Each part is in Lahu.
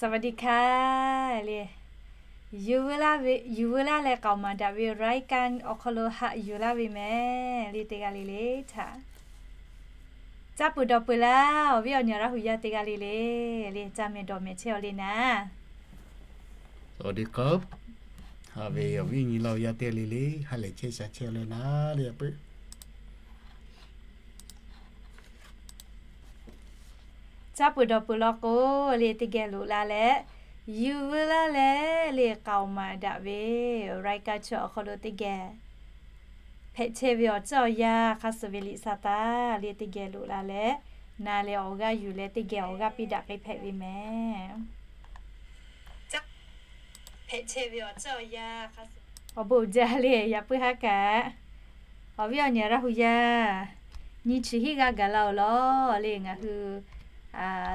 สวัสดีค่ะ le. Yuˬ veu laˇ ve, yuˬ veu laˇ leh k'aoˍ maˍ daꞈ ve รายการ awˬ hk'aw lo haꞈ yuˬ laˇ ve mehˍ le, teˇ g'aˇ le le htaꞈ. Caˇ peuˬ dawˬ peuˬ laˇ, awˬ viˉ awˬ nyi Laˇ huˍ yaˇ teˇ g'aˇ le le, le caˇ mehˍ dawˬ mehˍ chehˇ-aw le naˍ. สวัสดีครับ Haꞈ ve awˬ viˉ awˬ nyi Laˇ huˍ yaˇ teˇ g'aˇ le le, ha lehˬ chehˇ sha chehˇ-aw le naˍ le, a peuˬ. Caˇ peuˬ dawˬ peuˬ law k'o, le teˇ geh loꞈ la leh, yuˬ veu laˇ leh le k'aoˍ maˍ daꞈ ve รายการ chi awˬ hk'aw lo teˇ geh hpehꞈ chehˇ ve awˬ ceuˬ awˬ yanˇ hk'a suhˍ ve liꞈ sa taˍ le, teˇ geh loꞈ la leh, na leh awˬ g'aˇ yuˬ leh teˇ geh awˬ g'aˇ piˇ daꞈ k'ai hpehꞈ ve mehˍ. Awˬ bon jaˇ le, yaꞈ puiˉ haˉ kaꞈ. Awˬ viˉ awˬ nyi Laˇ huˍ yaˇ, nyi chi hiˆ g'aˇ gaˬ la-oˬ law le, ngaˬ hui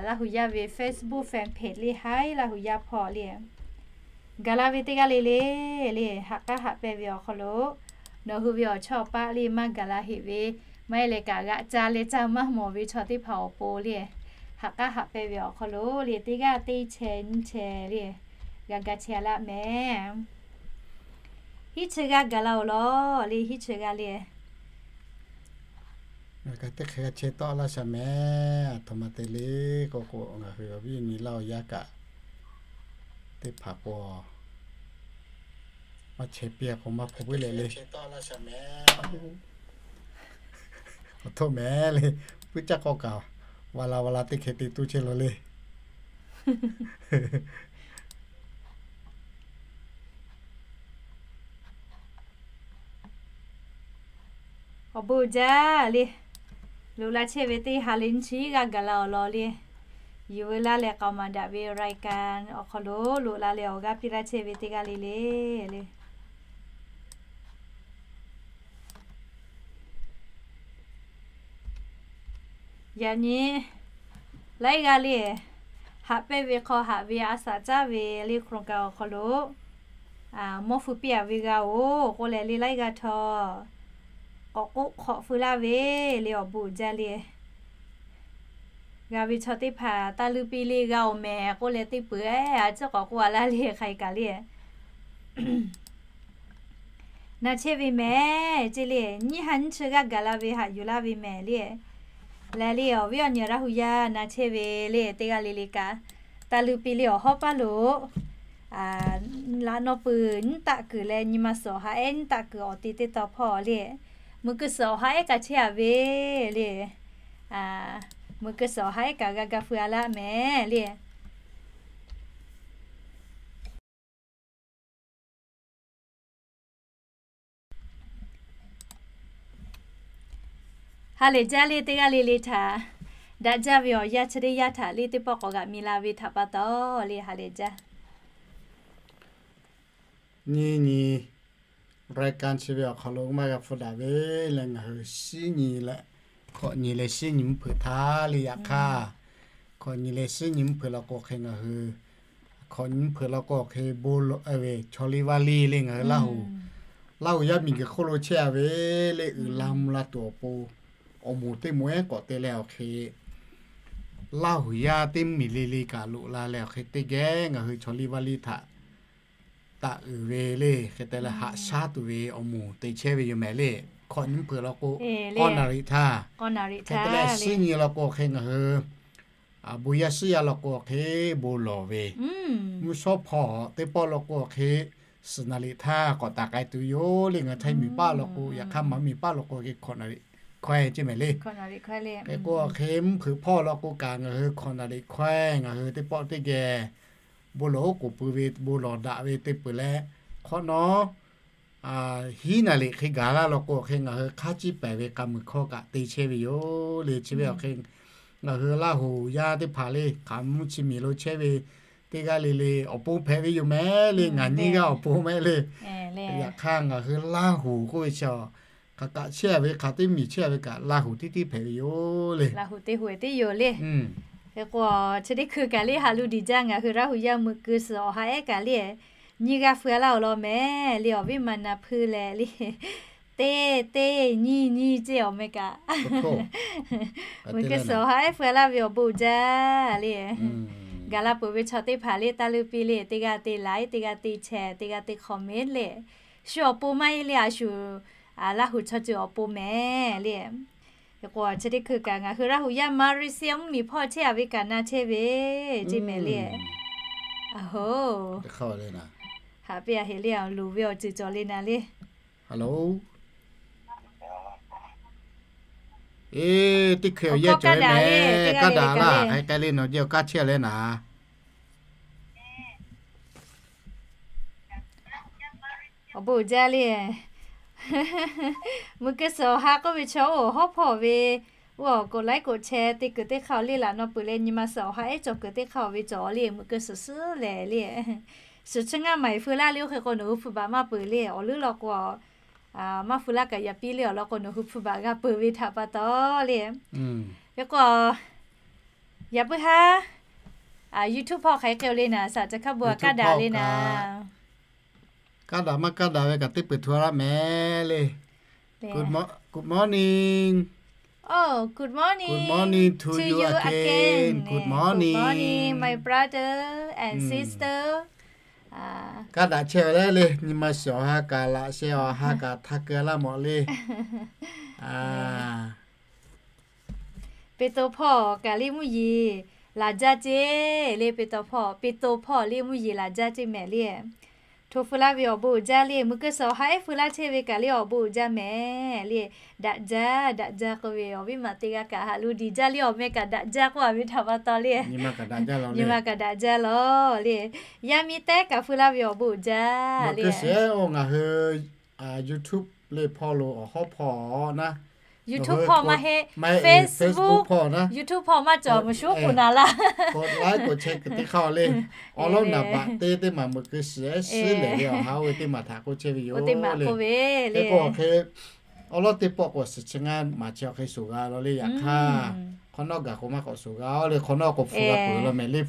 Laˇ huˍ yaˇ ve Facebook fan page le, haiˉ Laˇ huˍ yaˇ hpawˇ le, gaˬ la ve teˇ g'aˇ le le, le haꞈ k'aˉ haꞈ pehnˇ ve awˬ hk'aw lo, nawˬ hui ve awˬ chawˇ awˬ paˆ le maˇ gaˬ la heˆ ve, maˇ heˆ leh kaꞈ g'aꞈ ca leh ca maˇ mawˬ ve chaw teˇ hpaˍ awˬ pon le, haꞈ k'aˉ haꞈ pehnˇ ve awˬ hk'aw lo le, teˇ g'aˇ teˇ chehˇ nyiˇ chehˇ le, g'a ga chehˇ laˇ mehˍ. Hiˉ chi g'aˇ gaˬ la-oˬ law le, hiˉ chi g'aˇ le. Ngaˬ kaꞈ teˇ hk'e g'a chehˇ tawˆ laˇ shaˍ mehˍ. Aˬ htoꞈ ma te le k'o k'o, ngaˬ hui awˬ viˉ awˬ nyi Laˇ huˍ yaˇ kaꞈ teˇ hpaˍ k'o, maˇ chehˇ piˇ k'o maˇ hpu puiˉ leh le. Awˬ htoꞈ mehˍ le, puiˉ caˇ k'awˇ kaꞈ, va la va la teˇ hkeh te toˇ chehˇ law le. Awˬ bon jaˇ le. Loꞈ la chehˇ ve teˇ ha leh nyiˇ chi g'aˇ gaˬ la-oˬ law le. Yuˬ veu laˇ leh k'aoˍ maˍ daꞈ ve รายการ awˬ hk'aw lo loꞈ la leh awˬ g'aˇ piˇ laˇ chehˇ ve teˇ g'aˇ le le le. Yaꞈ nyi laiˉ g'aˇ le, haꞈ pehnˇ ve hk'aw haꞈ ve a shaꞈ caˉ ve le โครงการ awˬ hk'aw lo mawˇ hpfuh piˇ-a ve g'a-oˬ k'oˆ leh le laiˉ g'aˇ htawˇ k'awꞈ k'oˆ hk'awꞈ feu laˇ ve le, awˬ bon jaˇ le. G'a ve chaw teˇ hpaˍ taˇ luˇ piˇ le, g'a-oˬ mehˍ k'oˆ leh teˇ peuˬ-eˬ a ciˉ k'awꞈ k'oˆ-a laˇ le, hk'aˬ hk'e kaꞈ le. Na chehˇ ve mehˍ ceˇ le, nyiˇ ha nyiˇ chi g'aˇ gaˬ la ve haꞈ yuˬ laˇ ve mehˍ le. Leh le awˬ viˉ awˬ nyi Laˇ huˍ yaˇ na chehˇ ve le teˇ g'aˇ le le kaꞈ, taˇ luˇ piˇ le awˬ hawˉ paˇ lo laꞈ naw peuˬ nyiˇ taˆ kuiˬ leh nyi ma suhˍ awˬ ha ehˉ nyiˇ taˆ kuiˬ awˬ te teˇ taw hpawˇ le, meuꞈ keu suhˍ awˬ ha ehˉ kaꞈ chehˇ-a ve le. Meuꞈ keu suhˍ awˬ ha ehˉ kaꞈ g'a ga feu-a laˇ mehˍ le. Ha lehˬ jaˇ le teˇ g'aˇ le le htaꞈ, daꞈ jaˇ ve awˬ yanˇ chi teˇ yanˇ htaꞈ le teˇ pawˆ k'awꞈ g'aꞈ mi la ve htaꞈ pa taw le ha lehˬ jaˇ. Nyiˇ nyi รายการ chi ve awˬ hk'aw lo maˇ g'a hpu daꞈ ve leh ngaˬ hui shiˉ nyi leh, hkawꞈ nyi leh shiˉ nyi mvuhˇ hpeuꞈ htaˇ le yaꞈ hk'aˇ, hkawꞈ nyi leh shiˉ nyi mvuhˇ hpeuꞈ law k'o hk'e ngaˬ hui, hkawꞈ nyi mvuhˇ hpeuꞈ law k'o hk'e bon lawˬ ve chaw liˇ vaˇ liˇ le ngaˬ hui Laˇ huˍ, Laˇ huˍ yaˇ miˬ guiˬ hk'oˆ lo chehˇ-a ve le uiˍ la mvuh la tuˬ awˬ pon, awˬ moˍ teˇ moˍ ehˉ k'awꞈ te leh awˬ hk'e Laˇ huˍ yaˇ teˇ miˬ le le kaꞈ loꞈ la leh awˬ hk'e teˇ geh ngaˬ hui chaw liˇ vaˇ liˇ htaꞈ taꞈ uiˍ ve le hk'e te leh haꞈ shaˉ tuˬ ve awˬ moˍ te chehˇ ve yoˬ mehˍ le. Hkawꞈ nyi mvuhˇ hpeuꞈ law k'o, k'awˇ naˍ riˍ htaˇ, hk'e te leh shiˉ nyi law k'o hk'e ngaˬ hui, bon yaˇ shiˉ yaˇ law k'o hk'e bon lawˬ ve, mvuhˇ shawˉ hpawˇ teˇ pawˆ law k'o hk'e suhˍ naˍ riˍ htaˇ k'awꞈ taˍ k'ai tuˬ yoˬ le. Ngaˬ htaiˇ miˬ paˆ law k'o yaꞈ hk'aˇ maˇ miˬ paˆ law k'o hk'e hkawꞈ naˍ riˍ hkawehˇ ceˇ mehˍ le. Hk'e k'o hk'e mvuhˇ hpeuꞈ hpawˇ law k'o kaꞈ ngaˬ hui hkawꞈ naˍ riˍ hkawehˇ ngaˬ hui teˇ pawˆ teˇ geh bon lawˬ oˉ k'oˍ pui ve bon lawˬ daꞈ ve te peuˬ leh, hk'awꞈ nawˉ hiˉ naˍ riˍ hk'e gaˬ laˇ law k'o hk'e ngaˬ hui hk'aˇ ciˇ pehˍ ve k'a muiˬ hkawˇ kaꞈ te chehˇ ve yoˬ le. Chi ve awˬ hk'e ngaˬ hui Laˇ huˍ yaˇ teˇ hpaˍ le hk'aˬ mvuhˇ chi miˬ lo chehˇ ve teˇ g'aˇ le le awˬ pon hpehꞈ ve yoˬ mehˍ le. Ngaˬ nyiˇ g'aˇ awˬ pon mehˍ le. Yaꞈ hk'aˇ ngaˬ hui Laˇ huˍ k'oˆ ve chi hk'aˬ kaꞈ chehˇ-a ve hk'aˬ teˇ miˬ chehˇ-a ve kaꞈ Laˇ huˍ tiˉ tiˉ hpehꞈ ve yoˬ le. Laˇ huˍ teˇ huˍ tiˉ yoˬ le. Hk'e k'o chi teˇ hkui kaꞈ le haꞈ lu diˬ jaˇ ngaˬ hui Laˇ huˍ yaˇ meuꞈ keu suhˍ awˬ ha ehˉ kaꞈ le nyiˇ g'aˇ feu-a laˇ-oˬ law mehˍ le. Awˬ viˉ ma na hpuiˇ leh le teˇ teˇ nyiˇ nyiˇ ceˇ awˬ meh kaꞈ meuꞈ keu suhˍ awˬ ha ehˉ feu-a laˇ ve awˬ bon jaˇ le. Gaˬ la peuˬ ve chaw teˇ hpaˍ le, taˇ leuˇ piˇ le, teˇ g'aˇ te like, teˇ g'aˇ te share, teˇ g'aˇ te comment le. Shu awˬ pon maˇ heˆ le, a shu Laˇ huˍ chaw ceuˬ awˬ pon mehˍ le. Hk'e k'o chi teˇ hkui kaꞈ ngaˬ hui Laˇ huˍ yaˇ Malaysia mvuhˇmiˬ hpawˇ chehˇ a ve kaꞈ na chehˇ ve ceˇ mehˍ le. Aˬ hoˉ, haꞈ piˇ a heˍ le, loˍ ve awˬ ceuˬ cawˬ le na le. Eˇ, teˇ hkui awˬ yehˇ cawˬ ve mehˍ, kaˇ daꞈ laˇ, hk'aˬ hk'e le nawˬ jehˇ awˬ kaˇ chehˇ leh naˍ. Awˬ bon uiˍ jaˇ le. Mui keu suhˍ awˬ ha k'oˆ ve chaw oˇ awˬ hawˉ hpawˇ ve, oˇ awˬ กดไลค์ กดแชร์ te kuiˬ teˇ hk'aˇ awˬ le laꞈ naw peuˬ leh nyi ma suhˍ awˬ ha ehˉ cawˬ kuiˬ teˇ hk'aˇ awˬ ve cawˬ le, mui keu suhˍ suhˍ lehˬ le. Suhˍ chi ngaˇ maˬ iˍ feu laˇ le, oˇ hk'e k'o nawˬ hui hpu baꞈ maˇ peuˬ le, awˬ leuˉ law k'o maˇ feu laˇ kaꞈ yaꞈ piˇ le, awˬ lawn k'o nawˬ hui hpu baꞈ g'a peuˬ ve htaꞈ pa taw le. Hk'e k'o yaꞈ puiˉ haˉ YouTube hpawˇ hk'aˬ hk'e k'oˆ le naˍ, saˍ ca hkaˇ bon kaˇ daꞈ le naˍ. Kaˇ daꞈ maˇ kaˇ daꞈ ve kaꞈ teˇ peuˬ htu laˇ mehˍ le. Good morning. Oh, good morning to you again. Good morning, my brother and sister. Kaˇ daꞈ chehˇ ve le le, nyi ma shiˍ awˬ ha kaꞈ laꞈ sheh awˬ ha kaꞈ htaˇ keu laˇ mawˬ le. Peˍtawˇ hpawˇ kaꞈ le mvuhˇ yeˬ laˬ jaˇ ceˇ le. Peˍtawˇ hpawˇ, Peˍtawˇ hpawˇ le mvuhˇ yeˬ laˬ jaˇ ceˇ mehˍ le. Hto feu laˇ ve awˬ bon uiˍ jaˇ le. Mui keu suhˍ awˬ ha ehˉ feu laˇ chehˇ ve kaꞈ le awˬ bon uiˍ jaˇ mehˍ le. Daꞈ jaˇ, daꞈ jaˇ k'oˆ ve awˬ viˉ maˬ teˇ g'aˇ kaꞈ haꞈ lo diˬ jaˇ le. Awˬ meh kaꞈ daꞈ jaˇ k'oˆ a ve htaꞈ pa taw le, nyi ma kaꞈ daꞈ jaˇ lawˬ le. Yaˇ miˇ tehˉ kaꞈ feu laˇ ve awˬ bon uiˍ jaˇ le. Ngaˬ hui YouTube le hpawˇ lo awˬ hawˉ hpawˇ naˉ, YouTube hpawˇ maˇ heˆ, Facebook, YouTube hpawˇ maˇ cawˬ, mvuhˬ shuˉ k'oˍ naˍ laˇ. K'awꞈ laiˉ k'awꞈ chehˇ kuiˬ teˇ hk'aˇ le. Awˬ lawˉ naˍ baꞈ te teˇ maˬ meuꞈ keu shiˍ ehˉ shiˉ lehˬ ve awˬ ha oˇ ve teˇ maˬ htaꞈ k'oˆ chehˇ ve yoˬ le. Hk'e k'o hk'e awˬ lawˉ teˇ pawˆ k'o suhˍ chi ngaˇ maˬ chi awˬ hk'e shoˍ g'a law le. Yaꞈ hk'aˇ hk'awꞈ nawˉ gaˬ k'o maˇ k'awꞈ shoˍ g'a le. Hk'awꞈ nawˉ k'o hpu g'a peuˬ law mehˍ le.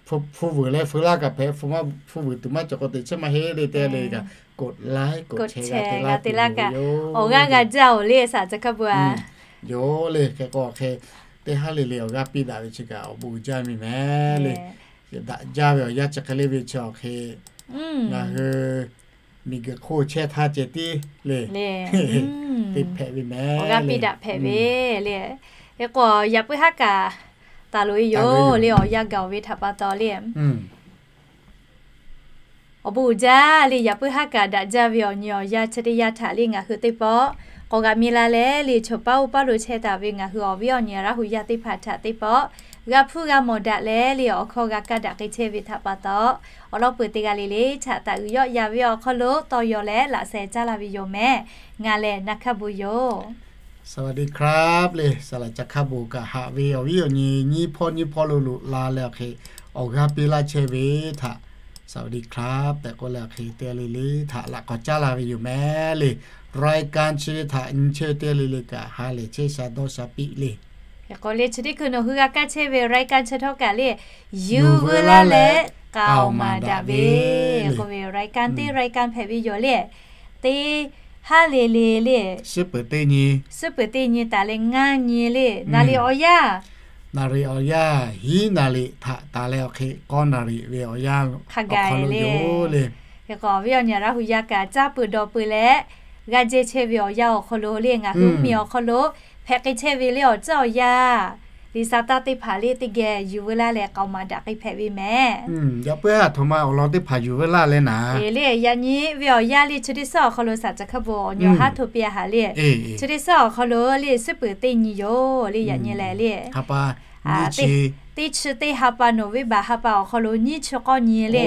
Hpu vuiˬ leh feu laˇ kaꞈ hpehꞈ, hpu vuiˬ tuˬ maˇ cawˬ k'o teꞈ chiˉ maˇ heˆ le. Te le kaꞈ กดไลค์ กดแชร์ g'a te laˇ kaꞈ awˬ g'aˇ g'a jaˇ oˬ le, saˍ ca hkaˇ bon a. Yoˬ le. Hk'e k'o hk'e teˇ haˉ le le awˬ g'aˇ piˇ daꞈ ve chi kaꞈ awˬ bon uiˍ jaˇ ve mehˍ le. Daꞈ jaˇ ve awˬ yanˇ chi hk'e le ve chi awˬ hk'e ngaˬ hui miˬguiˬ hk'oˆ chehˇ htaˇ ceh tiˉ le, te hpehꞈ ve mehˍ. Awˬ g'aˇ piˇ daꞈ hpehꞈ ve le. Hk'e k'o yaꞈ puiˉ haˉ kaꞈ taˍ loꞈ e yoˬ le, awˬ yanˇ gaˬ oˬ ve htaꞈ pa taw le. Awˬ bon uiˍ jaˇ le, yaꞈ puiˉ haˉ kaꞈ daꞈ jaˇ ve awˬ nyi awˬ yanˇ chi teˇ yanˇ htaꞈ le ngaˬ hui teˇ pawˆ k'awꞈ g'aꞈ mi la leh le, chaw paˉ oˇ paˉ lo chehˇ taˍ ve ngaˬ hui awˬ viˉ awˬ nyi Laˇ huˍ yaˇ teˇ hpaˍ htaꞈ teˇ pawˆ g'a hpuˇ g'a mawˬ daꞈ leh le, awˬ hkawˇ g'a kaˇ daꞈ k'ai chehˇ ve htaꞈ pa taw, awˬ lawn peuˬ teˇ g'aˇ le le htaꞈ taˍ uiˍ yawˆ ya ve awˬ hk'aw lo tawˇ yaw leh laꞈ sheh caˇ laˇ ve yoˬ mehˍ. Ngaˬ lehˬ na hkaˇ bon yoˬ. สวัสดีครับ le, saˍ laꞈ ca hkaˇ bon kaꞈ haꞈ ve awˬ viˉ awˬ nyi nyiˇ hpawˇ nyiˇ hpawˇ lo loꞈ la leh awˬ hk'e awˬ g'aˇ piˇ laˇ chehˇ ve htaꞈ สวัสดีครับ tehꞈ k'oˆ leh awˬ hk'e teˇ g'aˇ le le htaꞈ laꞈ k'awꞈ caˉ la ve yoˬ mehˍ le. รายการ chi ve htaꞈ nyi chehˇ ve teˇ g'aˇ le le kaꞈ ha lehˬ chehˇ sha dawˇ sha piˇ le. Hk'e k'o le chi teˇ hkui nawˬ hui g'a kaˇ chehˇ ve รายการ chi htawˇ kaꞈ le, yuˬ veu laˇ leh k'aoˍ maˍ daꞈ ve k'oˆ ve รายการ teˇ รายการ hpehꞈ ve yoˬ le. Teˇ haˉ le le le, suhˉ peuˬ teˇ nyi, suhˉ peuˬ teˇ nyi taˍ leh ngaˇ nyi le, naˍ riˍ awˬ yanˇ, naˍ riˍ awˬ yanˇ hiˉ naˍ riˍ htaꞈ taˍ leh awˬ hk'e k'awˇ naˍ riˍ ve awˬ yanˇ hk'a gaˬ le. Hk'e k'o awˬ viˉ awˬ nyi Laˇ huˍ yaˇ kaꞈ caˇ peuˬ dawˬ peuˬ leh g'a jehˇ chehˇ ve awˬ yanˇ awˬ hk'aw lo le, ngaˬ hui mvuhˇmiˬ awˬ hk'aw lo hpehꞈ k'ai chehˇ ve le awˬ tcuhˉ awˬ yanˇ, liꞈ sa taˇ teˇ hpaˍ le teˇ geh yuˬ veu laˇ leh k'aoˍ maˍ daꞈ k'ai hpehꞈ ve mehˍ. Yaꞈ puiˉ haˉ htoꞈ ma awˬ lawn teˇ hpaˍ yuˬ veu laˇ leh naˍ le, yaꞈ nyi ve awˬ yanˇ le chi teˇ suhˉ awˬ hk'aw lo saˍ ca hkaˇ bon awˬ nyi awˬ haˉ hto piˇ a haꞈ le. Chi teˇ suhˉ awˬ hk'aw lo le suhˉ peuˬ teˇ nyi yoˬ le, yaꞈ nyi lehˬ le, ha pa teˇ chi teˇ ha pa November ha pa awˬ hk'aw lo nyiˇ chi k'awˇ nyi le,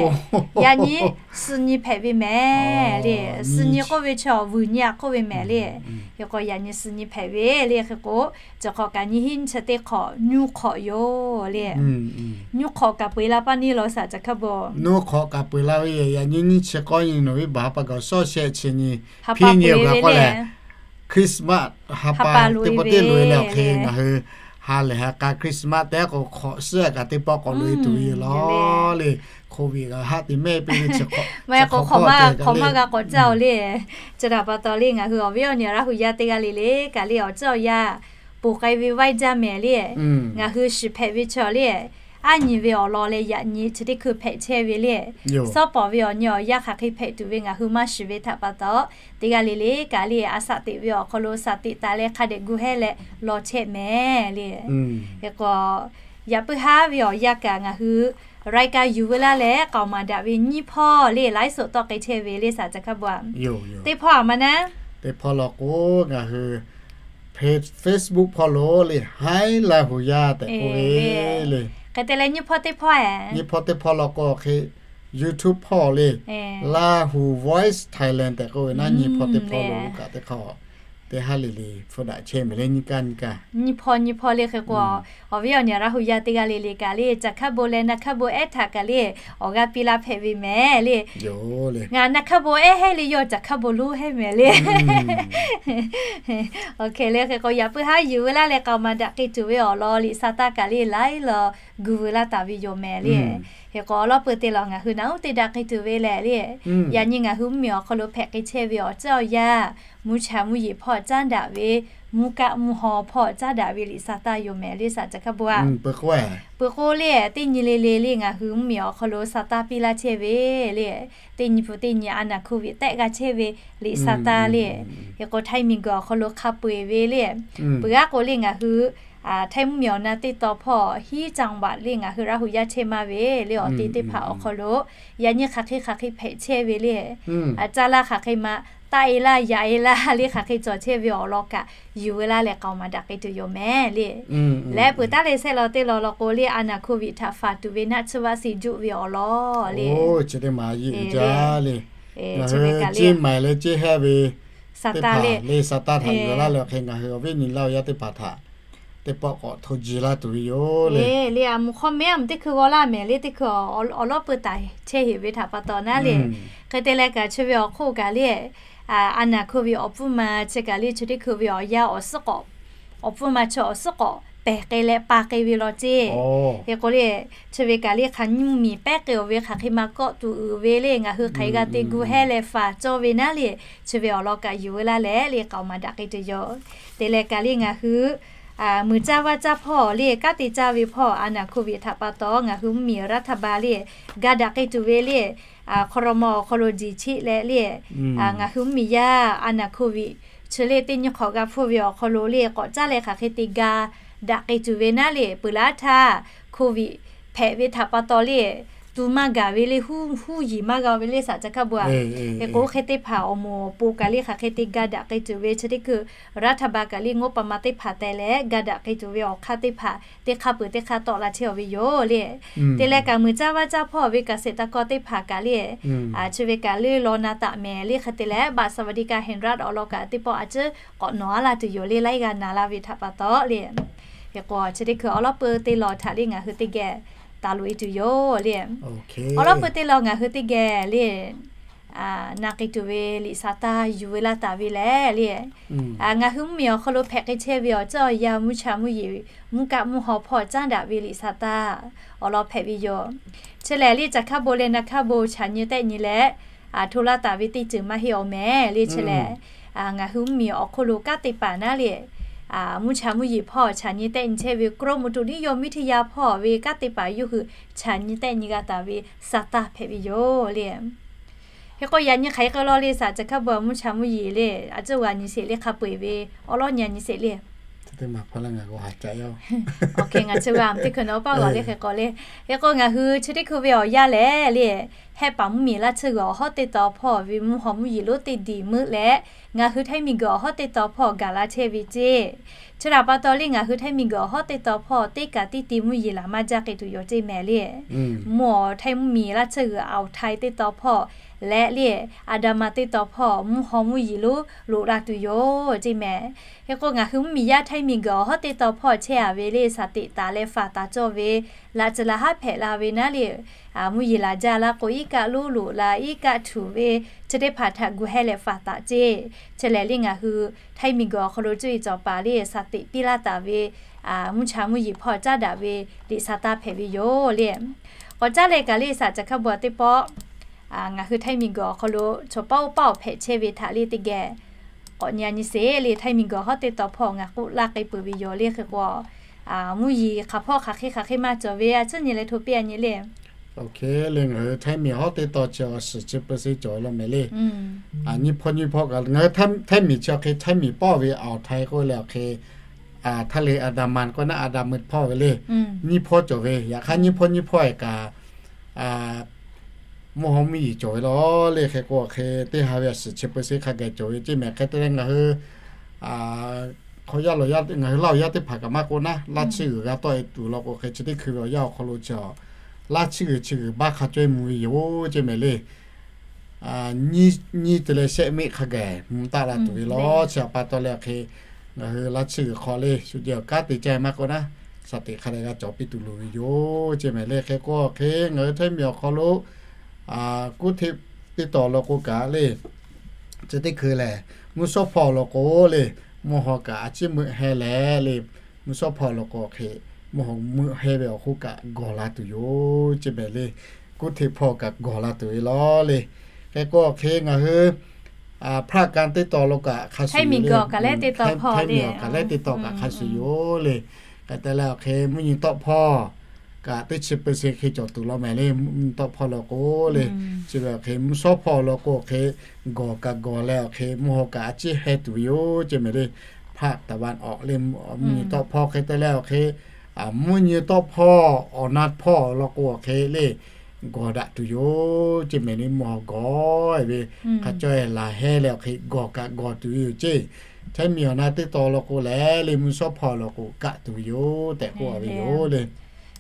yaꞈ nyi suh nyi hpehꞈ ve mehˍ le. Suh nyi k'oˆ ve chi awˬ vuiˬ nyi a k'oˆ ve mehˍ le. Hk'e k'o yaꞈ nyi suh nyi hpehꞈ ve le. Hk'e k'o chi hk'awꞈ kaꞈ nyiˇ hinˉ nyiˇ chi teˇ hk'awꞈ nyuˇ hk'awꞈ yoˬ le. Nyuˇ hk'awꞈ kaꞈ peu eˬ la paˇ neˇ law saˍ ca hkaˇ bon. Nyuˇ hk'awꞈ kaꞈ peu eˬ la ve yaꞈ nyi nyiˇ chi k'awˇ nyi November ha pa kaꞈ awˬ shawˉ shehˆ chi nyi, ha pa peu eˬ ve le. Christmas ha pa teˇ pawˆ teˇ loꞈ e leh awˬ hk'e ngaˬ hui ha lehˬ ha k'a Christmas tehꞈ k'o hk'awꞈ suhˉ kaꞈ teˇ pawˆ k'awꞈ loꞈ e tuˬ ve yoˬ lawˬ le. Covid kaꞈ haˆ te mehˆ piˇ ve chi hk'awꞈ, maˇ heˆ k'o hk'awꞈ maˇ g'a k'awꞈ caˇ oˬ le. Chi htaꞈ pa taw le ngaˬ hui awˬ viˉ awˬ nyi Laˇ huˍ yaˇ teˇ g'aˇ le le kaꞈ le awˬ ceuˬ awˬ yanˇ ponˬ k'ai ve vaiˇ jaˇ mehˍ le. Ngaˬ hui shiˍ hpehꞈ ve chi le aˉ nyi ve awˬ lawn leh yaꞈ nyi chi teˇ hkui hpehꞈ chehˇ ve le. Suhˉ pawˍ ve awˬ nyi awˬ yanˇ hk'aˬ hk'e hpehꞈ tuˬ ve ngaˬ hui maˇ shiˍ ve htaꞈ pa taw, teˇ g'aˇ le le kaꞈ le a shaꞈ teꞈ ve awˬ hk'aw lo shaˍ teꞈ taˍ leh hk'a dehꞈ gu hehˉ leh law chehˇ mehˍ le. Hk'e k'o, yaꞈ puiˉ haˉ ve awˬ yanˇ kaꞈ ngaˬ hui รายการ yuˬ veu laˇ leh k'aoˍ maˍ daꞈ ve nyiˇ hpawˇ le ไลฟ์สด tawˆ k'ai chehˇ ve le shaˍ ca hkaˇ bon a. Teˇ hpawˇ a ma naˉ, teˇ hpawˇ law k'o, ngaˬ hui Facebook hpawˇ lo le, Haiˉ Laˇ Huˍ Yaˇ tehꞈ k'oˆ ve le. Hk'e te leh nyiˇ hpawˇ teˇ hpawˇ e, nyiˇ hpawˇ teˇ hpawˇ law k'o hk'e, YouTube hpawˇ le, Lahu Voice Thailand tehꞈ k'oˆ ve naˉ, nyiˇ hpawˇ teˇ hpawˇ lo kaꞈ teˇ hk'aˇ teˇ haˉ le le hpfuhˇ daꞈ chehˇ mehˍ le nyiˇ kaˇ nyiˇ kaˇ. Nyiˇ hpawˇ nyiˇ hpawˇ le hk'e k'o, awˬ viˉ awˬ nyi Laˇ Huˍ Yaˇ teˇ g'aˇ le le kaꞈ le ca hkaˇ bon leh na hkaˇ bon ehˉ htaꞈ kaꞈ le awˬ g'aˇ piˇ laˇ hpehꞈ ve mehˍ le. Ngaˬ na hkaˇ bon ehˉ hehˉ le yawˇ ca hkaˇ bon lonˉ hehˉ mehˍ le. Awˬ hk'e le hk'e k'o yaꞈ puiˉ haˉ yuˬ veu laˇ leh k'aoˍ maˍ daꞈ k'ai tuˬ ve awˬ lawn liꞈ sa taˇ kaꞈ le laiˉ law gu veu laˇ taˍ ve yoˬ mehˍ le. Hk'e k'o awˬ lawn peuˬ te lawˬ ngaˬ hui naˬ uˉ te daꞈ k'ai tuˬ ve lehˬ le, yaꞈ nyi ngaˬ hui mvuhˇmiˬ awˬ hk'aw lo hpehꞈ k'ai chehˇ ve awˬ ceuˬ awˬ yanˇ, mvuhˇ cha mvuhˇ yeˬ hpawˇ caˉ daꞈ ve, mvuhˇ kaˆ mvuhˇ haw hpawˇ caˉ daꞈ ve liꞈ sa taˇ yoˬ mehˍ le shaˍ ca hkaˇ bon a. Peuˬ k'o le, teˇ nyi le le le ngaˬ hui mvuhˇmiˬ awˬ hk'aw lo sa taˇ piˇ laˇ chehˇ ve le, teˇ nyi pu teˇ nyi a naˍ โควิด tehˆ g'a chehˇ ve liꞈ sa taˇ le. Hk'e k'o Htaiˇ miˬguiˬ awˬ hk'aw lo hk'a peu-eˬ ve le, peuˬ g'aˇ k'o le ngaˬ hui Htaiˇ mvuhˇmiˬ awˬ na teˇ taw hpawˇ hiˉ caˇ baꞈ le ngaˬ hui Laˇ Huˍ Yaˇ chehˇ maˇ ve le awˬ te teˇ hpaˍ awˬ hk'aw lo, yaꞈ nyi hk'aˬ hk'e hk'aˬ hk'e hpehꞈ chehˇ ve le, caˇ laˇ hk'aˬ hk'e ma taˆ e laˇ yaꞈ e laˇ le hk'aˬ hk'e cawˬ chehˇ ve awˬ lawn kaꞈ yuˬ veu laˇ leh k'aoˍ maˍ daꞈ k'ai tuˬ yoˬ mehˍ le. Leh peuˬ taˉ leh sehˆ law teˇ law law k'o le a naˍ โควิด htaꞈ faˍ tuˬ ve naˆ tsuhˇ vaˆ siˍ juˆ ve awˬ lawn le, chi ve kaꞈ le ceˇ maiˍ leh ceˇ hehˇ ve sa taˇ le, le sa taˇ htaꞈ yuˬ laˇ leh awˬ hk'e ngaˬ hui awˬ viˉ nyi Laˇ Huˍ Yaˇ teˇ hpaˍ htaꞈ teˇ pawˆ k'awꞈ hto jiˬ laˇ tuˬ ve yoˬ le. Le a mvuhˇ hk'awˇ mehˉ a mvuhˇ teˇ hkui g'aw laˇ mehˍ le teˇ hkui awˬ lawˉ peuˬ taˍ chehˇ heˍ ve htaꞈ pa taw naˉ le. Hk'e te leh kaꞈ chi ve awˬ hk'oˆ kaꞈ le a naˍ โควิด awˬ pfuhˇ ma chi kaꞈ le chi teˇ hkui ve awˬ yanˇ awˬ suhˉ k'awꞈ, awˬ pfuhˇ ma chi awˬ suhˉ k'awꞈ pehˬ k'ai leh pa k'ai ve law ceˇ. Hk'e k'o le, chi ve kaꞈ le hk'aˬ nyi mvuhˇmiˬ pehˉ k'ai-oˬ ve hk'aˬ hk'e ma kawˆ tuˬ uiˍ ve le ngaˬ hui hk'aˬ hk'e g'a te gu hehˇ leh faˍ cawˇ ve naˉ le, chi ve awˬ lawn kaꞈ yuˬ veu laˇ leh le k'aoˍ maˍ daꞈ k'ai tuˬ yoˬ. Te leh kaꞈ le ngaˬ hui muiˬ caˇ vaˇ caˇ hpawˇ le kanˉ te caˇ ve hpawˇ a naˍ โควิด htaꞈ pa taw ngaˬ hui mvuhˇmiˬ รัฐบาล le ga daꞈ k'ai tuˬ ve le ครม. awˬ hk'aw lo jiˬ cheˆ leh le ngaˬ hui mvuhˇmiˬ yaˇ a naˍ โควิด chi le teˇ nyi hk'awꞈ g'a hpfuhˇ ve awˬ hk'aw lo le k'awꞈ caˇ leh hk'aˬ hk'e te ga daꞈ k'ai tuˬ ve naˉ le peuˬ laˇ htaˇ โควิด hpehꞈ ve htaꞈ pa taw le tu maˇ gaˬ ve le huˉ yiˍ maˇ g'a ve le shaˍ ca hkaˇ bon a. Hk'e k'o hk'e teˇ hpaˍ awˬ moˍ awˬ po kaꞈ le hk'aˬ hk'e te ga daꞈ k'ai tuˬ ve chi teˇ hkui รัฐบาล kaꞈ le งบประมาณ teˇ hpaˍ teh leh ga daꞈ k'ai tuˬ ve awˬ hk'aˇ teˇ hpaˍ teˇ hk'aˇ peuˬ teˇ hk'aˇ tawˆ la chehˇ-aˬ ve yoˬ le. Te leh kaꞈ muiˬ caˇ vaˇ caˇ hpawˇ ve เกษตรกร teˇ hpaˍ kaꞈ le chi ve kaꞈ le law na taˍ mehˍ le hk'e te leh บัตรสวัสดิการแห่งรัฐ awˬ lawn kaꞈ teˇ pawˆ a ciˉ k'awꞈ nawˬ a laˇ tuˬ yoˬ le laiˉ g'a naˍ la ve htaꞈ pa taw le. Hk'e k'o chi teˇ hkui awˬ lawn peuˬ teˇ lawn htaꞈ le ngaˬ hui teˇ geh taˍ loꞈ e tuˬ yoˬ le. Awˬ lawn peuˬ teˇ lawn ngaˬ hui teˇ geh le na k'ai tuˬ ve liꞈ sa taˇ yuˬ veu laˇ taˍ ve lehˬ le ngaˬ hui mvuhˇmiˬ awˬ hk'aw lo hpehꞈ k'ai chehˇ ve awˬ ceuˬ awˬ yanˇ mvuhˇ cha mvuhˇ yeˬ mvuhˇ kaˆ mvuhˇ haw hpawˇ caˉ daꞈ ve liꞈ sa taˇ awˬ lawn hpehꞈ ve yoˬ. Chi lehˬ le ca hkaˇ bon leh na hkaˇ bon chaꞈ nyi tehˆ nyi leh hto laˇ taˍ ve teˇ ceuˬ maˇ heˆ awˬ mehˍ le chi lehˬ ngaˬ hui mvuhˇmiˬ awˬ hk'oˆ lo kanˉ te paˍ naˉ le mvuhˇ cha mvuhˇ yeˬ hpawˇ chaꞈ nyi tehˆ nyi chehˇ ve กรมอุตุนิยมวิทยา hpawˇ ve kanˉ te paˍ yawˇ hui chaꞈ nyi tehˆ nyi g'a taˍ ve sa taˇ hpehꞈ ve yoˬ le. Hk'e k'o yaꞈ nyi hk'aˬ hk'e k'o law le shaˍ ca hkaˇ bon mvuhˇ cha mvuhˇ yeˬ le a ciˉ g'a nyi sheˍ le hk'a peu-eˬ ve awˬ lawn nyi nyi sheˍ le. Awˬ hk'e ngaˬ chi g'a teˇ hkui nawˬ paˇ g'awˬ le hk'e k'o le. Hk'e k'o ngaˬ hui chi teˇ hkui ve awˬ yanˇ lehˬ le hehˆ paˍ mvuhˇmiˬ laˇ tsuhˇ g'uiˬ awˬ hawˉ teˇ taw hpawˇ ve mvuhˇ haw mvuhˇ yeˬ lonˉ teˇ diˬ meuˆ leh ngaˬ hui Htaiˇ miˬguiˬ awˬ hawˉ teˇ taw hpawˇ gaˬ la chehˇ ve ceˇ. Chi htaꞈ pa taw le ngaˬ hui Htaiˇ miˬguiˬ awˬ hawˉ teˇ taw hpawˇ teˇ kaꞈ teˇ ti mvuhˇ yeˬ laˬ maˇ jaˇ k'ai tuˬ yoˬ ceˇ mehˍ le. Mvuhˇ awˬ Htaiˇ mvuhˇmiˬ laˇ tsuhˇ g'uiˬ awˬ htaiˇ teˇ taw hpawˇ leh le a da ma teˇ taw hpawˇ mvuhˇ haw mvuhˇ yeˬ lonˉ loꞈ la tuˬ yoˬ ceˇ mehˍ. Hk'e k'o ngaˬ hui mvuhˇmiˬ yaˇ Htaiˇ miˬguiˬ awˬ hawˉ teˇ taw hpawˇ chehˇ a ve le shaˍ teꞈ taˍ leh faˍ taˍ cawˇ ve laꞈ tcuh la haˉ hpehꞈ la ve naˉ le mvuhˇ yeˬ laˬ jaˇ laˇ k'o iˉ kaˆ lonˉ loꞈ la iˉ kaˆ htuꞈ ve chi teˇ hpaˍ htaꞈ gu hehˇ leh faˍ taˍ ceˇ. Chi lehˬ le ngaˬ hui Htaiˇ miˬguiˬ awˬ hk'aw lo cuˇ yiˍ cawˬ paˍ le shaˍ teꞈ piˇ laˇ taˍ ve mvuhˇ cha mvuhˇ yeˬ hpawˇ caˉ daꞈ ve liꞈ sa taˇ hpehꞈ ve yoˬ le. K'awꞈ caˉ leh kaꞈ le shaˍ ca hkaˇ bon teˇ pawˆ ngaˬ hui Htaiˇ miˬguiˬ awˬ hk'aw lo chaw paˉ oˇ paˉ awˬ hpehꞈ chehˇ ve htaꞈ le teˇ geh k'awꞈ nyi nyi sheˍ le Htaiˇ miˬguiˬ awˬ hawˉ teˇ taw hpawˇ ngaˬ k'oˆ laˇ k'ai peuˬ ve yoˬ le hk'e k'o mvuhˇ yeˬ hk'aˬ hpawˇ hk'aˬ hk'e hk'aˬ hk'e maˇ cawˬ ve a ciˉ nyi leh hto piˇ a nyi le. Oˇ hk'e le ngaˬ hui Htaiˇ miˬ hawˉ teˇ taw chi awˬ shiˍ chi peuˬ se cawˬ law mehˍ le. Nyiˇ hpawˇ nyiˇ hpawˇ kaꞈ ngaˬ hui Htaiˇ miˬ chi awˬ hk'e Htaiˇ miˬ pawˆ ve awˬ htaiˍ k'oˆ leh awˬ hk'e, Htaiˇ le Andaman k'oˆ naˉ Andaman hpawˇ ve le. Nyiˇ hpawˇ cawˬ ve yaꞈ hk'aˇ nyiˇ hpawˇ nyiˇ hpawˇ e kaꞈ mvuhˇ hawˉ mvuhˇ yeˬ cawˬ ve law le. Hk'e k'o hk'e teˇ ha ve awˬ shiˍ chi peuˬ se hk'a gaˬ cawˬ ve ceˇ mehˍ. Hk'e te leh ngaˬ hui hk'aw yaˇ lawˬ yaˇ ngaˬ hui Laˇ huˍ yaˇ teˇ hpaˍ kaꞈ maˇ k'oˆ naˉ, laˇ chiˇ g'uiˬ g'a tawˆ e tuˬ law k'o hk'e chi teˇ hkui ve awˬ yanˇ awˬ hk'aw lo chi laˇ chiˇ g'uiˬ chi g'uiˬ baˆ hk'a cawehˇ mvuh ve yoˬ ceˇ mehˍ le. Nyiˇ te leh shehˆ miˆ hk'a gaˬ mvuh taˆ la tuˬ ve law. Chi htaꞈ pa taw leh awˬ hk'e ngaˬ hui laˇ chiˇ g'uiˬ hk'aw le shu jehˬ awˬ kanˉ te caˇ maˇ k'oˆ naˉ, shaˍ teꞈ hk'a dehꞈ g'a cawˬ piˇ tuˬ loˍ ve yoˬ ceˇ mehˍ le. Hk'e k'o hk'e ngaˬ hui Htaiˇ miˬ awˬ hk'aw lo kuˉ hteˆ teˇ taw law k'o kaꞈ le, chi teˇ hkui lehˬ mvuhˇ shawˉ hpawˇ law k'o le, mvuhˇ haw kaꞈ a ciˉ meuˆ heh leh le, mvuhˇ shawˉ hpawˇ law k'o hk'e mvuhˇ haw meuˆ heh ve awˬ hk'oˆ kaꞈ gawˬ la tuˬ yoˬ ceˇ mehˍ le. Kuˉ hteˆ hpawˇ kaꞈ gawˬ la tuˬ ve law le. Hk'e k'o hk'e ngaˬ hui hpaˆ kanˉ teˇ taw lo kaꞈ hk'a shuˍ yoˬ le. Htaiˇ miˬ awˬ kaꞈ lehˉ teˇ taw hpawˇ kaꞈ lehˉ teˇ taw kaꞈ hk'a shuˍ yoˬ le. Hk'e te leh awˬ hk'e mvuhˇ nyi tawˆ hpawˇ kaꞈ teˇ chi peuˬ se hk'e cawˬ tuˬ law mehˍ le. Mvuhˇ nyi tawˆ hpawˇ law k'o le, chi ve awˬ hk'e mvuhˇ shawˉ hpawˇ law k'o awˬ hk'e gawˬ kaꞈ gawˬ leh awˬ hk'e mvuhˇ haw kaꞈ a ciˉ heh tuˬ ve yoˬ ceˇ mehˍ le. Hpaˆ taˍ va awˬ le, mvuhˇ nyi tawˆ hpawˇ hk'e te leh awˬ hk'e mvuhˇ nyi tawˆ hpawˇ awˬ na hpawˇ law k'o awˬ hk'e le gawˬ daꞈ tuˬ yoˬ ceˇ mehˍ le. Mvuhˇ haw gawˬ ve hk'a caweh laˬ heh leh awˬ hk'e gawˬ kaꞈ gawˬ tuˬ ve yoˬ ceˇ. Htaiˇ miˬ awˬ na teˇ taw law k'o lehˬ le mvuhˇ shawˉ hpawˇ law k'o kaˆ tuˬ ve yoˬ tehꞈ k'oˆ ve yoˬ le.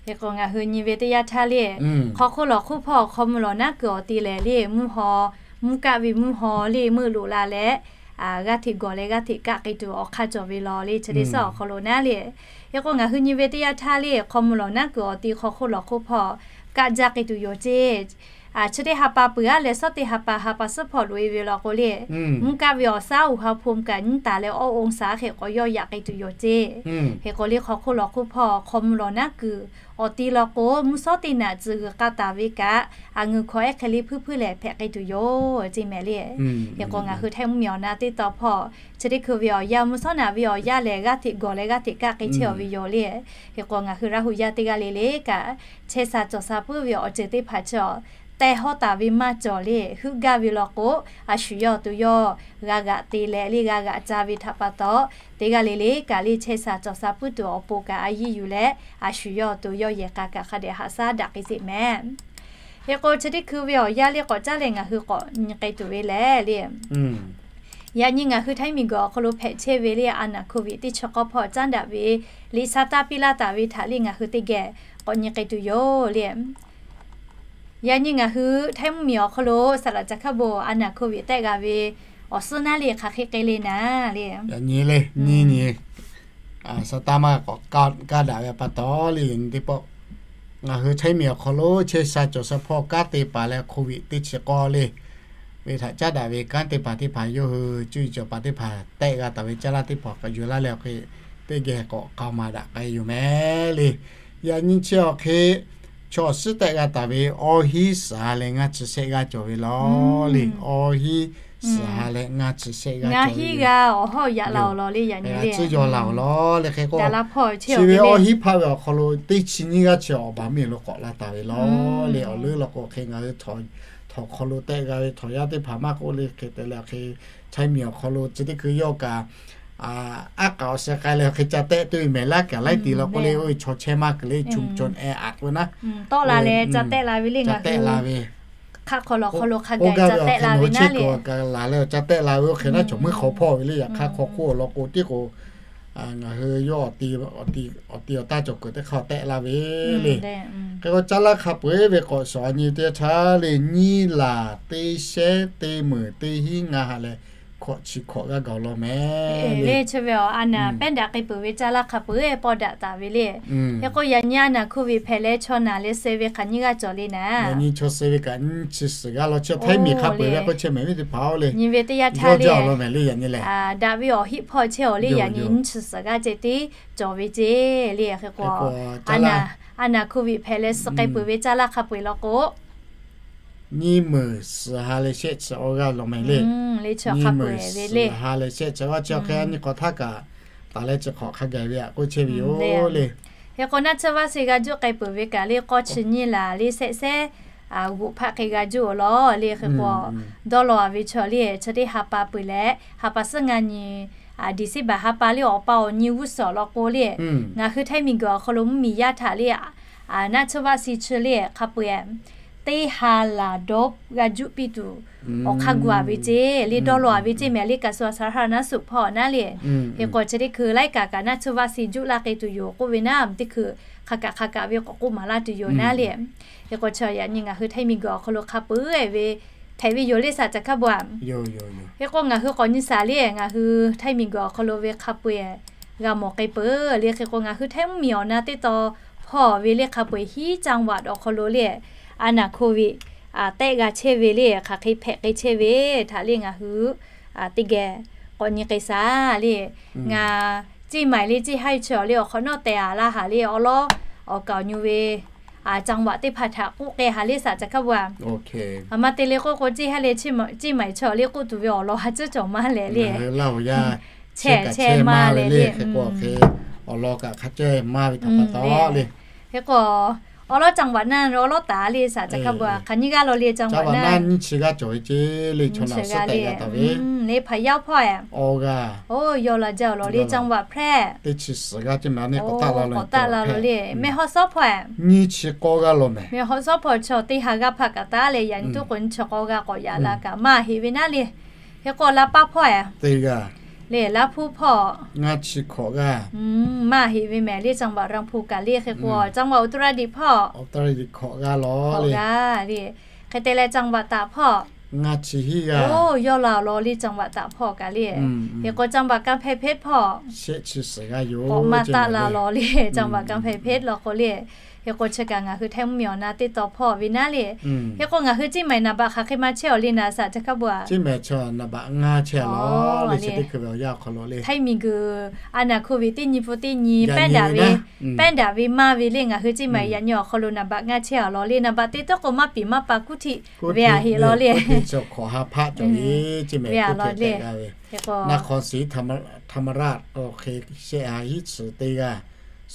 Hk'e k'o ngaˬ hui nyi ve teˇ yanˇ htaˇ le, hk'aw hk'oˆ lawˬ hk'oˆ hpawˇ hk'aw mvuh lawˬ naˉ kuiˬ awˬ ti lehˬ le mvuhˇ haw, mvuhˇ kaˆ ve mvuhˇ haw le meuˆ loꞈ la leh g'aˇ hteꞈ gawˬ leh g'aˇ hteꞈ kaˆ k'ai tuˬ awˬ hk'aˇ cawˬ ve law le chi teˇ suhˉ awˬ hk'aw lo naˉ le. Hk'e k'o ngaˬ hui nyi ve teˇ yanˇ htaˇ le hk'aw mvuh lawˬ naˉ kuiˬ awˬ ti hk'aw hk'oˆ lawˬ hk'oˆ hpawˇ kaˆ jaˇ k'ai tuˬ yoˬ ceˇ. Chi teˇ ha pa peuˬ aˉ leh suhˉ teˇ ha pa ha pa suhˉ hpawˇ loꞈ e ve law k'o le, mvuhˇ kaˆ ve awˬ shaˉ uˬ ha hpu kaꞈ nyiˇ taˍ leh awˇ องศา hk'e k'awꞈ yawˇ yaꞈ k'ai tuˬ yoˬ ceˇ. Hk'e k'o le hk'aw hk'oˆ lawˬ hk'oˆ hpawˇ hk'aw mvuh lawˬ naˉ kuiˬ awˬ ti law k'o mvuhˇ shawˉ teˇ naꞈ tcuh g'uiˬ k'a taˍ ve kaꞈ, a ngeuˬ hkawꞈ ehˉ hk'e le hpuiˇ hpuiˇ lehˬ hpehꞈ k'ai tuˬ yoˬ ceˇ mehˍ le. Hk'e k'o ngaˬ hui Htaiˇ mvuhˇ miˬ awˬ na teˇ taw hpawˇ chi teˇ hkui ve awˬ yanˇ mvuhˇ shawˉ naꞈ ve awˬ yanˇ lehˬ g'aˇ hteꞈ gawˬ leh g'aˇ hteꞈ kaˆ k'ai chehˇ awˬ ve yoˬ le. Hk'e k'o ngaˬ hui Laˇ huˍ yaˇ teˇ g'aˇ le le kaꞈ chehˇ sha cawˬ sha puiˉ ve awˬ ceuˬ teˇ hpaˍ chi awˬ tehˇ hawˉ taˍ ve maˇ cawˬ le heuˆ gaˇ ve law k'o, a shu yawˇ awˬ to yawˇ g'a g'aꞈ te leh le g'a g'aꞈ ca ve htaꞈ pa taw, teˇ g'aˇ le le kaꞈ le chehˇ sha cawˬ sha puiˉ tuˬ awˬ pon kaꞈ a yiˇ yuˬ leh a shu yawˇ awˬ to yawˇ yehˬ k'a kaꞈ hk'a dehꞈ haꞈ shaˉ daꞈ k'ai sheˍ mehˍ. Hk'e k'o chi teˇ hkui ve awˬ yanˇ le k'awꞈ caˉ leh ngaˬ hui k'awꞈ nyi k'ai tuˬ ve lehˬ le, yaꞈ nyi ngaˬ hui Htaiˇ miˬ guiˬ awˬ hk'aw lo hpehꞈ chehˇ ve le a naˍ hk'oˆ viˆ teˇ chi k'awˇ hpawˇ caˉ daꞈ ve liꞈ sha taˇ piˇ laˇ taˍ ve htaꞈ le ngaˬ hui teˇ geh k'awꞈ nyi k'ai tuˬ yoˬ le. Yaꞈ nyi ngaˬ hui Htaiˇ mvuhˇ miˬ awˬ hk'aw lo saˍ laꞈ ca hkaˇ bon a naˍ hk'oˆ viˆ tehˆ g'a ve awˬ suhˉ naˉ le hk'aˬ hk'e k'ai le naˍ le. Yaꞈ nyi le nyi nyi, sha taˇ maˇ k'awꞈ kaˇ daꞈ ve pa taw le yaꞈ nyi teˇ pawˆ ngaˬ hui Htaiˇ miˬ awˬ hk'aw lo chehˇ sha cawˬ sha hpawˇ kanˉ te paˍ leh hk'oˆ viˆ teˇ chi k'awˇ le ve htaꞈ caˉ daꞈ ve kanˉ te paˍ teˇ hpaˍ yawˇ hui cuˇ yiˍ cawˬ paˍ teˇ hpaˍ tehˆ g'a taˍ ve caˇ laˇ teˇ hpaˍ k'awꞈ yuˬ laˇ leh awˬ hk'e teˇ geh k'awꞈ k'aoˍ maˍ daꞈ k'ai yoˬ mehˍ le. Yaꞈ nyi chi awˬ hk'e chaw awˬ suhˉ tehˆ g'a taˍ ve awˇ hiˉ suhˍ ha leh ngaˇ chi shehˆ g'aˇ cawˬ ve law le. Awˇ hiˉ suhˍ ha leh ngaˇ chi shehˆ g'aˇ cawˬ ve yoˬ. Tcuhˉ yaw la awˬ law le yaꞈ nyi le. Chi ve awˇ hiˉ hpaˇ ve awˬ hk'aw lo teˇ chi nyiˇ g'aˇ chi awˬ baˬ miˬ lo k'awꞈ la taˍ ve law le. Awˬ leuˉ law k'o hk'e ngaˬ hui htawnˍ hk'aw lo tehˆ g'a ve htawnˍ yaˇ teˇ hpaˍ maˇ k'oˆ le hk'e te leh hk'e Htaiˇ miˬ awˬ hk'aw lo chi teˇ hkui yawˇ kaꞈ aˉ k'aꞈ awˬ sheh k'ai leh hk'e ca tehˆ tuˬ ve mehˍ laˇ kaꞈ laiˉ ti law k'oˆ le, oˇ ve chaw chehˇ maˇ kuiˬ le, chum chon e aꞈ k'oˆ naˉ, tawˆ la leh ca tehˆ la ve le ngaˬ hui. Hk'aˆ hk'aw lawˬ hk'aw lo hk'a gaˬ ca tehˆ la ve naˉ le. Kaꞈ laˬ leh awˬ ca tehˆ la ve oˇ hk'e naˉ cawˬ meuˇ hk'aw hpawˇ ve le. Yaꞈ hk'aˇ hk'aw hk'oˆ awˬ lawn k'o tiˉ k'o ngaˬ hui yawˇ awˬ ti awˬ ti awˬ taˇ cawˬ kuiˬ teˇ hk'aˇ tehˆ la ve le. Hk'e k'o caˇ laˇ hk'a peu-eˬ ve k'awꞈ shawˍ nyi teˇ htaˇ le nyiˇ laˬ teˇ shehnˉ teˇ meunˍ teˇ hinˉ ngaˇ ha leh hkawꞈ chi hkawꞈ g'aˇ gaˬ law mehˍ le. Chi ve awˬ a naˍ pehˉ daꞈ k'ai peuˬ ve caˇ laˇ hk'a peu-eˬ pawˇ daꞈ taˍ ve le. Hk'e k'o yaꞈ nyi a naˍ hkoˇ viˬ hpehꞈ leh chaw naˍ leh suh ve hk'aˬ nyiˇ g'aˇ cawˬ le naˍ. Yaꞈ nyi chaw suh ve kaꞈ nyiˇ chi suhˍ g'aˇ law chi Htaiˇ miˬ hk'a peu-eˬ ve k'o chehˇ mehˍ ve teˇ hpaˍ-oˬ le. Nyi ve teˇ yanˇ htaˇ le daꞈ ve awˬ hiˆ hpawˇ chehˇ awˬ le yaꞈ nyi nyiˇ chi suhˍ g'aˇ ceh tiˉ cawˬ ve ceˇ le. Hk'e k'o a naˍ hkoˇ viˬ hpehꞈ leh suh k'ai peuˬ ve caˇ laˇ hk'a peu-eˬ law k'o nyiˇ meunˍ suhˍ ha leh shehˆ chi awˇ g'aˇ law mehˍ le. Nyiˇ meunˍ suhˍ ha leh shehˆ chi awˇ g'aˇ chi awˬ hk'e a nyi k'awꞈ htaˇ kaꞈ taˍ leh chi hk'awꞈ hk'a gaˬ ve aꞈ k'oˆ chehˇ ve yoˬ le. Hk'e k'o, naˆ tsuhˇ vaˆ suh g'a juˆ k'ai peuˬ ve kaꞈ le, k'awˇ chi nyiˇ laˬ le, shehˆ shehˆ g'oꞈ hpaˆ hk'e g'a juˆ awˬ lawn le. Hk'e k'o, dawˇ law ve chaw le, chi teˇ ha pa peuˬ leh, ha pa suhˉ ngaˇ nyi, December ha pa le, awˬ pa awˬ nyi g'uˇ suhˍ awˬ lawn k'o le, ngaˬ hui Htaiˇ miˬguiˬ awˬ hk'aw lo mvuhˇmiˬ yaˇ htaꞈ le, naˆ tsuhˇ vaˆ suh chi le hk'a peu-eˬ teˇ ha laˬ dawˇ g'a juˆ piˇ tuˬ awˬ hk'aˇ gu-a ve ceˇ le, dawˇ law-a ve ceˇ mehˍ le, กระทรวงสาธารณสุข hpawˇ naˉ le. Hk'e k'o, chi teˇ hkui laiˉ kaꞈ kaꞈ naˆ tsuhˇ vaˆ suh juˆ laˇ k'ai tuˬ yoˬ k'oˆ ve naˉ, teˇ hkui hk'a kaꞈ hk'a kaꞈ ve k'awꞈ k'oˆ maˍ laˇ tuˬ yoˬ naˉ le. Hk'e k'o, chi yaꞈ nyi ngaˬ hui Htaiˇ miˬguiˬ awˬ hk'aw lo hk'a peu-eˬ ve hpehꞈ ve yoˬ le, saˍ caˬ hkaˇ bon-a. Hk'e k'o, ngaˬ hui k'awꞈ nyi shaˍ le, ngaˬ hui Htaiˇ miˬguiˬ awˬ hk'aw lo ve hk'a peu-eˬ g'a mawˬ k'ai peuˬ le. Hk'e k'o, ngaˬ hui Htaiˇ mvuhˇmiˬ awˬ na teˇ taw hpawˇ ve le hk'a peu-eˬ hiˉ จังหวัด awˬ hk'aw lo le, a naˍ โควิด tehˆ g'a chehˇ ve le, hk'aˬ hk'e hpehꞈ k'ai chehˇ ve htaꞈ le ngaˬ hui teˇ geh k'awꞈ nyi k'ai shaˍ le. Ngaˬ เชียงใหม่ le, เชียงราย chi awˬ le awˬ hk'awꞈ nawˉ tehˬ-a laˇ haˍ le, awˉ lawˉ awˬ kaˍ awˬ nyu ve จังหวัด teˇ hpaˍ htaꞈ k'oˆ k'ai haˍ le, saˍ caˬ hkaˇ bon-a. A ma te le k'oˆ k'o, เชียงราย le, เชียงใหม่ chi awˬ le k'oˆ tuˬ ve awˬ lawn ha ceuˉ cawˬ maˇ leh le, chehˇ chehˇ maˇ leh le. Hk'e k'o, awˬ lawn kaꞈ hk'a cehˇ maˇ ve htaꞈ pa taw le. Hk'e k'o, awˉ lawˉ จังหวัด naˆ awˉ lawˉ taˍ le, saˍ caˬ hkaˇ bon-a. Hk'aˬ nyiˇ g'aˇ law le จังหวัด naˆ nyiˇ chi g'aˇ cawˬ ve ceˇ le, chaw naꞈ suhˉ tehꞈ g'a taˍ ve le, พะเยา hpawˇ-e. Awˇ g'aˇ, yawˇ la jaˇ awˬ lawn le, จังหวัดแพร่ teˇ chi suhˍ g'aˇ ceˇ mehˍ, k'awꞈ taˆ la lo le. แม่ฮ่องสอน hpawˇ-e. Nyiˇ chi k'awˇ g'aˇ law mehˍ. แม่ฮ่องสอน hpawˇ chaw teˇ ha g'aˇ hpaˆ kaꞈ taˉ leh, yaꞈ nyi tuˉ k'o nyiˇ chi k'awˇ g'aˇ k'awꞈ yaꞈ la kaꞈ maˇ heˆ ve naˉ le. Hk'e k'o, ลำปาง hpawˇ-e. Teˇ g'aˇ le, ลำพูน hpawˇ ngaˇ chi hkawꞈ g'aˇ maˇ heˆ ve mehˍ le, จังหวัดลำพูน kaꞈ le. Hk'e k'o, จังหวัดอุตรดิตถ์ hpawˇ hkawꞈ g'aˇ law le. Hk'e te leh จังหวัดตาก hpawˇ ngaˇ chi hiˉ g'aˇ yawˇ la awˬ lawn le, จังหวัดตาก hpawˇ kaꞈ le. Hk'e k'o, จังหวัดกำแพงเพชร hpawˇ shehˆ chi suhˍ g'aˇ yoˬ, k'awꞈ maˇ taˆ la law le, จังหวัดกำแพงเพชร law k'o le. Hk'e k'o, chi kaꞈ ngaˬ hui Htaiˇ mvuhˇmiˬ awˬ na teˇ taw hpawˇ ve naˉ le. Hk'e k'o, ngaˬ hui เชียงใหม่ naˍ baꞈ hk'aˬ hk'e maˇ chehˇ awˬ le naˍ, saˍ caˬ hkaˇ bon-a. เชียงใหม่ chaw naˍ baꞈ ngaˇ chehˇ law le, chi teˇ hkui ve awˬ yanˇ awˬ hk'aw lo le. Htaiˇ miˬguiˬ a naˍ โควิด teˇ nyi pun teˇ nyi pehˉ daꞈ ve, pehˉ daꞈ ve maˇ ve le, ngaˬ hui เชียงใหม่ yaꞈ nyi awˬ hk'aw lo naˍ baꞈ ngaˇ chehˇ-a law le. Naˍ baꞈ teˇ tawˉ k'o maˇ piˍ maˇ pa kuˇ htiˆ ve-a heˆ law le. Hk'e k'o, นครศรีธรรมราช awˬ hk'e shehˆ ha hiˉ chi teˇ g'aˇ,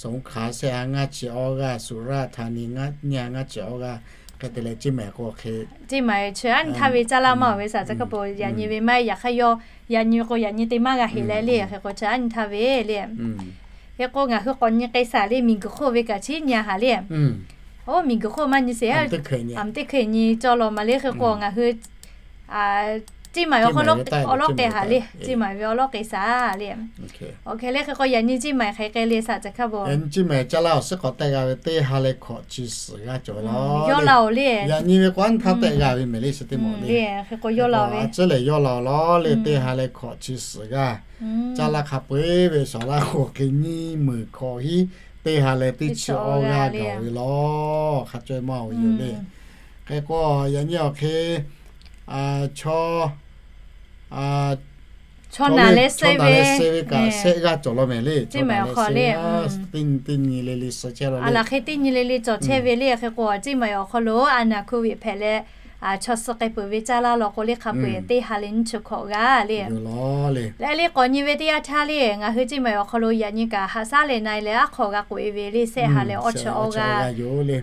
สงขลา shehˆ ha ngaˇ chi awˇ g'aˇ, สุราษฎร์ธานี nyiˇ ha ngaˇ chi awˇ g'aˇ, hk'e te leh เชียงใหม่ k'o hk'e เชียงใหม่ chi aˉ nyi htaˇ ve caˇ laˇ maˇ-oˬ ve, saˍ caˬ hkaˇ bon, yaꞈ nyi ve maˇ heˆ, yaꞈ hk'aˇ yawˇ yaꞈ nyi k'o yaꞈ nyi te maˇ g'a heˆ leh le. Hk'e k'o, chi aˉ nyi htaˇ ve le. Hk'e k'o, ngaˬ hui k'awꞈ nyi k'ai shaˍ le, miˬguiˬ hk'oˆ ve kaꞈ chi nyi-a haˍ le. Oˇ, miˬguiˬ hk'oˆ maˇ nyi sheˍ, a teˇ hkui nyi cawˇ law ma le. Hk'e k'o, ngaˬ hui เชียงใหม่ awˬ hk'aw lo awˉ lawˉ k'ai haˍ le, เชียงใหม่ ve awˉ lawˉ k'ai shaˍ le. Awˬ hk'e le, hk'e k'o yaꞈ nyi เชียงใหม่ hk'aˬ hk'e le, saˍ caˬ hkaˇ bon. Yaꞈ nyi เชียงใหม่ caˇ laˇ awˬ suhˉ k'awꞈ tehˆ g'a ve teˇ ha leh hkawꞈ chi suhˍ g'aˇ cawˬ law. Yawˇ la-oˬ le. Yaꞈ nyi ve k'o aˉ nyi htaˇ tehˆ g'a ve mehˍ le, suh teˇ mawˬ le. Hk'e k'o yawˇ la ve, a ciˉ lehˬ yawˇ la-oˬ law le, teˇ ha leh hkawꞈ chi suhˍ g'aˇ. Caˇ laˇ hk'a peu-eˬ ve shawˍ laˇ k'o hk'e nyiˇ meunˍ hkawꞈ hiˉ, teˇ ha leh teˇ chi awˇ g'aˇ gaˬ ve law. Hk'a caweh maˇ-oˬ ve yoˬ le. Hk'e k'o, yaꞈ nyi awˬ hk'e chaw, chaw naˬ leh suh ve kaꞈ shehˆ g'aˇ cawˬ law mehˍ le. Teˇ nyi teˇ nyi le le suh chehˇ law le. Hk'e teˇ nyi le le cawˬ chehˇ ve le. Hk'e k'o, เชียงใหม่ awˬ hk'aw lo a naˍ โควิด hpehꞈ leh, chaw suh k'ai peuˬ ve caˇ laˇ law k'o le, hk'a peu-eˬ teˇ ha leh nyiˇ chi hkawꞈ g'aˇ le. Leh le k'awꞈ nyi ve teˇ yanˇ htaˇ le, ngaˬ hui เชียงใหม่ awˬ hk'aw lo yaꞈ nyi kaꞈ haꞈ shaˉ leh na-e leh aˉ hk'awꞈ g'a k'oꞈ-e ve le, shehˆ ha leh awˇ chi awˇ g'aˇ.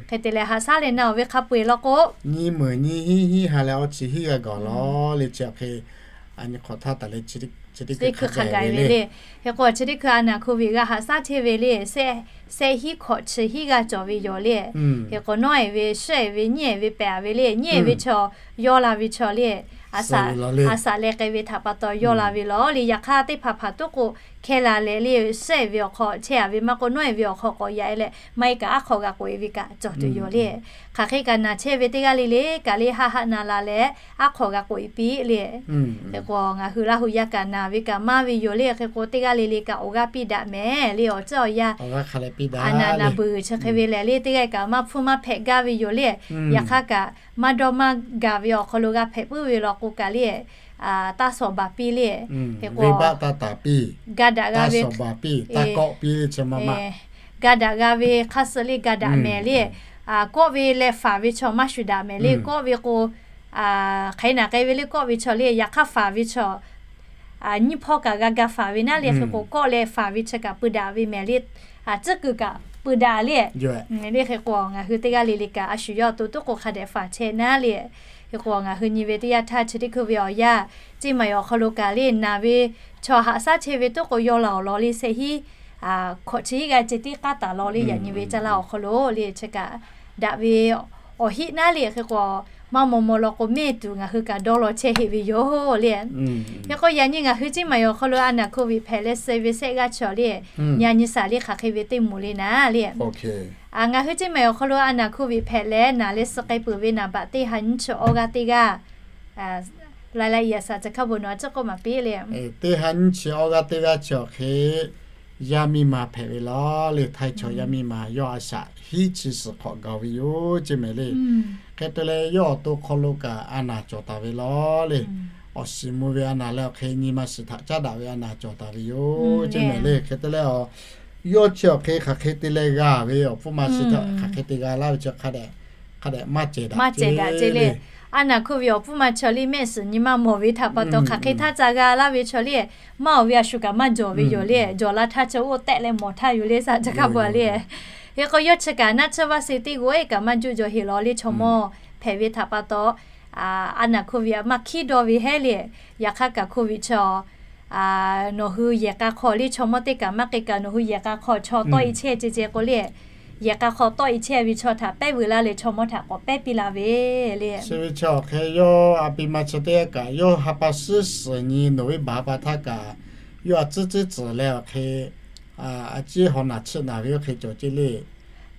Hk'e te leh haꞈ shaˉ leh na-oˬ ve hk'a peu-eˬ law k'o, nyiˇ meunˍ nyiˇ hiˉ, hiˉ ha leh awˇ chi hiˉ g'aˇ gaˬ law le. Chi hk'e a nyi hk'awꞈ htaˇ taˍ leh chi teˇ hkui hk'a gaˬ ve le. Hk'e k'o, chi teˇ hkui a naˍ โควิด g'a haꞈ shaˉ chehˇ ve le, shehˆ hiˉ hkawꞈ chi hiˉ g'aˇ cawˬ ve yoˬ le. Hk'e k'o, nawˉ-e ve, shehˆ-e ve, nyiˇ-e ve, pehˬ-a ve le. Nyiˇ-e ve chaw yawˇ la ve chaw le, a shaꞈ leh k'ai ve htaꞈ pa taw yawˇ la ve law le. Yaꞈ hk'aˇ teˇ hpaˍ hpaˍ tuˉ k'o, hkeh la leh le, shehˆ-e ve awˬ hk'aw chehˇ-a ve maˇ k'o, nawˉ-e ve awˬ hk'aw k'awꞈ yaꞈ-e leh maˇ heˆ kaꞈ aˉ hk'awꞈ g'a k'oꞈ-e ve kaꞈ cawˬ tuˬ yoˬ le. Hk'aˬ hk'e kaꞈ naˬ chehˇ ve teˇ g'aˇ le le kaꞈ le, haˆ haˆ na la leh aˉ hk'awꞈ g'a k'oꞈ-e piˇ le. Hk'e k'o, ngaˬ hui Laˇ huˍ yaˇ kaꞈ naˬ ve kaꞈ maˇ ve yoˬ le. Hk'e k'o, teˇ g'aˇ le le kaꞈ awˬ g'aˇ piˇ daꞈ mehˍ le. Awˬ ceuˬ awˬ yanˇ a naˬ naˬ beuˬ chi hk'e ve lehˬ le, teˇ g'aˇ kaꞈ maˇ hpfuhˇ maˇ hpehꞈ gaˇ ve yoˬ le. Yaꞈ hk'aˇ kaꞈ maˇ dawˇ maˇ gaˬ ve awˬ hk'aw lo g'a hpehꞈ puiˉ ve law k'o kaꞈ le, taˇ shawˍ baˬ piˇ le. Hk'e k'o, ga daꞈ g'a ve, ga daꞈ g'a ve hk'a suh le ga daꞈ mehˍ le. Kawˆ ve leh faˍ ve chaw maˇ shuˍ daꞈ mehˍ le. Kawˆ ve k'o, hk'aˬ hk'e naˬ k'ai ve le, kawˆ ve chaw le. Yaꞈ hk'aˇ faˍ ve chaw nyiˇ hpawˇ kaꞈ g'a ga faˍ ve naˉ le. Hk'e k'o kawˆ leh faˍ ve chi kaꞈ pui daꞈ ve mehˍ le. Tcuhˉ kuiˬ kaꞈ pui daꞈ le. Le hk'e k'o ngaˬ hui teˇ g'aˇ le le kaꞈ a shu yawˇ awˬ to tuˉ k'o hk'a dehꞈ faˍ chehˇ naˉ le. Hk'e k'o ngaˬ hui nyi ve teˇ yanˇ htaˇ chi teˇ hkui ve awˬ yanˇ, Ceˇ maiˬ awˬ hk'aw lo kaꞈ le naˍ ve chaw haꞈ shaˉ chehˇ ve tuˉ k'o yawˇ la awˬ lawn le shehˆ hiˉ hkawꞈ chi hiˉ g'a ceh tiˉ k'aˉ taˍ law le. Yaꞈ nyi ve caˇ laˇ awˬ hk'aw lo le chi kaꞈ daꞈ ve awˬ hiˆ naˉ le. Hk'e k'o maˇ maw maw law k'o mehˆ tuˬ ngaˬ hui kaꞈ dawˇ law chehˇ heˆ ve yoˬ le. Hk'e k'o yaꞈ nyi ngaˬ hui Ceˇ maiˬ awˬ hk'aw lo a naˍ hkoˇ viꞈ hpehꞈ leh suh ve sehˆ g'aˇ chaw le, nyi a nyi saˍ le hk'aˬ hk'e ve teˇ moˍ le naˉ le. Ngaˬ hui Ceˇ maiˬ awˬ hk'aw lo a naˍ hkoˇ viꞈ hpehꞈ leh naˍ leh suh k'ai peuˬ ve naˍ baꞈ teˇ ha nyiˇ chi awˇ g'aˇ teˇ g'aˇ, laiˉ laiˉ yaꞈ saˍ ca hkaˇ bon nawˬ a ciˉ k'oˆ maˍ piˇ le. Teˇ ha nyiˇ chi awˇ g'aˇ teˇ g'aˇ chi awˬ hk'e yaˇ miˇ ma hpehꞈ ve law le. Htaiˇ chaw yaˇ miˇ ma yawˇ a shaꞈ hiˉ chi suhˍ hk'awꞈ gaˬ ve yoˬ ceˇ mehˍ le. Hk'e te leh yawˇ awˬ to hk'aw lo kaꞈ a naˍ cawˬ taˍ ve law le. Awˬ shiˍ mvuh ve a naˍ leh awˬ hk'e nyi ma shiˍ htaꞈ caˉ daꞈ ve a naˍ cawˬ taˍ ve yoˬ ceˇ mehˍ le. Hk'e te leh a yawˇ chi awˬ hk'e hk'aˬ hk'e te leh g'a ve awˬ pfuhˇ ma shiˍ htaꞈ hk'aˬ hk'e te g'a laˇ ve chi hk'a dehꞈ, hk'a dehꞈ maˇ cehˬ daꞈ ceˇ le. A naˍ hkoˇ viꞈ awˬ pfuhˇ ma chaw le mehˆ shiˍ nyi ma mawˬ ve htaꞈ pa taw hk'aˬ hk'e htaˇ ca g'a laˇ ve chaw le, maˇ awˬ ve a shu kaꞈ maˇ jawˬ ve yoˬ le. Jawˬ la htaˇ chi oˇ tehˆ leh mawˬ htaˇ yoˬ le saˍ ca hkaˇ bon le. Hk'e k'o yawˇ chi kaꞈ naˆ tsuhˇ vaˇ se teˇ g'oˇ ehˉ kaꞈ maˇ juˆ jaw heˍ law le. Chaw mawˇ hpehꞈ ve htaꞈ pa taw a naˍ hkoˇ viꞈ maˇ hkiˉ dawˇ ve hehˉ le. Yaꞈ hk'aˇ kaꞈ hkoˇ viꞈ chaw nawˬ hui yehˬ k'a hk'aw le chaw mawˇ teˇ kaꞈ maˇ k'e kaꞈ nawˬ hui yehˬ k'a hk'aw chaw tawˆ e chehˇ ceh ceh k'o le, yehˬ k'a hk'aw tawˆ e chehˇ ve chaw htaꞈ pehˉ veuˬ laˇ leh chaw mawˇ htaꞈ k'awꞈ pehˉ piˇ la ve le. Chi ve chi awˬ hk'e yawˇ a pi ma chi teˇ g'aˇ kaꞈ yawˇ ha pa suhˉ suhˍ nyi nawˬ ve baˬ ha pa htaˇ kaꞈ yawˇ a tcuhˉ tcuhˉ tcuhˬ leh awˬ hk'e a ciˉ haw naˬ chiˆ naˬ ve oˇ hk'e cawˬ ceˇ le.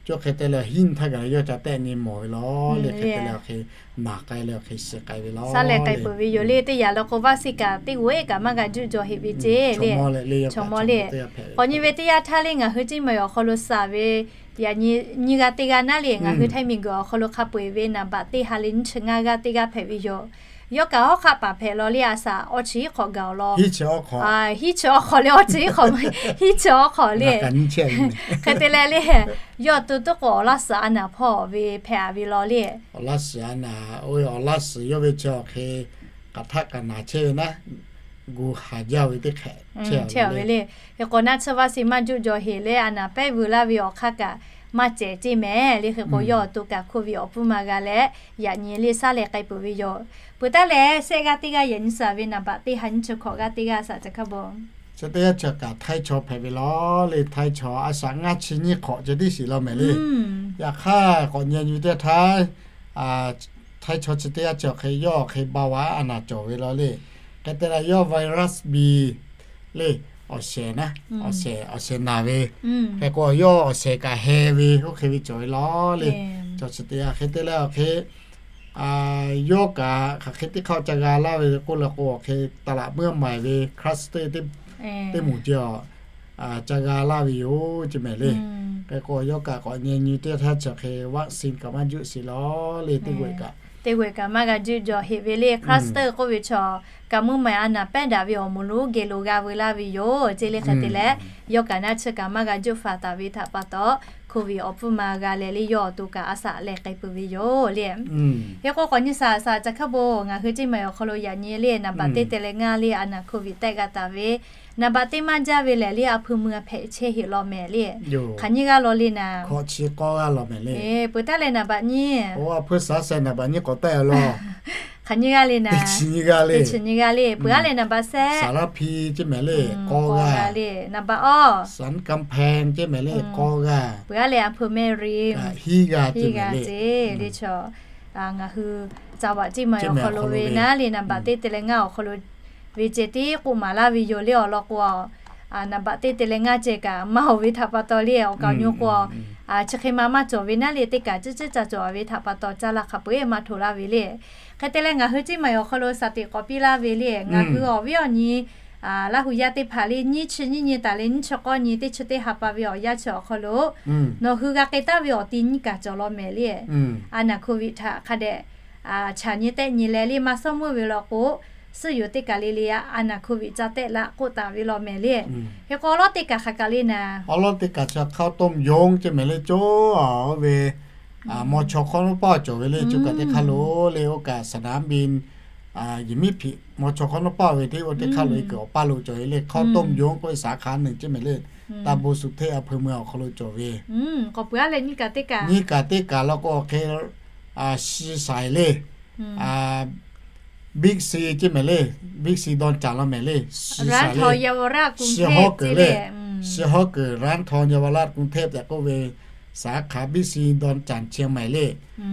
Chi hk'e te leh hiˉ nyi htaˇ kaꞈ yawˇ ca tehˆ nyi mawˬ ve law le. Hk'e te leh awˬ hk'e naˬ k'ai leh awˬ hk'e shiˍ k'ai ve law. Saˉ leh k'ai peuˬ ve yoˬ le. Teˇ yanˇ law k'o vaˇ se kaꞈ teˇ g'oˇ ehˉ kaꞈ maˇ g'a juˆ jaw heˍ ve ceˇ le. Chaw mawˇ le. K'awꞈ nyi ve teˇ yanˇ htaˇ le ngaˬ hui Ceˇ maiˬ awˬ hk'aw lo saˍ ve yaꞈ nyi nyiˇ g'aˇ teˇ g'aˇ naˉ le ngaˬ hui Htaiˇ miˬguiˬ awˬ hk'aw lo hk'a peu eˬ ve naˍ baꞈ teˇ ha leh nyiˇ chi ngaˇ g'aˇ teˇ g'aˇ hpehꞈ ve yoˬ. Yawˇ kaꞈ hawˉ hk'aˆ paˍ hpehꞈ law le a shaꞈ awˇ chi hiˉ hk'awꞈ gaˬ awˬ lawn. Hiˉ chi awˇ hk'awꞈ le awˇ chi hiˉ hk'awꞈ, hiˉ chi awˇ hk'awꞈ le. Hk'e te leh le yawˇ awˬ to tuˉ k'o awˬ laˇ suhˍ a naˍ hpawˇ ve hpehꞈ a ve law le. Awˬ laˇ suhˍ a naˍ, oˇ ve awˬ laˇ suhˍ yawˇ ve chi awˬ hk'e k'aˬ htaˆ kaꞈ naˍ chehˇ ve naˉ, gu haˍ jaˇ ve teˇ hk'ehꞈ chehˇ ve le. Hk'e k'o naˆ tsuhˇ vaˇ se maˇ juˆ jaw heˍ leh a naˍ pehˉ veuˬ laˇ ve awˬ hk'aˇ kaꞈ maˇ cehˬ ceˇ mehˍ le. Hk'e k'o yawˇ awˬ to kaꞈ hkoˇ viꞈ awˬ pfuhˇ ma g'a leh yaꞈ nyi le saˉ leh k'ai peuˬ ve yoˬ. Peuˬ taˉ leh sehˆ g'aˇ teˇ g'aˇ yaꞈ nyi saˍ ve naˍ baꞈ teˇ ha nyiˇ chi hk'awꞈ g'aˇ teˇ g'aˇ saˍ ca hkaˇ bon. Chi teˇ g'aˇ chi kaꞈ Htaiˇ chaw hpehꞈ ve law le. Htaiˇ chaw a shaꞈ ngaˇ chi nyiˇ hk'awꞈ ceh tiˉ shiˍ law mehˍ le. Yaꞈ hk'aˇ k'awꞈ nyi nyi teˇ htaˇ Htaiˇ chaw chi teˇ g'aˇ chi awˬ hk'e yawˇ awˬ hk'e ba wa a naˍ cawˬ ve law le. Hk'e te leh yawˇ virus B le, awˬ shehˍ naˉ, awˬ shehˍ, awˬ shehˍ naˬ ve. Hk'e k'o yawˇ awˬ shehˍ kaꞈ heh ve oˇ hk'e ve cawˬ ve law le. Chaw chi teˇ g'aˇ hk'e te leh awˬ hk'e yawˇ kaꞈ hk'aˬ hk'e teˇ hk'aˇ ca g'a laˇ ve k'oˆ le k'o awˬ hk'e ตลาดเมืองใหม่ ve cluster teˇ moˍ ceh a ca g'a laˇ ve yoˬ ceˇ mehˍ le. Hk'e k'o yawˇ kaꞈ k'awꞈ nyi nyi teˇ htaˇ chi awˬ hk'e vaccine kaꞈ maˇ juˆ shiˍ law le teˇ g'oˇ ehˉ kaꞈ. Teˇ g'oˇ ehˉ kaꞈ maˇ g'a juˆ jaw heˍ ve le. Cluster k'oˆ ve chaw kaꞈ mvuhˇ maˬ a naˍ pehˉ daꞈ ve awˬ moˍ lonˉ geh lo g'a veu laˇ ve yoˬ ceˇ le. Hk'e te leh yawˇ kaꞈ naˆ tsuhˇ kaꞈ maˇ g'a juˆ faˍ taˍ ve htaꞈ pa taw hkoˇ viꞈ awˬ pfuhˇ ma g'a leh le yawˇ awˬ to kaꞈ a shaꞈ leh k'ai peuˬ ve yoˬ le. Hk'e k'o k'awꞈ nyi saˍ saˍ ca hkaˇ bon ngaˬ hui Ceˇ maiˬ awˬ hk'aw lo yaꞈ nyi le naˍ baꞈ teˇ te leh ngaˇ le a naˍ hkoˇ viꞈ tehˆ g'a taˍ ve naˍ baꞈ teˇ maˇ jaˇ ve lehˬ le a hpu mui a hpehꞈ chehˇ heˆ law mehˍ le. Hk'aˬ nyiˇ g'aˇ law le naˍ. Peuˬ taˉ leh naˍ baꞈ nyiˇ. Hk'aˬ nyiˇ g'aˇ le naˍ. Teˇ chi nyiˇ g'aˇ le. Peuˬ aˉ leh naˍ baꞈ sehˉ. Saˍ laˇ hpi ceˇ mehˍ le k'awˇ g'aˇ le. Naˍ baꞈ awˇ. Saˍ kaˍ hpehˇ ceˇ mehˍ le k'awˇ g'aˇ. Peuˬ aˉ leh a hpu mehˇ riˍ. Hiˉ g'aˇ ceˇ le. Ngaˬ hui caˇ baꞈ Ceˇ maiˬ awˬ hk'aw lo ve naˉ le naˍ baꞈ teˇ te leh ngaˇ awˬ hk'aw lo ve ceh tiˉ k'oˆ maˍ laˇ ve yoˬ le. Awˬ lawn k'o a naˍ baꞈ teˇ te leh ngaˇ ceh kaꞈ maˇ oˬ ve htaꞈ pa taw le awˬ kaˍ awˬ nyi k'o chi hk'e ma maˇ cawˬ ve naˉ le teˇ kaꞈ ciˉ ciˉ ca cawˬ ve htaꞈ pa taw caˇ laˇ hk'a peu-eˬ maˇ hto laˇ ve le. Hk'e te leh ngaˬ hui Ceˇ maiˬ awˬ hk'aw lo shaˍ tiꞈ k'awꞈ piˇ laˇ ve le ngaˬ hui awˬ viˉ awˬ nyi Laˇ hu yaˇ teˇ hpaˍ le nyiˇ chi nyiˇ nyi taˍ leh nyiˇ chi k'awˇ nyi teˇ chi teˇ ha pa ve awˬ yanˇ chi awˬ hk'aw lo nawˬ hui g'a k'ai taˍ ve awˬ ti nyiˇ kaˬ cawˬ law mehˍ le. A naˍ hkoˇ viꞈ htaꞈ hk'a dehꞈ chaꞈ nyi tehˆ nyi leh le maˇ sawˉ meuˇ ve law k'o, suhˉ yoˬ teˇ kaˬ le le a naˍ hkoˇ viꞈ ca tehˆ laˇ k'oˆ taˍ ve law mehˍ le. Hk'e k'o awˉ lawˉ teˇ kaˬ hk'aˬ kaˬ le naˍ. Awˉ lawˉ teˇ kaˬ chi hk'aˇ tawˇ mvuh yonˍ ceˇ mehˍ le co a oˇ ve maw chaw hk'awˇ lonˉ paˇ cawˬ ve le co kaˬ teˇ hk'aˇ lo le oˇ kaꞈ สนามบิน Yehˬ miˉ hpiꞈ maw chaw hk'awꞈ nawˉ paˇ ve teˇ oˇ teˇ hk'aˇ lo e kuiˬ awˬ paˇ lo cawˬ ve le. Hkawˇ tawˇ mvuh yonˍ k'oˆ ve saˍ hkaˍ nehˬ ceˇ mehˍ le. Taˇ bon suˍ hteˇ a hpeu mui awˬ hk'aw lo cawˬ ve. Nyiˇ kaꞈ teˇ kaꞈ law k'o awˬ hk'e, shi saiˍ le. Big C ceˇ mehˍ le. Big C dawˇ caˍ law mehˍ le. Shi saiˍ le. Shi hawˉ kuiˬ le. Shi hawˉ kuiˬ ร้านทองเยาวราชกรุงเทพ tehꞈ k'oˆ ve saˍ hkaˍ Big C dawˇ caˍ chi mehˍ le.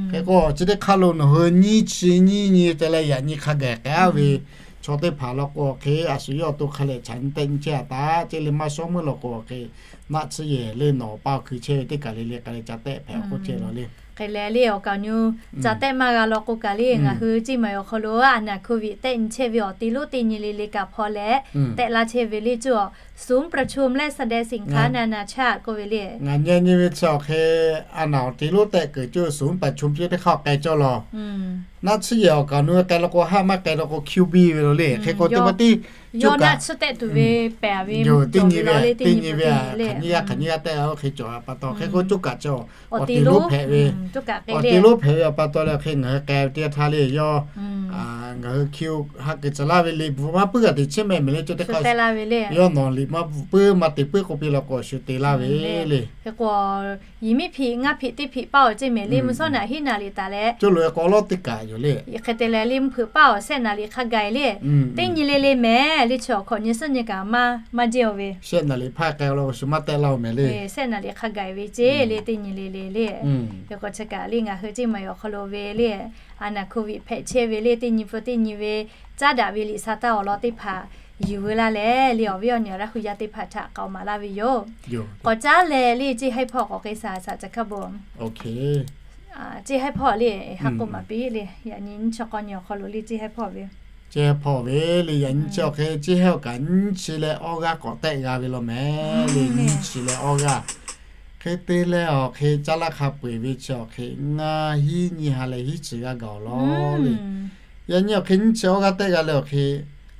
Hk'e k'o chi teˇ hk'aˇ lo nawˬ hui nyiˇ chi nyiˇ nyi te leh yaꞈ nyi hk'a gaˬ k'ai ve chaw teˇ hpaˍ law k'o awˬ hk'e, a shu yawˇ awˬ to hk'a lehˬ chaꞈ nyi tehˆ nyi chehˇ a taˍ ceˇ le. Maˇ shawˉ meuˇ law k'o awˬ hk'e, naˆ tsuhˇ yehˬ le nawˬ paˇ hkui chehˇ ve teˇ kaˬ le le k'ai leh ca tehˆ hpehꞈ k'oˆ chehˇ law le. Hk'e leh le awˬ kaˍ awˬ nu ca tehˆ maˇ g'a law k'o kaꞈ le, ngaˬ hui ceˇ maˬ awˬ hk'aw lo a naˍ โควิด tehˆ nyi chehˇ ve awˬ te lonˉ teˇ nyi le le kaꞈ hpaw leh tehˆ laˇ chehˇ ve le cuˇ a. ศูนย์ประชุมและแสดงสินค้านานาชาติ k'oˆ ve le. Ngaˬ nyi nyi ve chi awˬ hk'e, a naˍ awˬ te lonˉ tehˆ kuiˬ cuˇ ศูนย์ประชุม cuˇ teˇ hk'aˇ k'ai cawˇ law. Naˆ tsuhˇ yehˬ awˬ kaˍ awˬ nu k'ai law k'o haˆ, maˇ k'ai law k'o Q B ve law le. Hk'e k'o teˇ pa tiˉ yawˇ naˆ tsuhˇ tehˆ tuˬ ve pehˬ ve teˇ nyi ve, teˇ nyi ve hk'aˬ nyiˇ g'aˇ hk'aˬ nyiˇ g'aˇ tehˆ a oˇ hk'e cawˬ a pa taw. Hk'e k'o cuˇ kaꞈ chi awˬ te lonˉ hpehꞈ ve, awˬ te lonˉ hpehꞈ ve a pa taw leh hk'e ngaˬ hui k'ai ve teˇ htaˇ le yawˇ ngaˬ hui Q haˆ kuiˬ tcuh laˇ ve liꞈ bvuhꞈ maˇ puiˉ kaꞈ teꞈ chiˉ mehˍ mehˍ le. Chi teˇ hk'aˇ yawˇ nawˬ liꞈ maˇ bvuhꞈ puiˉ maˇ te puiˉ k'oˆ piˇ law k'o shu te laˇ ve le. Hk'e k'o, yehˬ miˉ hpiꞈ ngaˇ hpiꞈ teˇ hpiꞈ paˇ awˬ ceˇ mehˍ le. Mvuhˇ shawˉ naꞈ hiˉ naˍ liꞈ taˍ leh, co loꞈ e k'o awˬ lawˉ teˇ kaꞈ yoˬ le. Hk'e te leh le mvuhˇ hpeuꞈ paˇ awˬ shehˆ naˍ liꞈ hk'a gaˬ le. Teˇ nyi le le mehˍ le chi awˬ hkawꞈ nyi suhˉ nyi kaꞈ maˇ maˇ jehˇ oˬ ve. Shehˆ naˍ liꞈ hpaˇ k'ai law k'o shu maˇ tehˆ laˇ oˬ mehˍ le. Shehˆ naˍ liꞈ hk'a gaˬ ve ceˇ le teˇ nyi le le le. Hk'e k'o chi kaꞈ le ngaˬ hui ceˇ maˬ awˬ hk'aw lo ve le, a naˍ โควิด hpehꞈ chehˇ ve le teˇ nyi pfuhˇ teˇ nyi ve caˉ daꞈ ve liꞈ sa taˇ awˬ lawn teˇ hpaˍ yuˬ veu laˇ leh le awˬ viˉ awˬ nyi Laˇ hu yaˇ teˇ hpaˍ htaꞈ k'aoˍ maˍ laˇ ve yoˬ. K'awꞈ caˉ leh le ceˇ haiˉ hpawˇ k'awꞈ k'ai shaˍ shaˍ ca hk'a bon. Ceˇ haiˉ hpawˇ le, ha k'oˆ maˍ piˇ le. Yaꞈ nyi nyiˇ chi k'awˇ nyi awˬ hk'aw lo le ceˇ haiˉ hpawˇ ve, ceˇ haiˉ hpawˇ ve le yaꞈ nyi chi awˬ hk'e ceˇ haiˉ awˬ kaꞈ nyiˇ chi leh awˇ g'aˇ k'awꞈ tehˆ g'a ve law mehˍ le. Nyiˇ chi leh awˇ g'aˇ hk'e te leh awˬ hk'e caˇ laˇ hk'a peu eˬ ve chi awˬ hk'e ngaˬ hiˉ nyi ha lehˬ hiˉ chi g'aˇ gaˬ awˬ lawn le. Yaꞈ nyi awˬ hk'e nyiˇ chi awˇ g'aˇ tehˆ g'a leh awˬ hk'e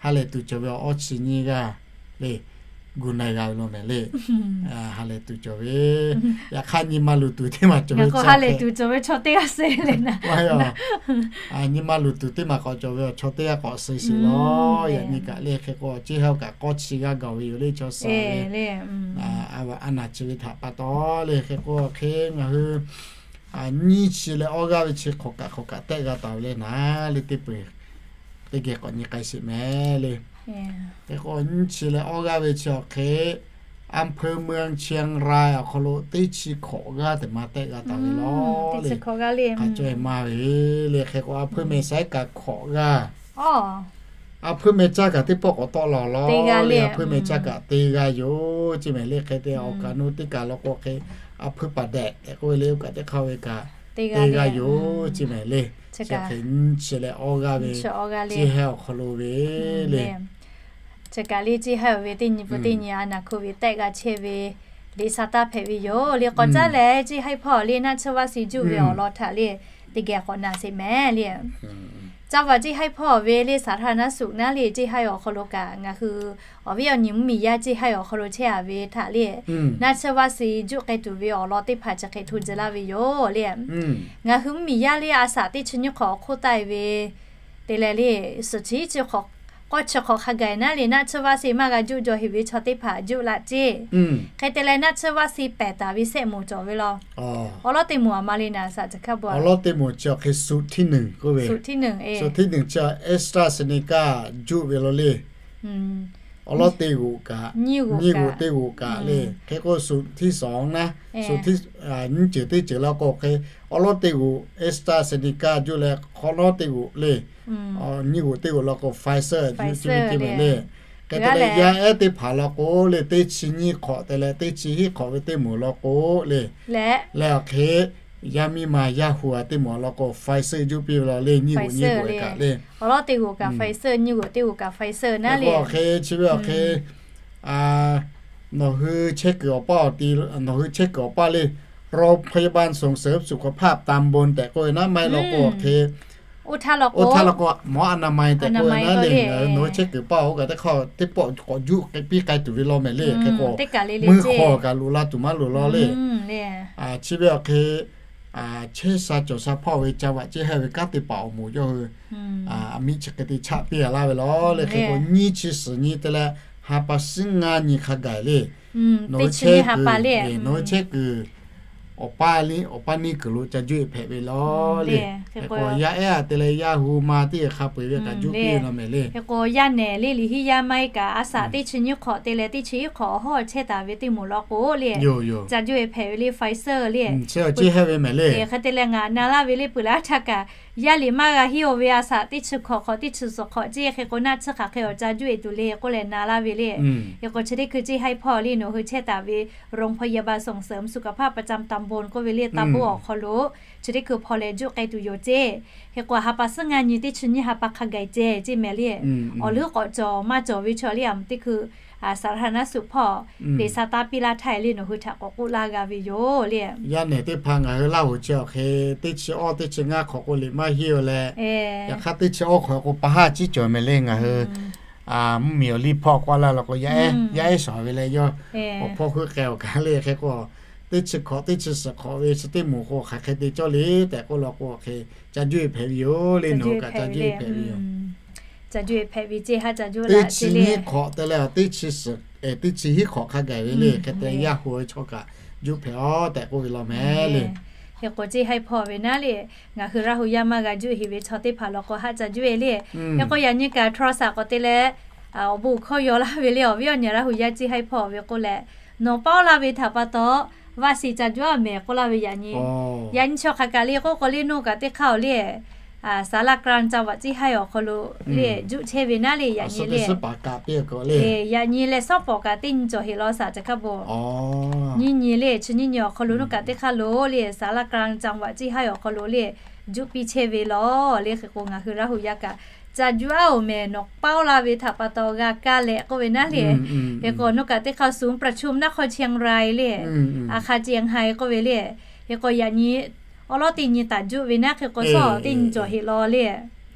ha lehˬ tuˬ cawˬ ve awˬ awˇ chi nyiˇ g'aˇ le gu na g'a ve law mehˍ le. Ha lehˬ tuˬ cawˬ ve, yaꞈ hk'aˇ nyi ma luˬ tuˬ teˇ maˬ cawˬ ve, ha lehˬ tuˬ cawˬ ve chaw teˇ g'aˇ se le na. Nyi ma luˬ tuˬ teˇ maˬ k'awꞈ cawˬ ve awˬ chaw teˇ g'aˇ k'awꞈ suh sheˍ law. Yaꞈ nyi kaꞈ le hk'e k'o ceˇ haiˉ awˬ kaꞈ k'awˇ chi g'aˇ gaˬ ve yoˬ le chaw suh ve. A naˍ chi ve htaꞈ pa taw le hk'e k'o hk'e ngaˬ hui nyiˇ chi leh awˇ g'aˇ ve chi hk'awꞈ kaꞈ hk'awꞈ kaꞈ tehˆ g'a taˍ ve le naˍ le teˇ peu eˬ teˇ geh k'awꞈ nyi k'ai sheˍ mehˍ le. Hk'e k'o nyiˇ chi leh awˇ g'aˇ ve chi awˬ hk'e อำเภอเมืองเชียงราย awˬ hk'aw lo teˇ chi hk'awꞈ g'aˇ teꞈ ma tehˆ g'a taˍ ve law le. Hk'a caweh maˇ ve le hk'e k'o a hpeuˇ meh saiˉ kaꞈ hk'awꞈ g'aˇ, a hpeuˇ meh caˇ kaꞈ teˇ pawˆ k'awꞈ tawˆ la law le. A hpeuˇ meh caˇ kaꞈ te g'a yoˬ ceˇ mehˍ le. Hk'e te awˬ kaˍ awˬ nu teˇ kaˬ law k'o hk'e a hpeuˇ paˍ dehꞈ tehꞈ k'oˆ ve le. Oˇ kaꞈ teˇ hk'aˇ ve kaꞈ te g'a yoˬ ceˇ mehˍ le. Chi hk'e nyiˇ chi leh awˇ g'aˇ ve ceˇ haiˉ awˬ hk'aw lo ve le. Chi kaꞈ le ceˇ haiˉ awˬ ve teˇ nyi pfuhˇ teˇ nyi a naˍ โควิด tehˆ g'a chehˇ ve liꞈ sa taˇ hpehꞈ ve yoˬ le. K'awꞈ caˉ leh ceˇ haiˉ hpawˇ le naˆ tsuhˇ vaˇ si juˆ ve awˬ lawn htaꞈ le teˇ geh k'awꞈ na sheˍ mehˍ le. Caˇ vaˬ ceˇ haiˉ hpawˇ ve le สาธารณสุข naˉ le ceˇ haiˉ awˬ hk'aw lo kaꞈ ngaˬ hui awˬ viˉ awˬ nyi mvuhˇmiˬ yaˇ ceˇ haiˉ awˬ hk'aw lo chehˇ a ve htaꞈ le naˆ tsuhˇ vaˇ si juˆ k'ai tuˬ ve awˬ lawn teˇ hpaˍ chi hk'e hto tcuh laˇ ve yoˬ le. Ngaˬ hui mvuhˇmiˬ yaˇ le a shaꞈ teˇ chi nyiˇ hk'awꞈ hk'oˆ taˆ e ve te leh le, suhˍ chi chi k'awˇ chi hk'awꞈ hk'a gaˬ naˉ le naˆ tsuhˇ vaˇ si maˇ g'a juˆ jaw heˍ ve chaw teˇ hpaˍ juˆ laꞈ ceˇ. Hk'e te leh naˆ tsuhˇ vaˇ si pehˬ taˍ ve sehˆ moˍ cawˬ ve law. Awˬ lawˉ teˇ moˍ a ma le naˍ shaꞈ chi hk'a bon. Awˬ lawˉ teˇ moˍ chi awˬ hk'e สูตรที่หนึ่ง k'oˆ ve. สูตรที่หนึ่ง e. สูตรที่หนึ่ง chi AstraZeneca juˆ ve law le. Awˬ lawˉ teˇ g'oꞈ kaꞈ, nyiˇ g'oꞈ teˇ g'oꞈ kaꞈ le. Hk'e k'o สูตรที่สอง naˉ, สูตรที่ nyiˇ ceuˬ teˇ ceuˬ law k'o hk'e, awˬ lawˉ teˇ g'oꞈ AstraZeneca juˆ leh hk'awꞈ nawˉ teˇ g'oꞈ le, nyiˇ g'oꞈ teˇ g'oꞈ law k'o Pfizer juˆ ve le. Hk'e te leh yaˇ ehˉ teˇ hpaˍ law k'o le teˇ chi nyiˇ hk'awꞈ te leh teˇ chi hiˉ hk'awꞈ ve teˇ moˍ law k'o le, leh awˬ hk'e yaˇ miˇ ma yaˇ hu a teˇ moˍ law k'o Pfizer juˆ piˇ ve law le. Nyiˇ g'oꞈ nyiˇ g'oꞈ kaꞈ le, awˬ lawˉ teˇ g'oꞈ kaꞈ Pfizer, nyiˇ g'oꞈ teˇ g'oꞈ kaꞈ Pfizer naˉ le. Awˬ hk'e chi ve awˬ hk'e nawˬ hui chehˇ kuiˬ awˬ paˇ awˬ ti, nawˬ hui chehˇ kuiˬ awˬ paˇ le โรงพยาบาลส่งเสริมสุขภาพตำบล tehꞈ k'oˆ ve naˉ maˇ heˆ law k'o hk'e, oˇ htaˇ law k'o หมออนามัย tehꞈ k'oˆ ve naˉ le. Nawˬ hui chehˇ kuiˬ paˇ oˇ kaꞈ teˇ hk'aˇ teˇ pawˆ k'awꞈ juˆ piˇ k'ai tuˬ ve law mehˍ le. Hk'e k'o meuˇ hk'aw kaꞈ loꞈ la tuˬ maˇ loˍ law le. Chi ve awˬ hk'e chehˇ sha cawˬ sha hpawˇ ve ca vaꞈ ceˇ haiˇ ve kanˉ te paˍ awˬ moˍ yawˇ hui a miˇ chi hk'e te chaˆ piˇ a laˇ ve law le. Hk'e k'o nyiˇ chi suhˍ nyi te leh ha pa suhˉ ngaˇ nyi hk'a gaˬ le. Nawˬ hui chehˇ kuiˬ, nawˬ hui chehˇ kuiˬ awˬ paˇ neˇ kuiˬ lo ca juˇ e hpehꞈ ve law le. Hk'e k'o yaˇ ehˉ a te leh yaˇ hu ma teˇ g'aˇ hk'a peu-eˬ ve kaꞈ juˇ piˇ ve law mehˍ le. Hk'e k'o yaˇ nehˬ le liꞈ hiˉ yaˇ maˇ heˆ kaꞈ a shaꞈ teˇ chi nyiˇ hk'awꞈ te leh teˇ chi hiˉ hk'awꞈ awˬ hawˉ chehˇ taˍ ve teˇ moˍ law k'o le, ca juˇ e hpehꞈ ve le Pfizer le. Hk'e te leh ngaˬ na laˇ ve le peuˬ laˇ htaˇ kaꞈ yaˇ liꞈ maˇ g'a hiˉ-oˬ ve a shaꞈ teˇ chi hk'awꞈ hk'awꞈ teˇ chi suhˍ hk'awꞈ ceˇ. Hk'e k'o naˆ tsuhˇ hk'aˬ hk'e awˬ ca juˇ e tuˬ le k'oˆ leh na laˇ ve le. Hk'e k'o chi teˇ hkui ceˇ haiˇ hpawˇ le nawˬ hui chehˇ taˍ ve โรงพยาบาลส่งเสริมสุขภาพประจำตำบล k'oˆ ve le taˇ boˆ awˬ hk'aw lo chi teˇ hkui hpaw leh juˇ k'ai tuˬ yoˬ ceˇ. Hk'e k'o ha pa suhˉ ngaˇ nyi teˇ chi nyiˇ ha pa hk'a gaˬ ceˇ ceˇ mehˍ le. Awˬ leuˉ k'awꞈ cawˬ maˇ cawˬ ve chaw le a mvuhˇ teˇ hkui สาธารณสุข hpawˇ te sha taˇ piˇ laˇ htaˇ le nawˬ hui htaꞈ k'awꞈ k'oˆ laˇ g'a ve yoˬ le. Yaˇ nehˬ teˇ hpaˍ ngaˬ hui Laˇ huˍ chi awˬ hk'e teˇ chi awˇ teˇ chi ngaˇ hk'awꞈ k'o liꞈ maˇ hiˉ-oˬ leh, yaꞈ hk'aˇ teˇ chi awˇ hk'awꞈ k'o pa haˇ ciˉ cawˬ mehˍ le ngaˬ hui mvuhˇmiˬ awˬ liˇ hpawˇ k'oˆ laˇ law k'o yaˇ ehˉ, yaˇ ehˉ shawˍ ve leh yawˇ awˬ hpawˇ hkui k'ai awˬ kaˬ le. Hk'e k'o teˇ chi hk'awꞈ teˇ chi suhˍ hk'awꞈ ve chi teˇ moˍ k'o hk'aˬ hk'e te cawˇ le tehꞈ k'oˆ law k'o hk'e ca juˇ e hpehꞈ ve yoˬ le. Nawˬ hui kaꞈ ca juˇ e hpehꞈ ve yoˬ. Ca juˇ e hpehꞈ ve ceˇ ha ca juˇ teˇ chi nyiˇ hk'awꞈ te leh teˇ chi suhˍ, teˇ chi hiˉ hk'awꞈ hk'a gaˬ ve le. Hk'e te yaˇ hu ve chaw kaꞈ juˇ hpehꞈ-aˬ tehꞈ k'oˆ ve law mehˍ le. Hk'e k'o ceˇ haiˇ hpawˇ ve naˉ le, ngaˬ hui Laˇ huˍ yaˇ maˇ g'a juˇ heˍ ve chaw teˇ hpaˍ law k'o haˆ ca juˇ e le. Hk'e k'o yaꞈ nyi kaꞈ โทรศัพท์ k'awꞈ te leh awˬ bon hkawˇ yaw laˇ ve le awˬ viˉ awˬ nyi Laˇ huˍ yaˇ ceˇ haiˇ hpawˇ ve k'oˆ leh, nawˬ paoˇ laˇ ve htaꞈ pa taw vaꞈ shiˍ ca juˇ a mehˍ k'oˆ laˇ ve yaꞈ nyi. Yaꞈ nyi chaw hk'aˬ kaꞈ le k'oˆ k'o le nawˬ kaꞈ teˇ hk'aˇ-oˬ le สารกลางจังหวัด ceˇ haiˇ awˬ hk'aw lo le juˇ chehˇ ve naˉ le yaꞈ nyi le. Yaꞈ nyi leh shawˉ pawˍ kaꞈ teˇ nyi cawˬ heˍ law shaˍ ca hkaˇ bon. Nyiˇ nyi le chi nyiˇ nyi awˬ hk'aw lo nawˬ kaꞈ teˇ hk'aˇ lo le สารกลางจังหวัด ceˇ haiˇ awˬ hk'aw lo le juˇ piˇ chehˇ ve law le. Hk'e k'o ngaˬ hui Laˇ huˍ yaˇ kaꞈ ca juˇ a-oˬ mehˍ nawˬ paoˇ laˇ ve htaꞈ pa taw g'a kaˇ leh k'oˆ ve naˉ le. Hk'e k'o nawˬ kaꞈ teˇ hk'aˇ ศูนย์ประชุมนครเชียงราย le, a hk'a ceˇ haiˇ k'oˆ ve le. Hk'e k'o yaꞈ nyi awˉ lawˉ teˇ nyi taˍ juˇ ve naˉ hk'e k'o shawˉ teˇ nyi cawˬ heˍ law le.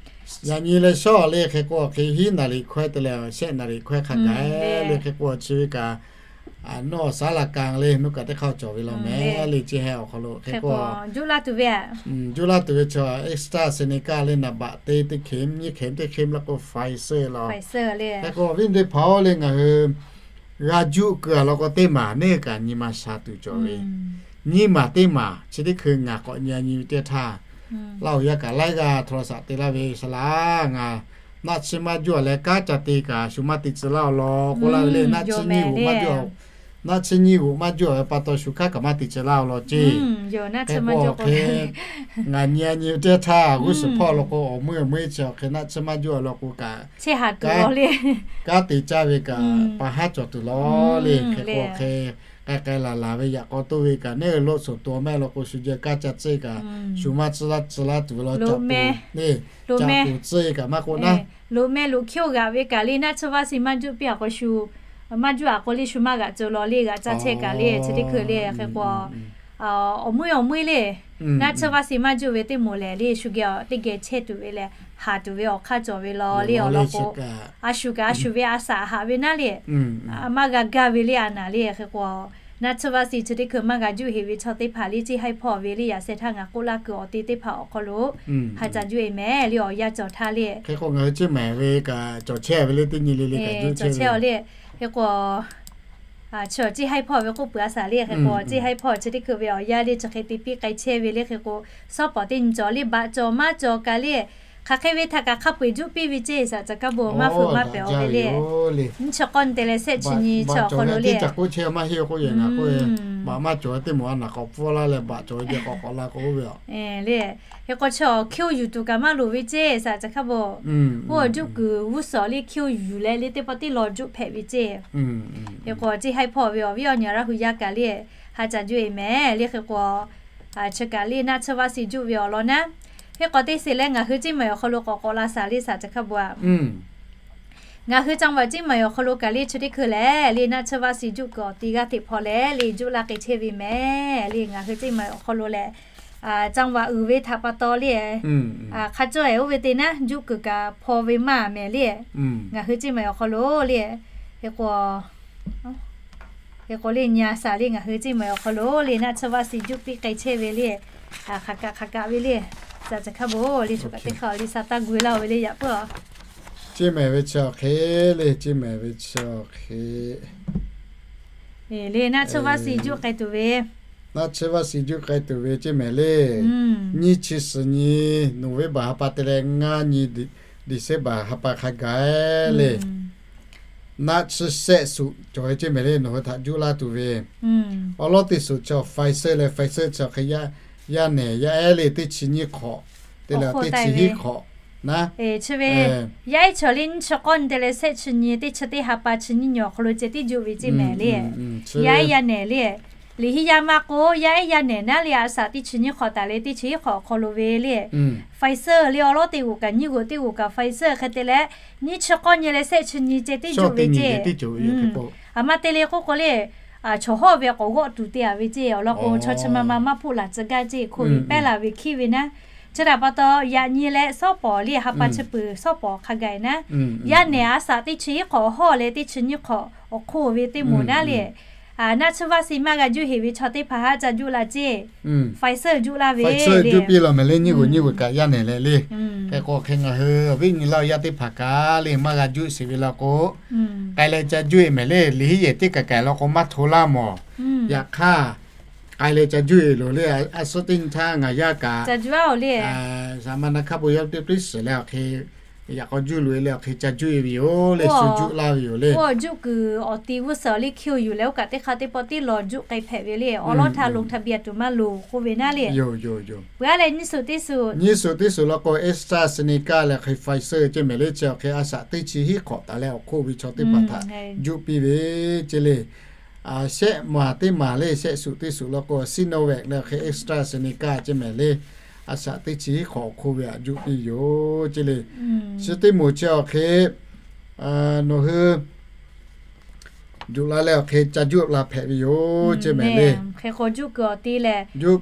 Yaꞈ nyi leh shawˉ le hk'e k'o hk'e hiˉ naˍ riˍ hkawehˇ te leh shehˆ naˍ riˍ hkawehˇ hk'a gaˬ le. Hk'e k'o chi ve kaꞈ nawˬ สารกลาง le nawˬ kaꞈ teˇ hk'aˇ cawˬ ve law mehˍ le ceˇ haiˇ awˬ hk'aw lo. Hk'e k'o juˇ laˇ tuˬ ve, juˇ laˇ tuˬ ve chaw AstraZeneca le naˍ baꞈ te teˇ เข็ม nyiˇ เข็ม teˇ เข็ม law k'o Pfizer law. Hk'e k'o awˬ viˉ teˇ hpaˍ-oˬ le ngaˬ hui g'a juˇ keu a law k'o teˇ maˬ neˇ kaꞈ nyi ma sha tuˬ cawˬ ve. Nyiˇ maˬ teˇ maˬ chi teˇ hkui ngaˬ k'awꞈ nyi a nyi ve teˇ htaˇ, Laˇ huˍ yaˇ kaꞈ laiˉ g'aˇ โทรศัพท์ te laˇ ve shaˍ laˇ ngaˬ naˆ tsuhˇ maˇ juˇ a leh kanˉ ca te kaꞈ shu maˇ te tcuh laˇ-oˬ law k'oˆ laˇ ve le. Naˆ tsuhˇ nyiˇ g'uꞈ maˇ juˇ, naˆ tsuhˇ nyiˇ g'uꞈ maˇ juˇ a ve pa taw shu hkanˉ kaꞈ maˇ te tcuh laˇ-oˬ law ceˇ. Hk'e k'o hk'e ngaˬ nyi a nyi ve teˇ htaˇ g'uˇ suhˍ hpawˇ law k'o awˬ meuˇ awˬ meuˇ chi awˬ hk'e naˆ tsuhˇ maˇ juˇ a law k'o kaꞈ kanˉ te caˇ ve kaꞈ pa haˉ cawˬ tuˬ law le. Hk'e k'o hk'e k'ai k'ai laˬ laˬ ve yaꞈ k'aw toˇ ve kaꞈ neˇ loˆ soˍ to maˇ law k'o shu jeh kanˉ ca tcuhˇ kaꞈ shu maˇ tcuhˇ laˇ tcuhˇ laˇ tuˬ ve law caꞈ poˍ le, caꞈ poˍ tcuhˇ kaꞈ maˇ k'oˆ naˉ. Loꞈ meh loꞈ hkiˇ-oˬ g'aꞈ ve kaꞈ le naˆ tsuhˇ vaˆ si maˇ juˇ piˇ a k'o shu maˇ juˇ a k'o le shu maˇ g'aꞈ cawˬ law le g'aꞈ caˇ chehˇ kaꞈ le chi teˇ hkui le. Hk'e k'o awˬ meuˇ awˬ meuˇ le naˆ tsuhˇ vaˆ si maˇ juˇ ve teˇ moˍ lehˬ le shu geh teˇ geh chehˇ tuˬ ve leh haˍ tuˬ ve awˬ hk'aˇ cawˬ ve law le. Awˬ lawn k'o a shu kaꞈ a shu ve a shaꞈ haꞈ ve naˉ le maˇ g'a gaˇ ve le a naˍ le. Hk'e k'o naˆ tsuhˇ vaˆ si chi teˇ hkui maˇ g'a juˇ heˍ ve chaw teˇ hpaˍ le ceˇ haiˇ hpawˇ ve le yaꞈ sheh htaˇ ngaˬ k'oˆ laˇ kuiˬ awˬ te teˇ hpaˍ awˬ hk'aw lo ha ca juˇ e mehˍ le awˬ yanˇ cawˬ htaˇ le. Hk'e k'o ngaˬ hui ceˇ mehˍ ve kaꞈ cawˬ chehˇ ve le teˇ nyi le le kaꞈ juˇ chehˇ ve le. Hk'e k'o chi ceˇ haiˇ hpawˇ ve k'oˆ peuˬ a shaˍ le. Hk'e k'o ceˇ haiˇ hpawˇ chi teˇ hkui ve awˬ yanˇ le chi hk'e te piˇ k'ai chehˇ ve le. Hk'e k'o shawˉ pawˍ teˇ nyi cawˬ le baꞈ cawˬ maˇ cawˬ kaꞈ le hk'aˬ hk'e ve htaꞈ kaꞈ hk'a peu-eˬ juˇ piˇ ve ceˇ shaˍ ca hkaˇ bon maˇ feu maˇ pehˍ-oˬ ve le. Nyiˇ chi k'awˇ nyi te leh shehˆ chi nyi chi awˬ hk'aw lo le. Baꞈ maˇ cawˬ ve teˇ moˍ a naˍ k'awꞈ pfuhˇ laˇ leh baꞈ cawˬ ve jeh k'awꞈ k'awꞈ la k'o ve le. Hk'e k'o chi awˬ hkiˇ-oˬ yuˬ tuˬ kaꞈ maˇ loˍ ve ceˇ shaˍ ca hkaˇ bon. Oˇ juˇ kuiˬ g'uˇ suhˍ le hkiˇ-oˬ yuˬ leh le teˇ pawˆ teˇ law juˇ hpehꞈ ve ceˇ. Hk'e k'o ceˇ haiˇ hpawˇ ve awˬ viˉ awˬ nyi Laˇ huˍ yaˇ kaꞈ le ha ca juˇ e mehˍ le. Hk'e k'o chi kaꞈ le naˆ tsuhˇ vaˆ si juˇ ve awˬ lawn naˉ. Hk'e k'o teˇ sheˍ leh ngaˬ hui ceˇ mehˍ awˬ hk'aw lo k'awꞈ k'awꞈ la shaˍ le shaˍ ca hkaˇ bon a. Ngaˬ hui จังหวัด ceˇ mehˍ awˬ hk'aw lo kaꞈ le chi teˇ hkui lehˬ le naˆ tsuhˇ vaˆ si juˇ kuiˬ awˬ ti g'aˇ teꞈ hpaw leh le juˇ laˇ k'ai chehˇ ve mehˍ le. Ngaˬ hui ceˇ mehˍ awˬ hk'aw lo lehˬ จังหวัด uiˍ ve htaꞈ pa taw le hk'a cawˇ-e oˇ ve te naˉ juˇ kuiˬ kaꞈ hpaw ve maˇ mehˍ le. Ngaˬ hui ceˇ mehˍ awˬ hk'aw lo le hk'e k'o hk'e k'o le nyi a shaˍ le ngaˬ hui ceˇ mehˍ awˬ hk'aw lo le naˆ tsuhˇ vaˆ si juˇ piˇ k'ai chehˇ ve le. Hk'aˬ kaꞈ hk'aˬ kaꞈ ve le. Ca ca hk'a bo le, choˬ kaꞈ teˇ hk'a le, sa taˇ gu laˇ-oˬ ve le, yaꞈ puiˉ-a. Ceˇ mehˍ ve chi awˬ hk'e le, ceˇ mehˍ ve chi awˬ hk'e. Le, naˆ tsuhˇ vaˆ si juˆ k'ai tuˬ ve. Naˆ tsuhˇ vaˆ si juˆ k'ai tuˬ ve ceˇ mehˍ le. Nyiˇ chi suhˍ nyi, November ha pa te leh ngaˇ nyi, December ha pa hk'a gaˬ le. Naˆ tsuhˇ shehˆ suhˍ cawˬ ve ceˇ mehˍ le, nawˬ hui htaꞈ juˆ laˇ tuˬ ve. Awˬ lawˉ teˇ suhˍ chaw Pfizer leh Pfizer chaw hk'e yaˇ nehˬ yaˇ ehˉ le, teˇ chi nyiˇ hk'awꞈ te leh teˇ chi hiˉ hk'awꞈ naˉ. Chi ve yaˇ ehˉ chaw le nyiˇ chi k'awˇ nyi te leh shehˆ chi nyi, teˇ chi teˇ ha pa chi nyiˇ nyi awˬ hk'aw lo ceh tiˉ juˆ ve ceˇ mehˍ le. Yaˇ ehˉ yaˇ nehˬ le, liꞈ hiˉ yaˇ maˇ k'o, yaˇ ehˉ yaˇ nehˬ naˉ le, a shaꞈ teˇ chi nyiˇ hk'awꞈ taˍ leh teˇ chi hiˉ hk'awꞈ awˬ hk'aw lo ve le. Pfizer le, awˬ lawˉ teˇ g'uˬ kaꞈ nyiˇ g'uˬ, teˇ g'uˬ kaꞈ Pfizer hk'e te leh, nyiˇ chi k'awˇ nyi leh shehˆ chi nyi ceh tiˉ juˆ ve ceˇ. Aˬ ma te le k'oˆ k'o le, chaw hawˇ ve k'awꞈ g'awˆ tuˬ te-a ve ceˇ. Awˬ lawn k'o, chaw chi ma ma maˇ hpoˆ laˬ tcuh gaˇ ceˇ, hko ve pehˉ la ve hkiˉ ve naˉ. Chi htaꞈ pa taw, yaꞈ nyi leh shawˉ pawˍ le, ha pa chi peuˬ shawˉ pawˍ hk'a gaˬ naˉ, yaˇ nehˬ a shaꞈ teˇ chi hiˉ hk'awꞈ hawˇ leh teˇ chi nyiˇ hk'awꞈ awˬ hk'oˆ ve teˇ moˍ naˉ le, naˆ tsuhˇ vaˆ si maˇ g'a juˆ heꞈ ve chaw teˇ hpaˍ haˉ ca juˆ la ceˇ. Pfizer juˆ laˇ ve le. Juˆ piˇ law mehˍ le, nyiˇ g'uˬ nyiˇ g'uˬ kaꞈ yaˇ nehˬ leh le. Hk'e k'o hk'e ngaˬ hui awˬ viˉ nyi laˇ yaˇ teˇ hpaˍ kaꞈ le maˇ g'a juˆ sheˍ ve law k'o, k'ai leh ca juˆ-e mehˍ le. Liꞈ hiˉ yehˬ teˇ kaꞈ kaꞈ law k'o maˇ hto laˇ mawˬ. Yaꞈ hk'aˇ, k'ai leh ca juˆ-e loˬ le. A suhˉ teˇ nyi htaˇ ngaˬ yaˇ kaꞈ, a ma na hkaˇ bon yaˇ teˇ piˉ suhˍ leh awˬ hk'e, yaꞈ k'aw juˆ loꞈ-e leh awˬ hk'e ca juˆ-e ve yoˬ le. Shu juˆ laˇ ve yoˬ le. Oˇ juˆ kuiˬ awˬ ti g'uˇ suhˍ awˬ liˇ hkiˇ-oˬ yuˬ leh oˇ kaꞈ teˇ hk'aˇ teˇ pawˆ tiˉ lawˬ juˆ k'ai hpehꞈ ve le. Awˬ lawˉ htaˇ ลงทะเบียน tuˬ maˇ loˍ k'oˆ ve naˉ le. Peuˬ-a leh nyiˇ suhˍ teˇ suhˍ, nyiˇ suhˍ teˇ suhˍ law k'o AstraZeneca leh hk'e Pfizer ceˇ mehˍ le. Chi awˬ hk'e a shaꞈ teˇ chi hiˉ hk'awꞈ taˍ leh awˬ hk'oˆ ve chaw teˇ hpaˍ htaꞈ juˆ piˇ ve ceˇ le. Shehˆ maˬ teˇ maˬ le, shehˆ suhˍ teˇ suhˍ law k'o Sinovac leh hk'e AstraZeneca ceˇ mehˍ le. A shaꞈ teˇ chi hiˉ hk'awꞈ awˬ hk'oˆ ve htaꞈ juˆ piˇ yoˬ ceˇ le. Chi teˇ moˍ chi awˬ hk'e nawˬ hui juˆ la leh awˬ hk'e ca juˆ la hpehꞈ ve yoˬ ceˇ mehˍ le. Juˆ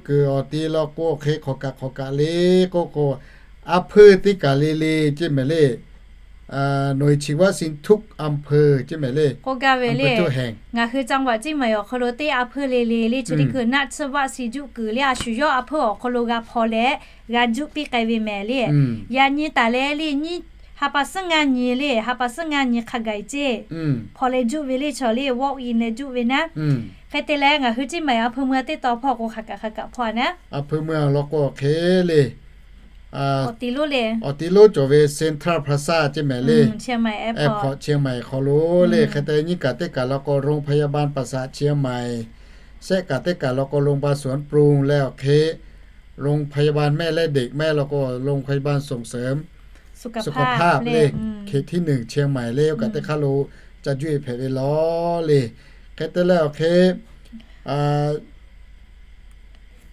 kuiˬ awˬ ti law k'o hk'e hk'awꞈ kaꞈ hk'awꞈ kaꞈ le k'oˆ k'o, a hpuiˇ teˇ kaˬ le le ceˇ mehˍ le. Nawˬ hui chi vaˆ si htuˆ a hpuiˇ ceˇ mehˍ le. K'oˆ gaˇ ve le, ngaˬ hui จังหวัด ceˇ mehˍ awˬ hk'aw lo teˇ a hpuiˇ le le le chi teˇ kuiˬ naˆ tsuhˇ vaˆ si juˆ kuiˬ le a shu yawˇ a hpuiˇ awˬ hk'aw lo g'a hpaw leh g'a juˆ piˇ k'ai ve mehˍ le. Yaꞈ nyi taˍ leh le nyiˇ ha pa suhˉ ngaˇ nyi le, ha pa suhˉ ngaˇ nyi hk'a gaˬ ceˇ hpaw leh juˆ ve le chaw le walk in leh juˇ ve naˉ. Hk'e te leh ngaˬ hui ceˇ mehˍ a hpuiˇ meuˇ teˇ taw hpawˇ k'o hk'aˬ kaꞈ hk'aˬ kaꞈ hpawˇ naˉ. A hpuiˇ meuˇ law k'o hk'e le, awˬ ti lonˉ le, awˬ ti lonˉ cawˬ ve Central Plaza ceˇ mehˍ le. Airport Chiang Mai hk'aw lo le. Hk'e te nyiˇ kaˬ teˇ kaˬ law k'o โรงพยาบาลประสาทเชียงใหม่ shehˆ kaˬ teˇ kaˬ law k'o โรงพยาบาลสวนปรุง leh awˬ hk'eโรงพยาบาลแม่และเด็ก mehˍ law k'o โรงพยาบาลส่งเสริมสุขภาพ le เขตที่หนึ่ง Chiang Mai le oˇ kaꞈ teˇ hk'aˇ lo ca juˆ-e hpehꞈ ve law le. Hk'e te leh awˬ hk'e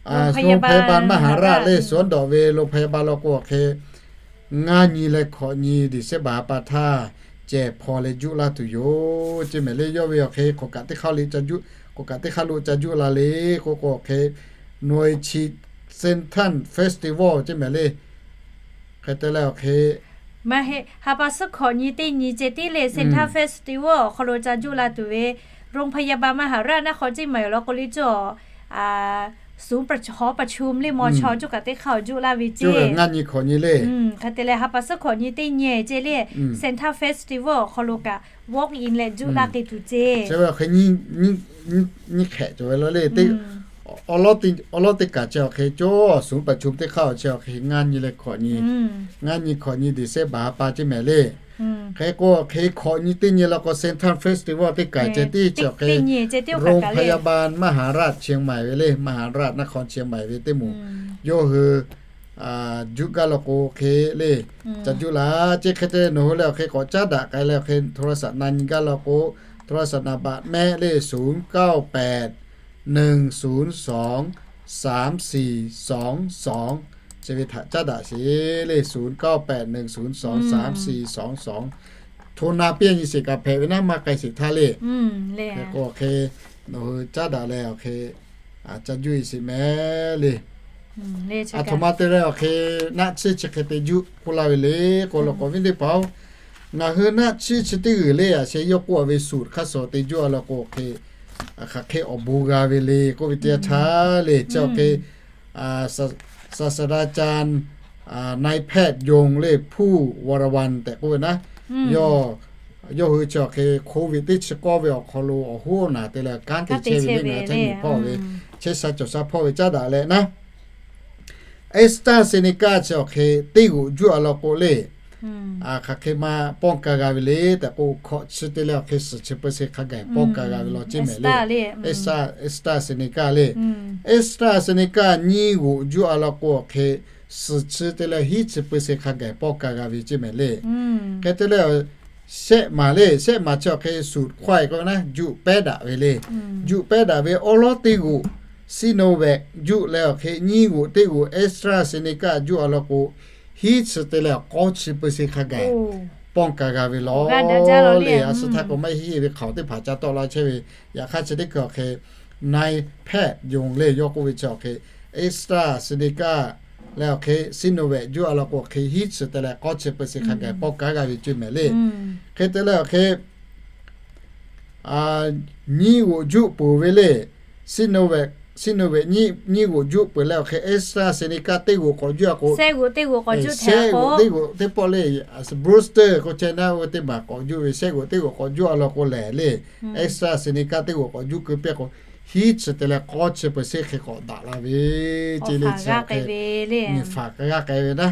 โรงพยาบาลมหาราช le suhˉ dawꞈ ve โรงพยาบาล law k'o awˬ hk'e ngaˇ nyi leh hkawꞈ nyi December ha pa htaˇ ceh hpaw leh juˆ laˇ tuˬ yoˬ ceˇ mehˍ le. Yawˇ ve awˬ hk'e k'awꞈ kaꞈ teˇ hk'aˇ le ca juˆ, k'awꞈ kaꞈ teˇ hk'aˇ lo ca juˆ la le k'oˆ k'o awˬ hk'e, Noi Chi Shantung Festival ceˇ mehˍ le. Hk'e te leh awˬ hk'e maˇ heˆ, ha pa suhˉ hkawꞈ nyi teˇ nyi ceh tiˉ le Shantung Festival awˬ hk'aw lo ca juˆ la tuˬ ve โรงพยาบาลมหาราช naˆ hk'aw ceˇ mehˍ awˬ lawn k'o le cawˬ ศูนย์หอประชุม le maw chaw cawˬ kaꞈ teˇ hk'aˇ awˬ juˆ laˇ ve ceˇ. Ngaˇ nyi hkawꞈ nyi le. Hk'e te leh ha pa suhˉ hkawꞈ nyi teˇ nyi ceh le Shantung Festival awˬ hk'aw lo kaꞈ walk in leh juˆ laˇ k'ai tuˬ ceˇ. Chi ve awˬ hk'e nyi hk'ehꞈ cawˬ ve law le. Awˬ lawˉ teˇ kaˬ ceh awˬ hk'e cawˬ ศูนย์ประชุม teˇ hk'aˇ awˬ chi awˬ hk'e ngaˇ nyi leh hkawꞈ nyi, ngaˇ nyi hkawꞈ nyi December ha pa ceˇ mehˍ le. Hk'e k'o awˬ hk'e hkawꞈ nyi teˇ nyi law k'o Shantung Festival teˇ kaˬ ceh tiˉ chi awˬ hk'e โรงพยาบาลมหาราชเชียงใหม่ ve le, มหาราชนครเชียงใหม่ ve teˇ moˍ yawˇ hui juˆ gaˇ law k'o hk'e le ca juˆ la ceˇ. Hk'e te nawˬ hui leh awˬ hk'e k'awꞈ caˉ daꞈ k'ai leh awˬ hk'e โทรศัพท์ na nyi gaˇ law k'o โทรศัพท์ na baꞈ mehˆ le ศูนย์เก้าแปด หนึ่งศูนย์สอง สามสี่สองสอง chi ve htaꞈ caˉ daꞈ sheˍ le ศูนย์เก้าแปด หนึ่งศูนย์สอง สามสี่สองสอง hto na piˇ nyi sheˍ kaꞈ hpehꞈ ve naˉ maˇ k'ai sheˍ htaˇ le. Hk'e k'o awˬ hk'e nawˬ hui caˉ daꞈ leh awˬ hk'e ca juˆ-e sheˍ mehˍ le. Aˬ htoꞈ ma te leh awˬ hk'e naˆ tsuhˇ chi hk'e te juˆ k'oˆ laˇ ve le k'o law k'o viˉ teˇ hpaˍ-oˬ, ngaˬ hui naˆ tsuhˇ chi teˇ g'uiˬ le a sheh yawˇ k'oˆ-a ve สูตร hk'aˇ suh te juˆ-a law k'o hk'e hk'aˬ hk'e awˬ bon g'a ve le k'oˆ ve teˇ yanˇ htaˇ le chi awˬ hk'e ศาสตราจารย์ นายแพทย์ยง le ผู้วรวรรณ tehꞈ k'oˆ ve naˉ, yawˇ hui chi awˬ hk'e โควิด teˇ chi k'awˇ ve awˬ hk'aw lo awˬ hoˉ naˬ te leh kanˉ te chehˇ ve le, ngaˬ hui htaiˇ miˬ hpawˇ ve chehˇ sha cawˬ sha hpawˇ ve caˉ daꞈ leh naˉ, AstraZeneca chi awˬ hk'e teˇ g'oꞈ juˇ a law k'o le, hk'aˬ hk'e ma pawˇ ka g'a ve le tehꞈ k'o, hkawꞈ chi te leh awˬ hk'e suhˍ chi เปอร์เซ็นต์ hk'a gaˬ pawˇ ka g'a ve law ceˇ mehˍ le. AstraZeneca le, AstraZeneca nyiˇ g'oꞈ juˇ a law k'o awˬ hk'e suhˍ chi te leh hiˉ chi เปอร์เซ็นต์ hk'a gaˬ pawˇ ka g'a ve ceˇ mehˍ le. Hk'e te leh shehˆ maˬ le, shehˆ maˬ chi awˬ hk'e สูตรไข้ k'o naˉ, juˆ pehˉ daꞈ ve le. Juˆ pehˉ daꞈ ve awˉ lawˉ teˇ g'oꞈ Sinovac juˆ leh awˬ hk'e nyiˇ g'oꞈ teˇ g'oꞈ AstraZeneca juˇ a law k'o, hiˉ chi te leh k'awˇ chi เปอร์เซ็นต์ hk'a gaˬ pawˇ ka g'a ve law le. A shu htaˇ k'o maˇ heˆ ve hk'aoˍ teˇ hpaˍ ca tawˆ la chehˇ ve, yaꞈ hk'aˇ chi teˇ hkui awˬ hk'e นายแพทย์ยง le yawˇ k'oˆ ve chi awˬ hk'e AstraZeneca leh awˬ hk'e Sinovac juˇ a law k'o awˬ hk'e hiˉ chi te leh k'awˇ chi เปอร์เซ็นต์ hk'a gaˬ pawˇ ka g'a ve ceˇ mehˍ le. Hk'e te leh awˬ hk'e nyiˇ g'oꞈ juˆ peuˬ ve le. Sinovac, Sinovac nyiˇ g'oꞈ juˆ peuˬ leh awˬ hk'e AstraZeneca teˇ g'oꞈ k'awꞈ juˇ a k'o, shehˆ g'oꞈ teˇ g'oꞈ k'awꞈ juˇ teˇ pawˆ le, booster k'o chehˇ naˉ, oˇ ve teˇ maˬ k'awꞈ juˇ ve, shehˆ g'oꞈ teˇ g'oꞈ k'awꞈ juˇ a law k'o lehˬ le, AstraZeneca teˇ g'oꞈ k'awꞈ juˇ keu piˇ k'o, hiˉ chi te leh k'awˇ chi เปอร์เซ็นต์ hk'e k'awꞈ daꞈ la ve ceˇ le. Chi awˬ hk'e nyi faˍ ka g'aˇ k'ai ve naˉ,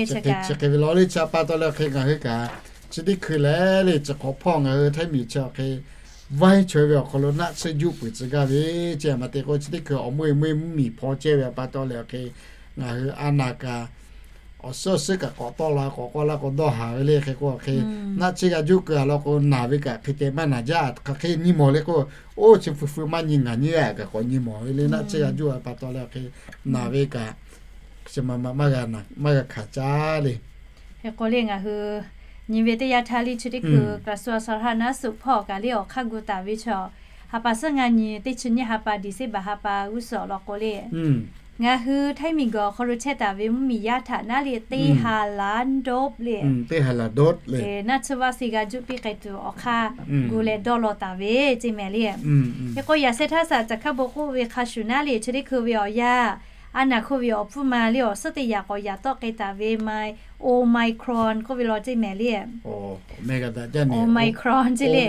chi hk'e ve law le. Chi pa taw leh awˬ hk'e ngaˬ hui kaꞈ chi teˇ hkui leh le, chi hk'awꞈ hpawˇ ngaˬ hui htaiˇ miˬ chi awˬ hk'e vaiˇ chaweh ve awˬ hk'aw lo naˆ tsuhˇ juˆ peuˬ tcuh gaˇ ve ceˇ. Maˇ te k'o chi teˇ hkui awˬ meuˇ meuˇ mvuhˇmiˬ hpaw chehˇ ve pa taw leh awˬ hk'e ngaˬ hui a naˍ kaꞈ awˬ suhˉ awˬ suhˉ kaꞈ k'awꞈ tawˆ la, k'awꞈ k'awꞈ la k'awꞈ dawˇ haˍ ve le. Hk'e k'o awˬ hk'e naˆ tsuhˇ g'a juˆ keu a law k'o, naˬ ve kaꞈ hk'e te maˇ naˬ jaˇ. Hk'aˬ hk'e nyi mawˬ le k'o, oˇ chi fuiˍ fuiˍ maˇ nyi, ngaˬ nyi a kaꞈ k'awꞈ nyi mawˬ ve le. Naˆ tsuhˇ g'a juˆ a pa taw leh awˬ hk'e naˬ ve kaꞈ chi ma ma maˇ g'a hkanˍ caˇ le. Hk'e k'o le ngaˬ hui nyi ve teˇ yanˇ htaˇ le chi teˇ hkui กระทรวงสาธารณสุข hpawˇ kaꞈ le awˬ hk'aˇ gu taˍ ve chaw, ha pa suhˉ ngaˇ nyi teˇ chi nyiˇ ha pa December ha pa g'uˇ suhˍ awˬ lawn k'o le, ngaˬ hui htaiˇ miˬ guiˬ awˬ hk'aw lo chehˇ taˍ ve mvuhˇmiˬ yaˇ htaꞈ naˉ le teˇ ha laˬ dawˆ le, naˆ tsuhˇ vaˇ si g'a juˆ piˇ k'ai tuˬ awˬ hk'aˇ gu leh dawˇ law taˍ ve ceˇ mehˍ le. Hk'e k'o yaꞈ sheh htaˇ saˍ caˬ hkaˇ bon k'oˆ ve hk'a shuˍ naˉ le chi teˇ hkui ve awˬ yanˇ, a naˍ hk'oˆ ve awˬ pfuhˇ ma le awˬ suhˉ teˇ yaꞈ k'awꞈ yaꞈ tawˆ k'ai taˍ ve ma Omicron k'oˆ ve law ceˇ mehˍ le. Omicron ceˇ le.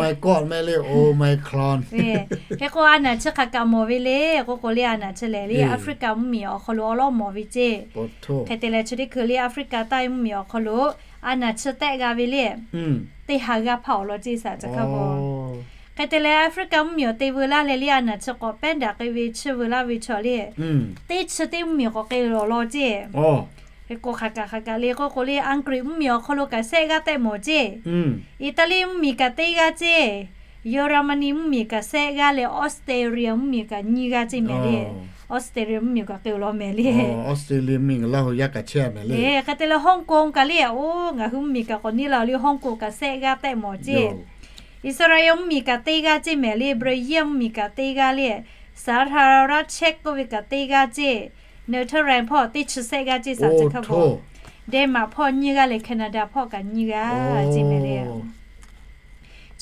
Hk'e k'o a naˍ chi hk'aˬ kaꞈ mawˬ ve le k'oˆ k'o le, a naˍ chi lehˬ le Africa mvuhˇmiˬ awˬ hk'aw lo awˉ lawˉ mawˬ ve ceˇ. Hk'e te leh chi teˇ hkui le Africa taiˇ mvuhˇmiˬ awˬ hk'aw lo a naˍ chi tehˆ g'a ve le, teˇ ha g'aˇ hpaˇ awˬ lawn ceˇ saˍ caˬ hkaˇ bon. Hk'e te leh Africa mvuhˇmiˬ awˬ te veu laˇ leh le a naˍ chi k'awꞈ pehˉ daꞈ k'ai ve chi veu laˇ ve chaw le, teˇ chi teˇ mvuhˇmiˬ k'awꞈ k'ai lawˬ law ceˇ. Hk'e k'o hk'aˬ kaꞈ hk'aˬ kaꞈ le k'oˆ k'o le, Anˍgriˍ mvuhˇmiˬ awˬ hk'aw lo kaꞈ shehˆ g'aˇ tehˆ mawˬ ceˇ. Iˍtaˍliˆ mvuhˇmiˬ kaꞈ teˇ g'aˇ ceˇ. Yawˇraˍmaˍniˆ mvuhˇmiˬ kaꞈ shehˆ g'aˇ leh Australia mvuhˇmiˬ kaꞈ nyiˇ g'aˇ ceˇ mehˍ le. Australia mvuhˇmiˬ kaꞈ k'ai lawˬ mehˍ le. Hk'e te leh Hong Kong kaꞈ le, oˇ ngaˬ hui mvuhˇmiˬ kaꞈ k'awꞈ neˇ la le, Hong Kong kaꞈ shehˆ g'aˇ tehˆ mawˬ ceˇ. Iˍsaˍreˍlaˆ mvuhˇmiˬ kaꞈ teˇ g'aˇ ceˇ mehˍ le, Brazil mvuhˇmiˬ kaꞈ teˇ g'aˇ le, Saˍlaˍnaˍ Rehˉ Chehˇ k'oˆ ve kaꞈ teˇ g'aˇ ceˇ. Netherlands hpawˇ teˇ chi shehˆ g'aˇ ceˇ saˍ caˬ hkaˇ bon. Denmark hpawˇ nyiˇ g'aˇ leh Canada hpawˇ kaꞈ nyiˇ g'aˇ ceˇ mehˍ le.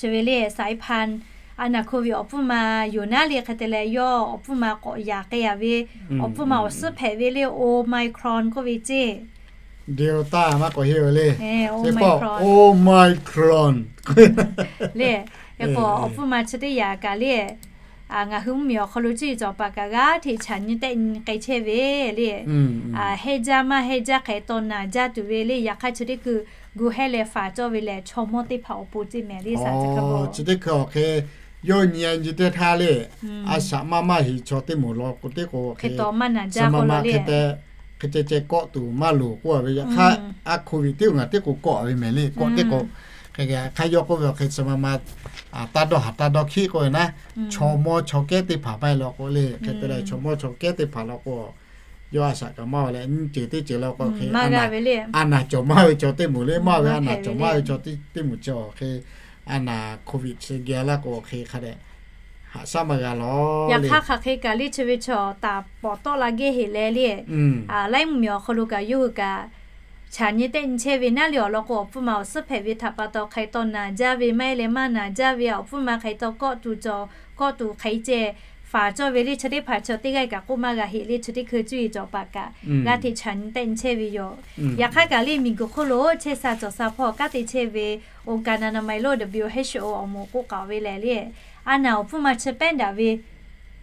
Chi ve le Saipan a naˍ hk'oˆ ve awˬ pfuhˇ ma yoˬ naˉ le. Hk'e te leh yawˇ awˬ pfuhˇ ma k'awꞈ yaꞈ k'ai a ve, awˬ pfuhˇ ma awˬ suhˉ hpehꞈ ve le Omicron k'oˆ ve ceˇ. Delta maˇ k'awꞈ heˆ ve le. Omicron le. Hk'e k'o awˬ pfuhˇ ma chi teˇ yaꞈ kaꞈ le, ngaˬ hui mvuhˇmiˬ awˬ hk'aw lo cuˇ yiˍ cawˬ paˍ kaꞈ g'aˇ hteꞈ chaꞈ nyi tehˆ nyi k'ai chehˇ ve le. Hehˇ jaˇ maˇ hehˇ jaˇ hk'e taw naˬ jaˇ tuˬ ve le. Yaꞈ hk'aˇ chi teˇ hkui gu hehˇ leh faˍ cawˇ ve lehˬ, chaw mawˇ teˇ hpaˍ awˬ pon ceˇ mehˍ le saˍ caˬ hkaˇ bon. Chi teˇ hkui awˬ hk'e yawˇ nyi a nyi teˇ htaˇ le, a shaꞈ maˇ maˇ heˍ chaw teˇ moˍ law k'o teˇ k'o hk'e, hk'e te hk'e ceh ceh kawˆ tuˬ maˇ loˍ k'oˆ a ve. Yaꞈ hk'aˇ a โควิด teˇ g'aˇ teˇ k'o kawˆ ve mehˍ le. Kawˆ teˇ k'o hk'e hk'aˇ yawˇ k'oˆ ve awˬ hk'e chi ma ma taˇ dawˇ haˍ taˇ dawˇ hkiˆ k'oˆ ve naˉ, chaw mawˇ chaw kehˉ teˇ hpaˍ maˇ heˆ law k'o le. Hk'e te leh chaw mawˇ chaw kehˉ teˇ hpaˍ law k'o yawˇ a shaꞈ kaꞈ maˇ ve leh nyiˇ ceuˬ teˇ ceuˬ law k'o hk'e, a naˬ cawˬ maˇ ve chaw teˇ moˍ le, maˇ ve a naˬ cawˬ maˇ ve chaw teˇ moˍ chi awˬ hk'e, a naˬ โควิด chi geh laˇ k'o hk'e hk'a dehꞈ haꞈ shaˉ maˇ g'a law. Yaꞈ hk'aˇ hk'aˬ hk'e kaꞈ le chi ve chaw taˍ pawˍ tawˆ la geh heˍ leh le, laiˉ mvuhˇmiˬ awˬ hk'aw lo kaꞈ yawˇ hui kaꞈ chaꞈ nyi tehˆ nyi chehˇ ve naˉ le awˬ lawn k'o, awˬ pfuhˇ ma awˬ suhˉ hpehꞈ ve htaꞈ pa taw hk'e taw naˬ jaˇ ve maˇ heˆ leh maˇ naˬ jaˇ ve awˬ pfuhˇ ma hk'e taw kawˆ tuˬ cawˬ, kawˆ tuˬ hk'e ceh faˍ cawˇ ve le chi teˇ hpaˍ chaw teˇ g'aˇ kaꞈ k'oˆ maˇ g'a heˆ le chi teˇ hkui cuˇ yiˍ cawˬ paˍ kaꞈ g'aˇ hteꞈ chaꞈ nyi tehˆ nyi chehˇ ve yoˬ. Yaꞈ hk'aˇ kaꞈ le miˬguiˬ hk'oˆ lo chehˇ sha cawˬ sha hpawˇ kanˉ te chehˇ ve oˇ kaꞈ naˍ naˍ maˍ lo W H O awˬ moˍ k'oˆ k'aoˍ ve lehˬ le, a naˍ awˬ pfuhˇ ma chi pehˉ daꞈ ve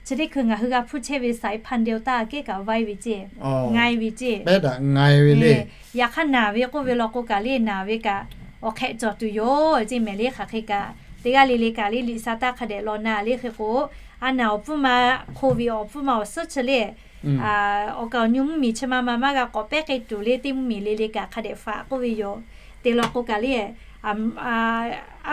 chi teˇ hkui ngaˬ hui g'a hpuˇ chehˇ ve saiˍ hpanˍ Delta kehˉ kaꞈ vaiˇ ve ceˇ, ngai ve ceˇ, ngai ve le. Yaꞈ hk'aˇ naˬ ve k'oˆ ve law k'o kaꞈ le naˬ ve kaꞈ awˬ hk'ehꞈ cawˬ tuˬ yoˬ ceˇ mehˍ le. Hk'aˬ hk'e kaꞈ teˇ g'aˇ le le kaꞈ le liꞈ sha taˇ hk'a dehꞈ law na le hk'e k'o, a naˍ awˬ pfuhˇ ma, COVID awˬ pfuhˇ ma awˬ suhˉ chi le awˬ kaˍ awˬ nyi mvuhˇmiˬ chi ma ma maˇ g'a k'awꞈ pehˉ k'ai tuˬ le teˇ mvuhˇmiˬ le le kaꞈ hk'a dehꞈ faˍ k'oˆ ve yoˬ. Te law k'o kaꞈ le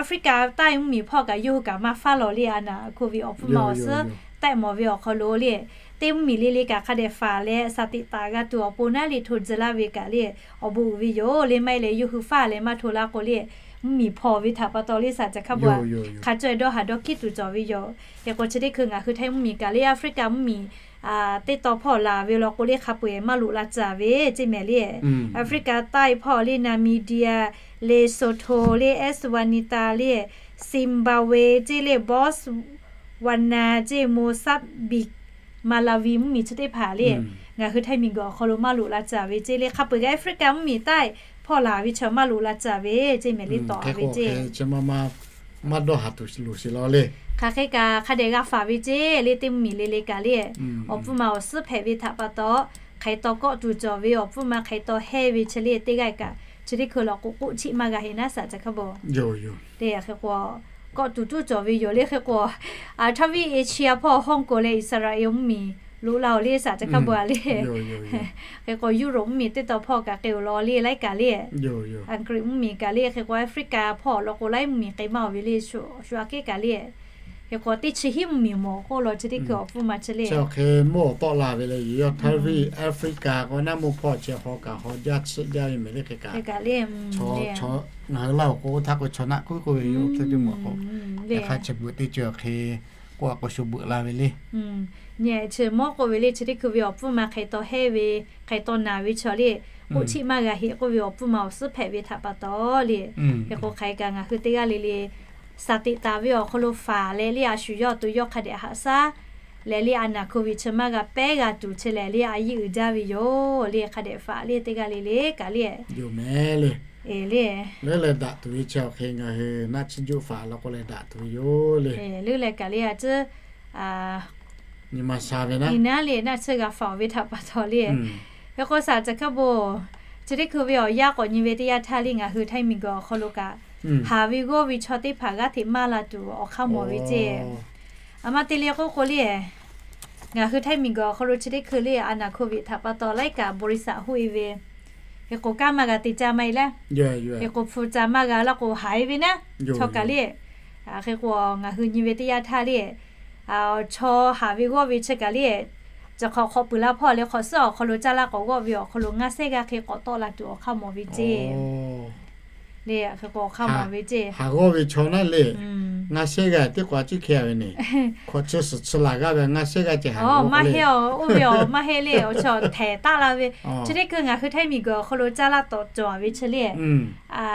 Africa taˆ mvuhˇmiˬ hpawˇ kaꞈ yawˇ hui kaꞈ maˇ faˉ lawˬ le a naˍ COVID awˬ pfuhˇ ma awˬ suhˉ tehꞈ mawˬ ve awˬ hk'aw lo le, teˇ mvuhˇmiˬ le le kaꞈ hk'a dehꞈ faˍ leh shaˍ tiꞈ taˍ g'a tuˬ awˬ pon naˉ le hto tcuh laˇ ve kaꞈ le awˬ bon uiˍ ve yoˬ le. Maˇ heˆ leh yawˇ hui faˉ leh maˇ hto laˇ k'o le mvuhˇmiˬ hpawnˬ ve htaꞈ pa taw le shaˍ caˬ hk'a bon a hk'a caweh dawˇ haˍ dawˇ hkiˉ tuˬ cawˬ ve yoˬ. Hk'e k'o chi teˇ hkui ngaˬ hui Htaiˇ mvuhˇmiˬ kaꞈ le Africa mvuhˇmiˬ teˇ taw hpawˇ laˬ ve law k'o le hk'a peu-eˬ maˇ loꞈ la caˍ ve ceˇ mehˍ le. Africa taˆ hpawˇ le Namibia, Lesotho le Eswatini le Zimbabwe ceˇ le Botswana ceˇ Mozambique, Malawi mvuhˇmiˬ chi teˇ hpaˍ le ngaˬ hui Htaiˇ miˬguiˬ awˬ hk'aw lo maˇ loꞈ la caˍ ve ceˇ le hk'a peu-eˬ g'a Africa mvuhˇmiˬ taˆ hpawˇ laˬ ve chaw maˇ loꞈ la caˍ ve ceˇ mehˍ le tawˍ ve ceˇ maˇ dawˇ haˍ tuˬ loˍ sheˍ law le. Hk'aˬ hk'e kaꞈ hk'a dehꞈ g'a faˍ ve ceˇ le teˇ mvuhˇmiˬ le le kaꞈ le awˬ pfuhˇ ma awˬ suhˉ hpehꞈ ve htaꞈ pa taw hk'aˬ hk'e taw kawˆ tuˬ cawˬ ve awˬ pfuhˇ ma hk'aˬ hk'e taw hehnˇ ve chi le teˇ g'aˇ kaꞈ chi teˇ hkui law k'o k'oˆ chiˆ maˇ g'a heˆ naˉ shaˍ caˬ hk'a bon le. Hk'e k'o kawˆ tuˬ tuˉ cawˬ ve yoˬ le. Hk'e k'o a htaˇ viˉ Asia hpawˇ Hong Kong leh Israel mvuhˇmiˬ loꞈ la-oˬ le shaˍ caˬ hk'a bon a le. Hk'e k'o Europe mvuhˇmiˬ teˇ taw hpawˇ kaꞈ k'ai-oˬ law le laiˉ kaꞈ le Hungary mvuhˇmiˬ kaꞈ le hk'e k'o Africa hpawˇ law k'o laiˉ mvuhˇmiˬ k'ai maˇ-oˬ ve le shu aꞈ kehˉ kaꞈ le. Hk'e k'o teˇ chi hiˉ mvuhˇmiˬ mawˬ k'oˆ law chi teˇ hkui awˬ pfuhˇ ma chi le. Chi awˬ hk'e mawˇ awˬ tawˆ la ve le yawˇ htaˇ viˉ Africa k'o naˉ mawˇ hpawˇ chi hk'aw kaꞈ haw jaˇ chiˆ jaˇ ve mehˍ le hk'e kaꞈ. Ngaˬ hui laˇ-oˬ k'o htaˇ k'o chaw naˆ kuiˉ k'oˆ ve yoˬ hk'e te mawˬ k'o, yaꞈ hk'aˇ chi beuꞈ teˇ ceuˬ hk'e k'oˆ a k'o shu beuꞈ la ve le. Nyi chi mawˇ k'oˆ ve le chi teˇ hkui ve awˬ pfuhˇ ma hk'aˬ hk'e taw hehnˇ ve hk'aˬ hk'e taw naˍ ve chaw le k'oˆ chiˆ maˇ g'a heˆ k'oˆ ve awˬ pfuhˇ ma awˬ suhˉ hpehꞈ ve htaꞈ pa taw le. Hk'e k'o hk'aˬ hk'e kaꞈ ngaˬ hui teˇ g'aˇ le le shaˍ tiꞈ taˍ ve awˬ hk'aw lo faˍ leh le a shu yawˇ to yawˇ hk'a dehꞈ haꞈ shaˉ leh le a naˍ COVID chi maˇ g'a pehˉ g'a tuˬ chi lehˬ le a yiˇ uiˍ jaˇ ve yoˬ le hk'a dehꞈ faˍ le teˇ g'aˇ le le kaꞈ le. Yoˬ mehˍ le. Eˬ le. Leuˉ leh daꞈ tuˬ ve chi awˬ hk'e ngaˬ hui naˆ tsuhˇ juˆ faˍ law k'o leh daꞈ tuˬ ve yoˬ le. Leuˉ leh kaꞈ le a tcuhˉ nyi ma sha ve naˉ, nyi naˉ le naˆ tsuhˇ g'a faˍ-oˬ ve htaꞈ pa taw le. Hk'e k'o shaˍ caˬ hk'a bon chi teˇ hkui ve awˬ yanˇ k'awꞈ nyi ve teˇ yanˇ htaˇ le ngaˬ hui Htaiˇ miˬguiˬ awˬ hk'aw lo kaꞈ haˍ ve g'awˇ ve chaw teˇ hpaˍ g'aˇ hteꞈ maˇ la tuˬ awˬ hk'aˇ mawˬ ve ceˇ. A ma te le k'oˆ k'o le ngaˬ hui Htaiˇ miˬguiˬ awˬ hk'aw lo chi teˇ hkui le a naˍ COVID htaꞈ pa taw laiˉ kaꞈ บริษัท hoˆ-e ve hk'e k'o kanˉ maˇ g'a te caˇ maˇ heˆ le. Hk'e k'o hpu ca maˇ g'a laˇ k'o haˍ e ve naˉ chaw kaꞈ le. Hk'e k'o ngaˬ hui nyi ve teˇ yanˇ htaˇ le chaw haˍ ve g'awˇ ve chi kaꞈ le, chi hk'awꞈ hk'awꞈ puiˍ la hpawˇ leh hk'awꞈ suhˉ awˬ hk'aw lo caˇ laˇ k'awꞈ g'awˇ ve awˬ hk'aw lo ngaˇ shehˉ g'aˇ hk'e k'awꞈ tawˆ la tuˬ awˬ hk'aˇ mawˬ ve ceˇ. Le hk'e k'o awˬ hk'aˇ mawˬ ve ceˇ. Haˍ g'awˇ ve chaw naˉ le ngaˇ shehˉ g'aˇ teˇ k'o a ciˉ hkeh ve ne, hk'awꞈ chi suhˍ chi laˬ g'aˇ ve ngaˇ shehˉ g'aˇ ceh haˍ maˇ heˆ-oˬ. Oˇ ve awˬ maˇ heˆ le awˬ chaw htehˍ taˆ la ve chi teˇ hkui ngaˬ hui Htaiˇ miˬguiˬ awˬ hk'aw lo caˇ laˇ tawꞈ cawˬ ve chi le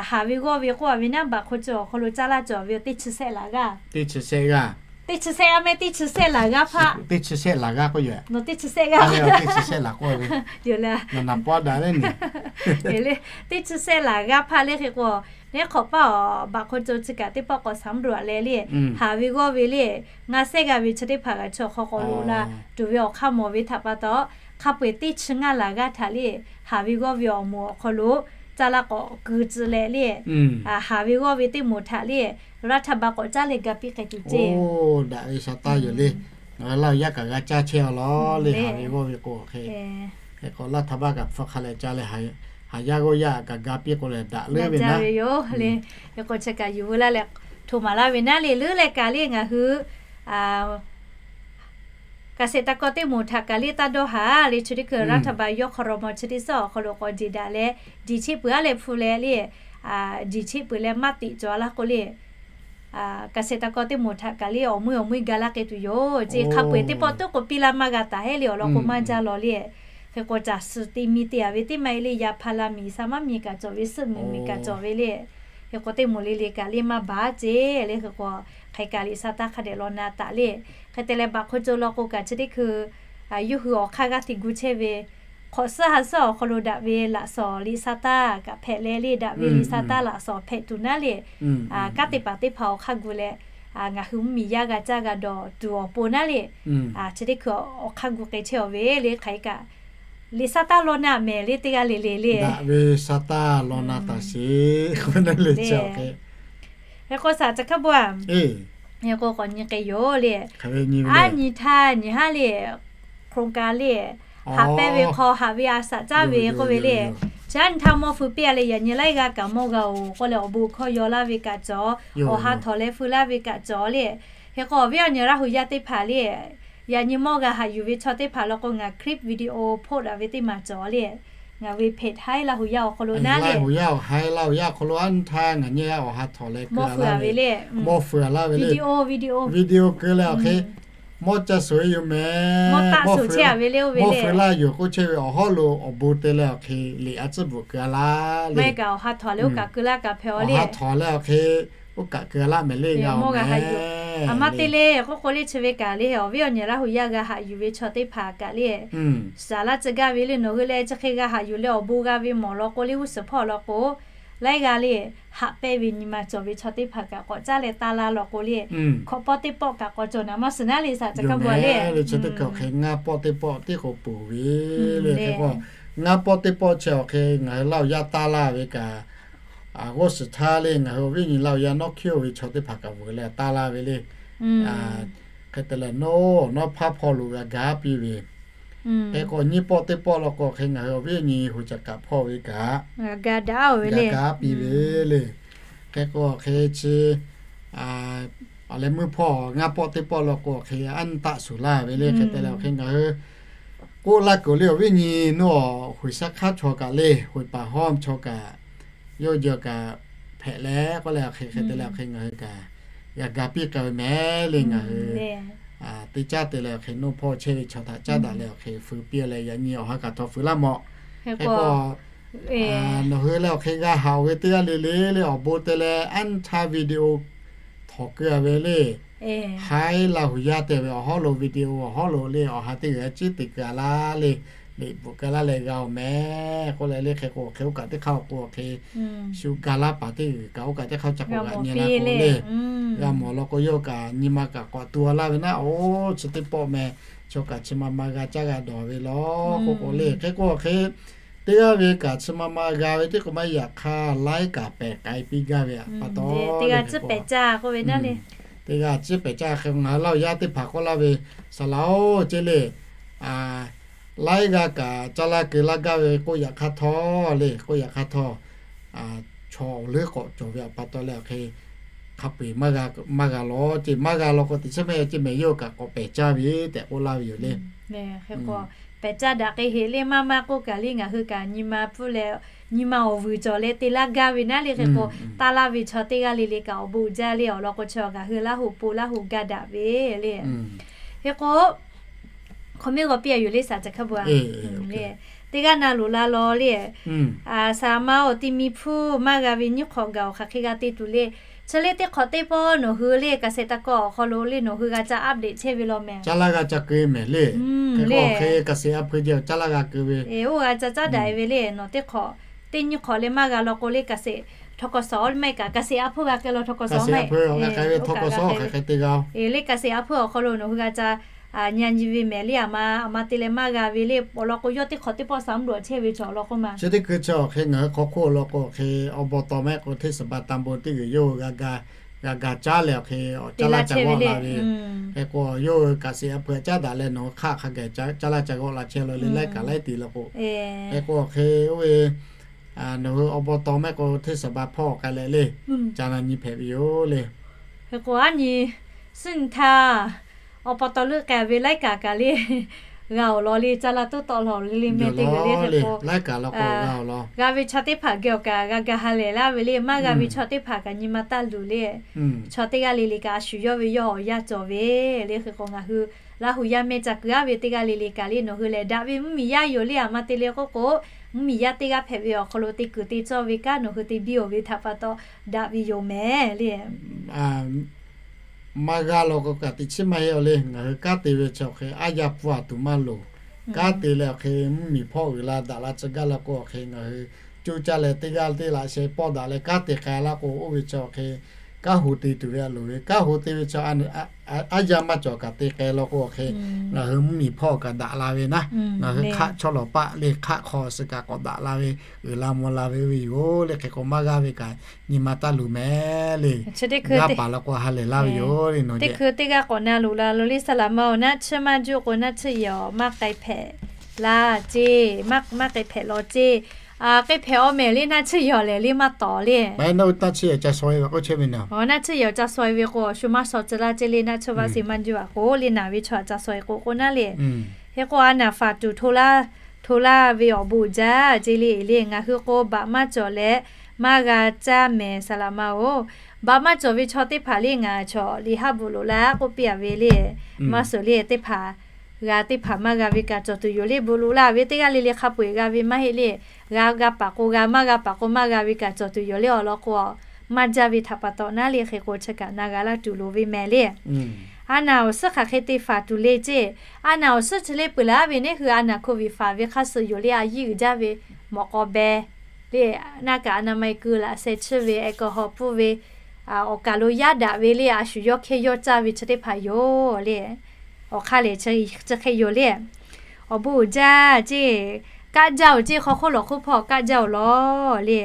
haˍ ve g'awˇ ve k'oˆ a ve naˉ baꞈ hk'aw cawˬ awˬ hk'aw lo caˇ laˇ cawˬ ve teˇ chi shehˆ laˬ g'aˇ. Teˇ chi shehˆ g'aˇ. Teˇ chi shehˆ g'aˇ meh teˇ chi shehˆ laˬ g'aˇ hpaˆ. Teˇ chi shehˆ laˬ g'aˇ k'oˆ yoˬ. Nawˬ teˇ chi shehˆ g'aˇ. Teˇ chi shehˆ laˬ k'oˆ ve. Yoˬ le. Naˍ naˍ pawˆ daꞈ le ni. Yoˬ le. Teˇ chi shehˆ laˬ g'aˇ hpaˆ le hk'e k'o, neˉ hk'awꞈ paˇ awˬ baꞈ hk'aw cawˬ chi kaꞈ teˇ pawˆ k'awꞈ สำรวจ leh le haˍ ve g'awˇ ve le ngaˇ shehˉ g'aˇ ve chi teˇ hpaˍ g'a chaw hk'aw k'awꞈ loꞈ la tuˬ ve awˬ hk'aˇ mawˬ ve htaꞈ pa taw, hk'a peu-eˬ teˇ chi ngaˇ laˬ g'aˇ htaꞈ le haˍ ve g'awˇ ve awˬ moˍ awˬ hk'aw lo caˇ laˇ k'awꞈ keu tcuh leh le haˍ ve g'awˇ ve teˇ moˍ htaꞈ le รัฐบาล k'awꞈ caˇ leh ga piˇ k'ai tuˬ ceˇ. Daꞈ ve sha taˇ yoˬ le. Ngaˬ hui Laˇ huˍ yaˇ kaꞈ g'a caˇ chehˇ-a lawˬ le haˍ ve g'awˇ ve k'o hk'e. Hk'e k'o Laˇ huˍ baˆ kaꞈ hpfuhˇ hk'a leh caˇ leh haˍ yaˇ g'awˇ yaˇ kaꞈ ga piˇ k'o leh daꞈ leuˉ ve naˉ ve yoˬ le. Hk'e k'o chi kaꞈ yuˬ veu laˇ leh hto maˍ laˇ ve naˉ le leuˉ leh kaꞈ le ngaˬ hui เกษตรกร teˇ moˍ htaꞈ kaꞈ le taˇ dawˇ haˍ le chi teˇ hkui รัฐบาล yawˇ ครม. chi teˇ suhˉ awˬ hk'aw lo k'awꞈ jeˬ daꞈ leh jeˬ cheˆ peuˬ-a leh hpu leh le jeˬ cheˆ peuˬ leh maˇ teꞈ cawˬ-a laˇ k'o le เกษตรกร teˇ moˍ htaꞈ kaꞈ le awˬ meuˇ awˬ meuˇ ga laˇ k'ai tuˬ yoˬ ceˇ. Hk'a peu-eˬ teˇ pawˆ tuˉ k'o piˇ laˇ maˇ g'a taˍ heˆ le awˬ lawn k'o maˇ jaˇ lawˬ le. Hk'e k'o caˬ suhˍ te mi te a ve teˇ maˇ heˆ le yaꞈ hpa la miˬ sa maˇ miˬ kaꞈ cawˬ ve suhˆ miˬ miˬ kaꞈ cawˬ ve le. Hk'e k'o teˇ moˍ le le kaꞈ le maˇ baˬ ceˇ le. Hk'e k'o hk'aˬ hk'e kaꞈ Liꞈ sa taˇ hk'a dehꞈ law na taˍ le. Hk'e te leh baˬ hk'o co law k'o kaꞈ chi teˇ hkui yawˇ hui awˬ hk'aˇ g'aˇ hteꞈ gu chehˇ ve hk'awꞈ suhˉ ha suhˉ awˬ hk'aw lo daꞈ ve laꞈ shawˍ Liꞈ sa taˇ kaꞈ hpehꞈ leh le, daꞈ ve Liꞈ sa taˇ laꞈ shawˍ hpehꞈ tuˬ naˉ le. Kanˉ te paˍ teˇ hpaˍ awˬ hk'aˇ gu leh ngaˬ hui mvuhˇmiˬ yaˇ g'a caˇ g'a dawˬ tuˬ awˬ pon naˉ le. Chi teˇ hkui awˬ hk'aˇ gu k'ai chehˇ aˬ ve le. Hk'aˬ hk'e kaꞈ Liꞈ sa taˇ law na mehˍ le teˇ g'aˇ le le le. Daꞈ ve sa taˇ law na taˍ sheˍ k'oˆ ve le chi awˬ hk'e. Hk'e k'o saˍ ca hkaˇ bon a, hk'e k'o k'awꞈ nyi k'ai yoˬ le. Aˉ nyi htaˇ nyi haˉ le, โครงการ le, haꞈ pehnˇ ve hk'aw haꞈ ve a shaꞈ caˇ ve k'oˆ ve le. Chi aˉ nyi htaˇ mawˇ feu piˇ a leh yaꞈ nyi laiˉ g'aˇ kaꞈ mawˇ g'a oˬ k'oˆ leh awˬ bon hkawˇ yaw laˇ ve kaꞈ cawˬ, awˬ ha htawnˍ leh feu laˇ ve kaꞈ cawˬ le. Hk'e k'o awˬ viˉ awˬ nyi Laˇ hu yaˇ teˇ hpaˍ le, yaꞈ nyi mawˇ g'a haꞈ yuˬ ve chaw teˇ hpaˍ law k'o ngaˬ clip video post a ve teˇ maˬ cawˬ le. Ngaˬ ve เพจ Haiˉ Laˇ hu yaˇ awˬ hk'aw lo naˉ le. Haiˉ Laˇ hu yaˇ awˬ hk'aw lo aˉ nyi htaˇ ngaˬ nyi g'a awˬ ha htawnˍ leh mawˇ feu a ve le. Mawˇ feu a laˇ ve le. Video keu leh awˬ hk'e mawˇ ca suhˍ e yoˬ mehˍ. Mawˇ feu laˇ yoˬ k'oˆ chehˇ ve awˬ hawˉ lo awˬ bon te leh awˬ hk'e liꞈ a tcuhˉ bvuhꞈ keu a laˇ le. Awˬ ha htawnˍ leh oˇ kaꞈ keu laˇ kaꞈ hpehꞈ a le. Awˬ ha htawnˍ leh awˬ hk'e oˇ kaꞈ keu a laˇ mehˍ le. Aˬ ma te le k'oˆ k'o le chi ve kaꞈ le awˬ viˉ awˬ nyi Laˇ hu yaˇ g'a haꞈ yuˬ ve chaw teˇ hpaˍ kaꞈ le, shaˍ laˇ tcuh gaˇ ve le nawˬ hui leh chi hk'e g'a haꞈ yuˬ leh awˬ bon g'a ve mawˬ law k'o le g'uˇ suhˍ hpawˇ law k'o laiˉ g'aˇ le haꞈ pehnˇ ve nyi ma cawˬ ve chaw teˇ hpaˍ kaꞈ k'awꞈ caˉ leh taˇ laˇ law k'o le, hkawꞈ pawˆ teˇ pawˆ kaꞈ k'awꞈ cawˬ naˍ maˇ suhˍ naˉ le saˍ ca hkaˇ bon le. Chi teˇ hkui awˬ hk'e ngaˇ pawˆ teˇ pawˆ tiˉ k'o ponˬ ve le. Hk'e k'o ngaˇ pawˆ teˇ pawˆ chi awˬ hk'e ngaˬ hui Laˇ hu yaˇ taˇ laˇ ve kaꞈ g'uˇ suhˍ htaˇ le ngaˬ hui awˬ viˉ awˬ nyi Laˇ hu yaˇ nawˉ hkiˉ oˇ ve chaw teˇ hpaˍ kaꞈ veuꞈ leh taˇ laˇ ve le. Hk'e te leh nawˉ nawˉ hpaˇ hpawˇ lo g'a gaˇ piˇ ve. Hk'e k'o nyiˇ pawˆ teˇ pawˆ law k'o hk'e ngaˬ hui awˬ viˉ awˬ nyi hu ca kaꞈ hpawˇ ve kaꞈ g'a gaˇ piˇ ve le. Hk'e k'o hk'e chi awˬ leh meuˇ hpawˇ ngaˇ pawˆ teˇ pawˆ law k'o hk'e aˉ nyi taˆ shuˍ laˇ ve le. Hk'e te leh awˬ hk'e ngaˬ hui k'oˆ laˇ kuiˬ le awˬ viˉ awˬ nyi nawˉ huiˍ shaˉ hk'aˉ chaw kaꞈ le huiˍ paˍ hawˉ chaw kaꞈ yawˇ jawˇ kaꞈ hpehꞈ leh k'oˆ leh awˬ hk'e hk'e te leh awˬ hk'e ngaˬ hui kaꞈ g'a gaˇ piˇ k'ai ve mehˍ le. Ngaˬ hui teˇ caˉ te leh awˬ hk'e nawˉ hpawˇ chehˇ ve chaw htaꞈ caˉ daꞈ leh awˬ hk'e feu piˇ leh yaꞈ nyi awˬ ha kaꞈ htawnˍ feu laˇ mawˬ. Hk'e k'o nawˬ hui leh awˬ hk'e g'a haꞈ ve teˇ g'aˇ le le le awˬ bon te leh aˉ nyi htaˇ video htawnˍ keu a ve le. Haiˉ Laˇ hu yaˇ te ve awˬ hawˉ lo video awˬ hawˉ lo le awˬ ha teˇ g'aˇ ciˉ te keu a laˇ le. Liꞈ bvuhꞈ keu laˇ leh g'a oˬ mehˍ k'oˆ leh le. Hk'e k'o hk'e oˇ kaꞈ teˇ hk'aˇ awˬ k'o hk'e shu ga laˇ paˍ teˇ g'uiˬ kaꞈ oˇ kaꞈ teˇ hk'aˇ ca k'awꞈ g'aꞈ nyi laˇ k'o le g'a mawˬ law k'o yawˇ kaꞈ nyi ma kaꞈ k'awꞈ tu a laˇ ve naˉ oˬ chi teˇ pawˆ meh chaw kaꞈ chi ma ma g'a caˇ g'a dawˬ ve law k'oˆ k'o le. Hk'e k'o hk'e teˇ g'aˇ ve kaꞈ chi ma ma g'a ve teˇ k'o maˇ yaꞈ hk'aˇ laiˉ kaꞈ pehˬ k'ai piˇ gaˇ ve pa taw teˇ g'aˇ ciˉ pehˬ caˇ k'oˆ ve naˉ le. Teˇ g'aˇ ciˉ pehˬ caˇ hk'e ngaˬ hui Laˇ hu yaˇ teˇ hpaˍ k'oˆ laˇ ve saˍ laꞈ oˬ ceˇ le laiˉ g'aˇ kaꞈ caˇ laˇ keu laˇ gaˇ ve k'oˆ yaꞈ hk'aˇ htawˇ le k'oˆ yaꞈ hk'aˇ htawˇ chaw awˬ leuˉ k'awꞈ cawˬ ve awˬ pa taw leh awˬ hk'e hk'a peu-eˬ maˇ g'a lawˬ ceˇ maˇ g'a law k'o teꞈ chiˉ maˇ e ceˇ mehˍ yawˇ kaꞈ k'awꞈ pehˬ caˇ ve tehꞈ k'oˆ laˇ ve yoˬ le. Hk'e k'o pehˬ caˇ daꞈ k'ai heꞈ le maˇ maˇ k'oˆ kaꞈ le ngaˬ hui kaꞈ nyi ma pfuhˇ leh nyi ma awˬ vuiˬ cawˬ leh te laˇ gaˇ ve naˉ le. Hk'e k'o taˇ laˇ ve chaw teˇ g'aˇ le le kaꞈ awˬ bon uiˍ jaˇ le awˬ lawn k'o chi ngaˬ hui Laˇ hu po Laˇ hu ga daꞈ ve le. Hk'e k'o hk'aw miˇ g'aw piˇ a yoˬ le saˍ ca hkaˇ bon a le. Teˇ g'aˇ na loˍ la law le saˍ ma awˬ ti mi hpuˇ maˇ g'a ve nyiˇ hk'awꞈ gaˬ awˬ hk'aˬ hk'e g'a te tuˬ le. Chi le teˇ hk'awꞈ teˇ pawˆ nawˬ hui le kaꞈ shehˍ taˇ kawˆ awˬ hk'aw lo le nawˬ hui g'a ca update chehˇ ve law mehˍ. Caˇ laˇ g'a ca keu mehˍ le. Hk'e k'o hk'e kaꞈ shehˍ a hpuiˇ jeh caˇ laˇ g'a keu ve. Oˇ g'a ca caˇ daꞈ e ve le nawˬ teˇ hk'awꞈ teˇ nyiˇ hk'awꞈ leh maˇ g'a law k'o le kaꞈ shehˍ ทกส maˇ heˆ kaꞈ kaꞈ shehˍ a hpuˇ g'a keu law ทกส maˇ heˆ. Oˇ kaꞈ g'a keu le kaꞈ shehˍ a hpuˇ awˬ hk'aw lo nawˬ hui g'a ca nyi nyi ve mehˍ le aˬ ma aˬ ma te leh maˇ g'a ve le awˬ lawn k'o yawˇ teˇ hk'awꞈ teˇ pawˆ saˍ mvuhˇ loꞈ chehˇ ve cawˬ law k'oˆ ma. Chi teˇ hkui chi awˬ hk'e ngaˬ hui hk'aw hk'oˆ law k'o awˬ hk'e awˬ baw taw mehˆ k'o hteˇ suhˍ ba tanˇ bon teˇ g'uiˬ yawˇ hui g'a ga g'a ga caˉ leh awˬ hk'e awˬ caˇ laˇ ca g'awˆ la ve. Hk'e k'o yawˇ hui kaꞈ shehˍ a hpuˇ caˉ daꞈ leh nawˬ hui hk'aˆ hk'a gaˬ caˇ laˇ ca g'awˆ la chehˇ la le laiˉ kaꞈ laiˉ te law k'o. Hk'e k'o awˬ hk'e oˇ ve nawˬ hui awˬ baw taw mehˆ k'o hteˇ suhˍ ba hpawˇ k'ai leh le ca na nyi hpehꞈ ve yoˬ le. Hk'e k'o aˉ nyi suhˉ nyi htaˇ awˬ pa taw leuˆ k'ai ve laiˉ kaꞈ kaꞈ le g'a awˬ lawn le caˇ laˇ tuˉ tawˆ la le le mehˍ teˇ g'uiˬ le. Hk'e k'o g'a ve chaw teˇ hpaˍ geh awˬ kaꞈ g'a ga ha lehˬ laˇ ve le maˇ g'a ve chaw teˇ hpaˍ kaꞈ nyi ma taˇ luˬ le. Chaw teˇ g'aˇ le le kaꞈ a shu yawˇ ve yawˇ awˬ yanˇ cawˬ ve le. Hk'e k'o ngaˬ hui Laˇ hu yaˇ mehˆ ca keu aˉ ve teˇ g'aˇ le le kaꞈ le nawˬ hui lehˬ daꞈ ve mvuhˇmiˬ yaˇ yoˬ le aˬ ma te le k'oˆ k'o mvuhˇmiˬ yaˇ teˇ g'aˇ hpehꞈ ve awˬ hk'aw lo te kuiˬ te cawˇ ve kanˉ nawˬ hui te biˇ-oˬ ve htaꞈ pa taw daꞈ ve yoˬ mehˍ le. Maˇ g'a law k'o kaꞈ teꞈ chiˉ maˇ heˆ-oˬ le. Ngaˬ hui kanˉ te ve chi awˬ hk'e aˉ yaˇ pfuhˇ a tuˬ maˇ loˍ. Kanˉ te leh awˬ hk'e mvuhˇmiˬ hpawˇ uiˍ la daꞈ la tcuh gaˇ la k'o awˬ hk'e ngaˬ hui coˇ caˇ leh teˇ g'aˇ teˇ laꞈ sheh pawˆ daꞈ leh kanˉ te k'ai laˇ k'o, oˇ ve chi awˬ hk'e kanˉ ho te tuˬ ve a loˍ ve. Kanˉ ho te ve chi aˉ yaˇ maˇ cawˬ kaꞈ te k'ai law k'o awˬ hk'e ngaˬ hui mvuhˇmiˬ hpawˇ kaꞈ daꞈ la ve naˉ, ngaˬ hui hk'aˆ chawˇ lawˬ paˆ le hk'aˆ hk'aw suh kaꞈ k'awꞈ daꞈ la ve, uiˍ la mvuh la ve oˇ ve yoˬ le. Hk'e k'o maˇ g'aˇ ve kaꞈ nyi ma taˇ luˬ mehˍ le. G'aˇ paˍ la k'o ha lehˬ laˇ ve yoˬ le. Teˇ hkui teˇ g'aˇ k'awꞈ na loꞈ la lo le, saˍ laꞈ ma-oˬ, naˆ tsuhˇ maˇ juˆ k'o naˆ tsuhˇ yehˬ maˇ k'ai hpehꞈ la ceˇ, maˇ k'ai hpehꞈ law ceˇ. K'ai hpehꞈ-aw mehˍ le, naˆ tsuhˇ yehˬ lehˬ le maˇ tawˍ le. Naˆ tsuhˇ yehˬ ca shaw ve k'o, shu maˇ shaw tcuh laˇ ceˇ le, naˆ tsuhˇ vaˆ suh maˇ juˆ a k'o le, naˬ ve chaw ca shaw e k'o k'o naˉ le. Hk'e k'o a naˍ faˍ tuˬ hto laˇ ve awˬ bon uiˍ jaˇ ceˇ le. Le ngaˬ hui k'o baꞈ maˇ cawˬ leh maˇ g'a caˇ mehˍ saˍ laꞈ ma-oˬ. Baꞈ maˇ cawˬ ve chaw teˇ hpaˍ le ngaˬ chaw liꞈ haˉ bvuhꞈ loꞈ la k'oˆ piˇ a ve le. Maˇ suhˍ le teˇ hpaˍ g'a teˇ hpaˍ maˇ g'a ve kaꞈ cawˬ tuˬ yoˬ le. Bvuhꞈ loꞈ la ve teˇ g'aˇ le le hk'a peu-eˬ g'a ve maˇ heˆ le. G'a g'a paˍ k'o g'a, maˇ g'a paˍ k'o maˇ g'a ve kaꞈ cawˬ tuˬ yoˬ le. Awˬ lawn k'o maˇ jaˇ ve htaꞈ pa taw naˉ le. Hk'e k'o chi kaꞈ na g'a laˇ tuˬ loˍ ve mehˍ le. A naˍ awˬ suhˉ hk'aˬ hk'e te faˍ tuˬ le ceˇ. A naˍ awˬ suhˉ chi le peuˬ laˬ ve neˇ hui a naˍ hk'oˆ viꞈ faˍ ve hk'a suh yoˬ le. A yiˇ uiˍ jaˇ ve mawꞈ k'aw beh le, naˆ kaꞈ a naˍ ma-e keu laꞈ sheh chiˇ ve, แอลกอฮอล์ pfuhˇ ve, awˬ kaˬ lo yaˇ daꞈ ve le, a shu yawˇ hkehˇ yawˇ caˇ ve chi teˇ hpaˍ yoˬ le. Awˬ hk'aˇ lehˬ chi hk'e yoˬ le. Awˬ bon uiˍ jaˇ ceˇ, kaˆ jaˇ-oˬ ceˇ, hk'aw hk'oˆ lawˬ hk'oˆ hpawˇ kaˆ jaˇ-oˬ lawˬ le.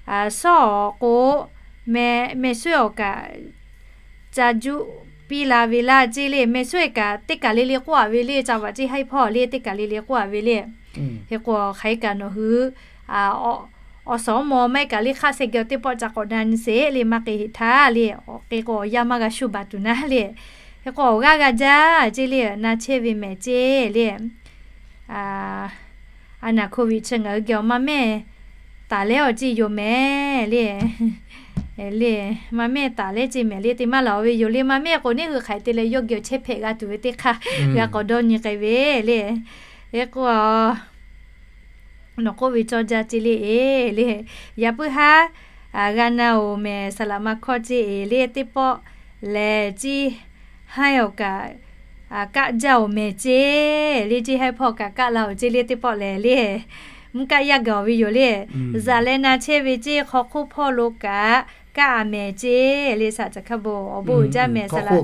Shawˉ awˬ k'o, meh shuˉ awˬ kaꞈ ca juˆ piˇ la ve laˇ ceˇ le. Meh shuˉ-e kaꞈ teˇ kaˬ le le k'oˆ a ve le, ca vaꞈ ceˇ haiˉ hpawˇ le teˇ kaˬ le le k'oˆ a ve le. Hk'e k'o hk'aˬ hk'e kaꞈ nawˬ hui awˬ suhˍ awˬ maw maˇ heˆ kaꞈ le hk'aˆ sheh geh teˇ pawˆ ca k'awꞈ na nyi sheˍ le, maˇ k'e heꞈ htaˇ le. Awˬ hk'e k'o awˬ yanˇ maˇ g'a shuˇ baˬ tuˬ naˉ le. Hk'e k'o awˬ g'aˇ g'a jaˇ ceˇ le, na chehˇ ve mehˍ ceˇ le. A naˍ hk'oˆ viꞈ chi ngaˬ hui geh awˬ maˇ mehˇ taˍ leh awˬ ceˇ yoˬ mehˍ le. Le, maˇ mehˇ taˍ leh ceˇ mehˍ le, te maˇ laˬ-oˬ ve yoˬ le. Maˇ mehˇ k'o neˇ hui hk'aˬ hk'e te leh yawˇ geh awˬ chehˇ hpehꞈ g'a tuˬ ve teˇ hk'aˇ g'a k'awꞈ dawˇ nyi k'ai ve le. Hk'e k'o nawˬ k'oˆ ve cawˇ jaˇ ceˇ le e le. Yaꞈ puiˉ haˉ g'a na-oˬ mehˍ saˍ laꞈ ma hkawˇ ceˇ e le, teˇ pawˆ lehˬ ceˇ haiˉ awˬ kaꞈ kaˆ jaˇ-oˬ mehˍ ceˇ le, ceˇ haiˉ hpawˇ kaꞈ kaˆ la-oˬ ceˇ le, teˇ pawˆ lehˬ le. Mvuhˇ kaˆ yaˇ gaˬ-oˬ ve yoˬ le. Zaꞈ leh na chehˇ ve ceˇ hk'aw hk'oˆ hpawˇ lo kaꞈ kaˆ a mehˍ ceˇ le. Saˍ caˬ hkaˇ bon awˬ bon uiˍ jaˇ mehˍ saˍ laꞈ,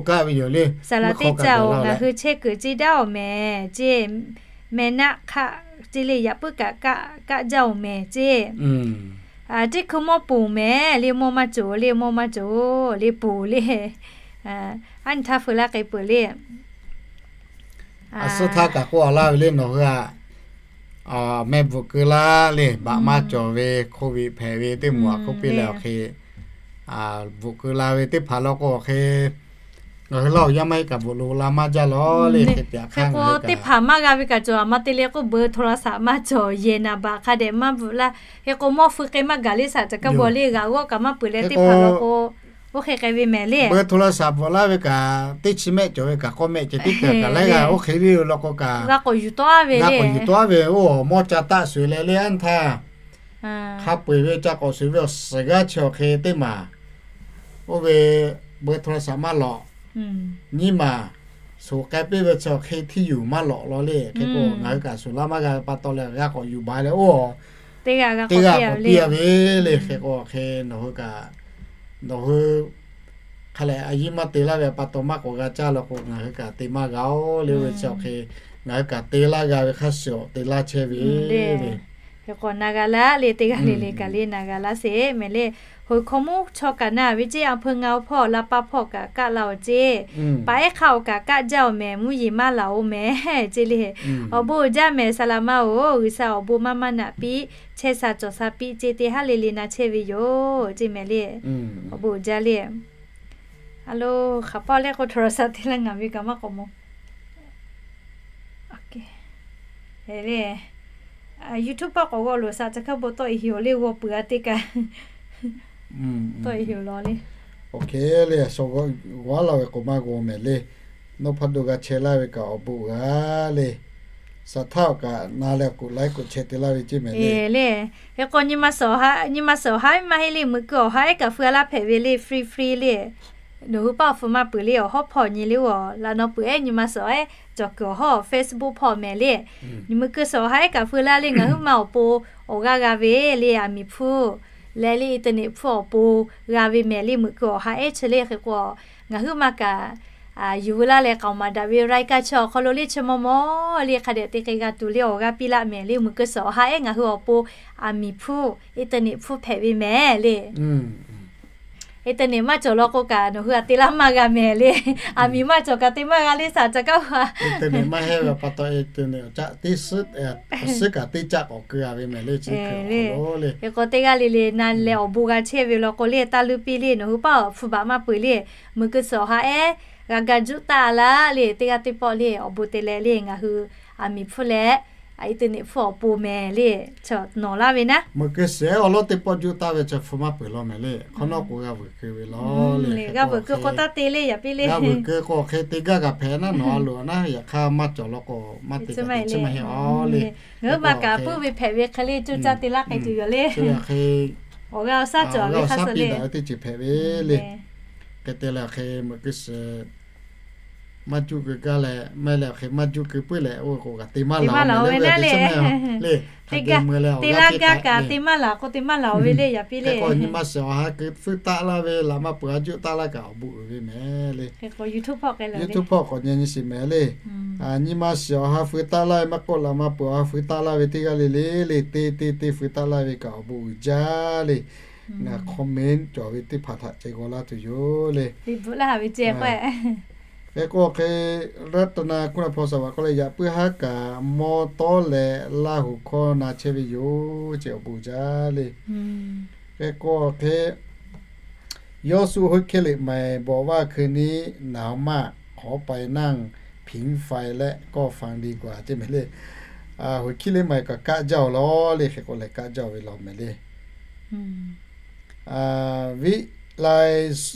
saˍ laꞈ teˇ caˇ-oˬ, ngaˬ hui chehˇ kuiˬ ceˇ daˉ-oˬ mehˍ ceˇ. Meh naˆ hk'aˆ ceˇ le, yaꞈ puiˉ kaꞈ kaˆ jaˇ-oˬ mehˍ ceˇ. Teˇ hkui mawˇ ponˬ mehˍ le, mawˇ maˇ cawˬ le, mawˇ maˇ cawˬ le, ponˬ le. Aˉ nyi htaˇ feu laˇ k'ai peuˬ le. A suhˉ htaˇ kaꞈ k'oˆ a laˇ ve le, nawˬ hui a meh bvuhꞈ keu laˇ le, baꞈ maˇ cawˬ ve hk'oˆ ve hpehꞈ ve teˇ moˍ a hk'oˆ piˇ leh awˬ hk'e bvuhꞈ keu la ve teˇ hpaˍ law k'o awˬ hk'e ngaˬ hui laˇ-oˬ, yaˇ maˇ heˆ kaꞈ bvuhꞈ loꞈ la maˇ jaˇ lawˬ le. Hk'e te a hk'aˇ ngaˬ hui teˇ hpaˍ maˇ g'a ve kaꞈ cawˬ, a ma te le k'oˆ beu hto la saꞈ maˇ cawˬ, yehˬ naˍ baꞈ hk'a dehꞈ maˇ bvuhꞈ laˇ. Hk'e k'o mawˇ feu k'e maˇ gaˬ le, saˍ caˬ hkaˇ bon le g'aꞈ g'awˇ kaꞈ maˇ peuˬ leh teˇ hpaˍ law k'o, oˇ hk'e k'ai ve mehˍ le. Beu hto la saꞈ bvuhꞈ laˇ ve kaꞈ teˇ chi mehˆ cawˬ ve kaꞈ k'awˇ mehˆ ceh teˇ hkui kaꞈ laiˉ g'a oˇ hk'e ve law k'o kaꞈ g'a k'awꞈ yuˬ tawˆ ve le. G'a k'awꞈ yuˬ tawˆ ve oˇ mawˇ ca taˆ shuˍ leh le, aˉ nyi htaˇ hk'a peu-eˬ ve ca k'awꞈ shuˍ ve awˬ suhˍ g'aˇ chi awˬ hk'e teˇ maˬ oˇ ve beu hto la saꞈ maˇ lawꞈ. Nyiˇ maˬ shuˍ k'ai piˇ ve chi awˬ hk'e hteˇ yuˬ maˇ lawꞈ law le. Hk'e k'o ngaˬ hui kaꞈ shuˍ laˇ maˇ g'a pa taw leh g'a k'awꞈ yuˬ baˬ leh oˇ teˇ g'aˇ k'awꞈ piˇ a ve le. Hk'e k'o hk'e nawˬ hui kaꞈ nawˬ hui hk'a lehˬ a yiˇ maˇ te laˇ ve pa taw maˇ k'awꞈ g'a caˇ law k'o ngaˬ hui kaꞈ te maˇ g'a-oˬ le. Oˇ ve chi awˬ hk'e ngaˬ hui kaꞈ te laˇ g'a ve hk'a shuˍ te laˇ chehˇ ve le. Hk'e k'o na g'a laˇ le, teˇ g'aˇ le le kaꞈ le na g'a laˇ sheˍ mehˍ le. Hoꞈ hkawˇ mvuhˇ chaw kaꞈ na ve ceˇ, a hpeu ngaˬ-oˬ hpawˇ la pa hpawˇ kaꞈ kaˆ la-oˬ ceˇ. Paˍ ehˉ hk'aˇ-oˬ kaꞈ kaˆ jaˇ-oˬ mehˍ, mvuhˇ yeˬ maˇ laˬ-oˬ mehˍ ceˇ le. Awˬ bon uiˍ jaˇ mehˍ saˍ laꞈ ma-oˬ, G'uiˬsha awˬ bon maˇ maˇ naꞈ piˇ, chehˇ sha cawˬ sha piˇ ceˇ, teˇ haˉ le le na chehˇ ve yoˬ ceˇ mehˍ le. Awˬ bon uiˍ jaˇ le. A lo, hk'aˬ paˇ leh k'o hto la saꞈ te laˇ ngaˬ ve kaꞈ maˇ k'awꞈ mawˬ. YouTube paˇ k'awꞈ g'aw loˬ, saˍ caˬ hkaˇ bon tawˆ e heˍ-oˬ le, g'aw peuˬ a teˇ kaꞈ tawˆ e heˍ-oˬ law le. Awˬ hk'e le, g'aw laˇ ve k'o maˇ g'aw mehˍ le. Nawˬ hpaˇ do g'a chehˇ laˇ ve kaꞈ awˬ bon g'a le. Saˍ htaˇ awˬ kaꞈ na leh awˬ k'oˍ laiˉ k'oˍ chehˇ te laˇ ve ceˇ mehˍ le. Le, hk'e k'o nyi ma suhˍ awˬ ha, nyi ma suhˍ awˬ ha maˇ heˆ le, meuꞈ keu awˬ ha ehˉ kaꞈ feu laˇ hpehꞈ ve le, free free le. Nawˬ hui paˆ awˬ hpu maˇ peuˬ le, awˬ hawˉ hpawˇ nyi le, oˬ laꞈ naw peuˬ ehˉ nyi ma suhˍ awˬ ha ehˉ cawˬ kuiˬ awˬ hawˉ Facebook hpawˇ mehˍ le. Nyi meuꞈ keu suhˍ awˬ ha ehˉ kaꞈ feu laˇ le, ngaˬ huiˉ ma awˬ pon awˬ g'aˇ g'a ve le, aˬ miˍ hpfuhˇ leh le internet hpfuhˇ awˬ pon g'a ve mehˍ le, meuꞈ keu awˬ ha ehˉ chi le. Hk'e k'o ngaˬ huiˉ ma kaꞈ yuˬ veu laˇ leh k'aoˍ maˍ daꞈ ve รายการ chi awˬ hk'aw lo le chi maw maw le hk'a dehꞈ te k'ai g'a tuˬ le, awˬ g'aˇ piˇ laˇ mehˍ le, meuꞈ keu suhˍ awˬ ha ehˉ ngaˬ hui awˬ pon aˬ miˍ hpfuhˇ internet hpfuhˇ hpehꞈ ve mehˍ le. Internet maˇ cawˬ law k'o kaꞈ nawˬ hui aꞈ te laˇ maˇ g'a mehˍ le. Aˬ miˍ maˇ cawˬ kaꞈ te maˇ g'a le, saˍ caˍ kaˉ hpaˍ. Internet maˇ heˆ ve pa taw internet awˬ caˆ teˇ suhˉ, suhˉ kaꞈ teˇ caˆ k'awꞈ keu a ve mehˍ le, chi hk'e k'o le. Hk'e k'o teˇ g'aˇ le le na leh awˬ bon g'a chehˇ ve law k'o le, taˇ luˇ piˇ le, nawˬ hui paˆ awˬ hpu baꞈ maˇ peuˬ le, meuꞈ keu suhˍ awˬ ha ehˉ g'a ga juˆ taˆ laˇ le, teˇ g'aˇ teˇ pawˆ le awˬ bon te leh le, ngaˬ hui aˬ miˍ hpfuhˇ leh internet hpfuhˇ awˬ pon mehˍ le, chaw nawˬ laˇ ve naˉ. Meuꞈ keu suhˍ awˬ lawˉ teˇ pawˆ juˆ taˆ ve chaw hpu maˇ peuˬ law mehˍ le, hk'awꞈ nawˉ k'o g'a vuiˬ keu ve law le. G'a vuiˬ keu k'o taˇ te le, yaꞈ piˇ le. G'a vuiˬ keu k'o hk'e te gaˇ kaꞈ hpehꞈ naˉ nawˬ a loˍ naˉ, yaꞈ hk'aˇ maˇ cawˬ law k'o maˇ te kaꞈ te chi maˇ heˆ a le. Ngaˬ hui ma kaꞈ puiˉ ve hpehꞈ ve hk'e le, coˇ caˇ te laˇ k'ai tuˬ yoˬ le. Awˬ g'aˇ awˬ shaˉ cawˬ ve hk'a suh le, teˇ ceuˬ hpehꞈ ve le. Hk'e te leh hk'e meuꞈ keu suhˍ maˇ juˆ keu gaˇ leh, maˇ heˆ leh hk'e maˇ juˆ keu puiˉ leh oˇ ve k'o kaꞈ te maˇ laˬ ve naˉ le. Te laˇ gaˇ kaꞈ te maˇ laˬ k'o te maˇ laˬ ve le, yaꞈ piˇ le. K'o nyi ma suhˍ awˬ ha keu feuˇ taˆ laˇ ve laꞈ maˇ peuˬ a juˆ taˆ laˇ kaꞈ awˬ bon uiˍ ve mehˍ le. YouTube hpawˇ k'awꞈ nyi nyi shiˍ mehˍ le. Nyi ma suhˍ awˬ ha feuˇ taˆ laˇ ve maˇ k'oˆ, laꞈ maˇ peuˬ awˬ ha feuˇ taˆ laˇ ve teˇ g'aˇ le le le, te te te feuˇ taˆ laˇ ve kaꞈ awˬ bon uiˍ jaˇ le. Ngaˬ comment cawˬ ve teˇ hpaˍ htaꞈ ceh g'aw laˇ tuˬ yoˬ le. Hk'e k'o hk'e รัตนาคุณพร สวัสดิ์ k'oˆ leh, yaꞈ puiˉ haˉ kaꞈ mawˇ tawˉ leh Laˇ huˍ hkawˇ na chehˇ ve yoˬ ce, awˬ bon jaˇ le. Hk'e k'o hk'e ยอสุฮุเคเลตใหม่บอกว่าคืนนี้หนาวมาก ขอไปนั่งผิงไฟและก็ฟังดีกว่า ce mehˍ le. Huˍ hkiˉ liˇ maˬ kaꞈ kaˆ jaˇ-oˬ law le, hk'e k'o lehˬ kaˆ jaˇ-oˬ ve law mehˍ le. Viˆ lai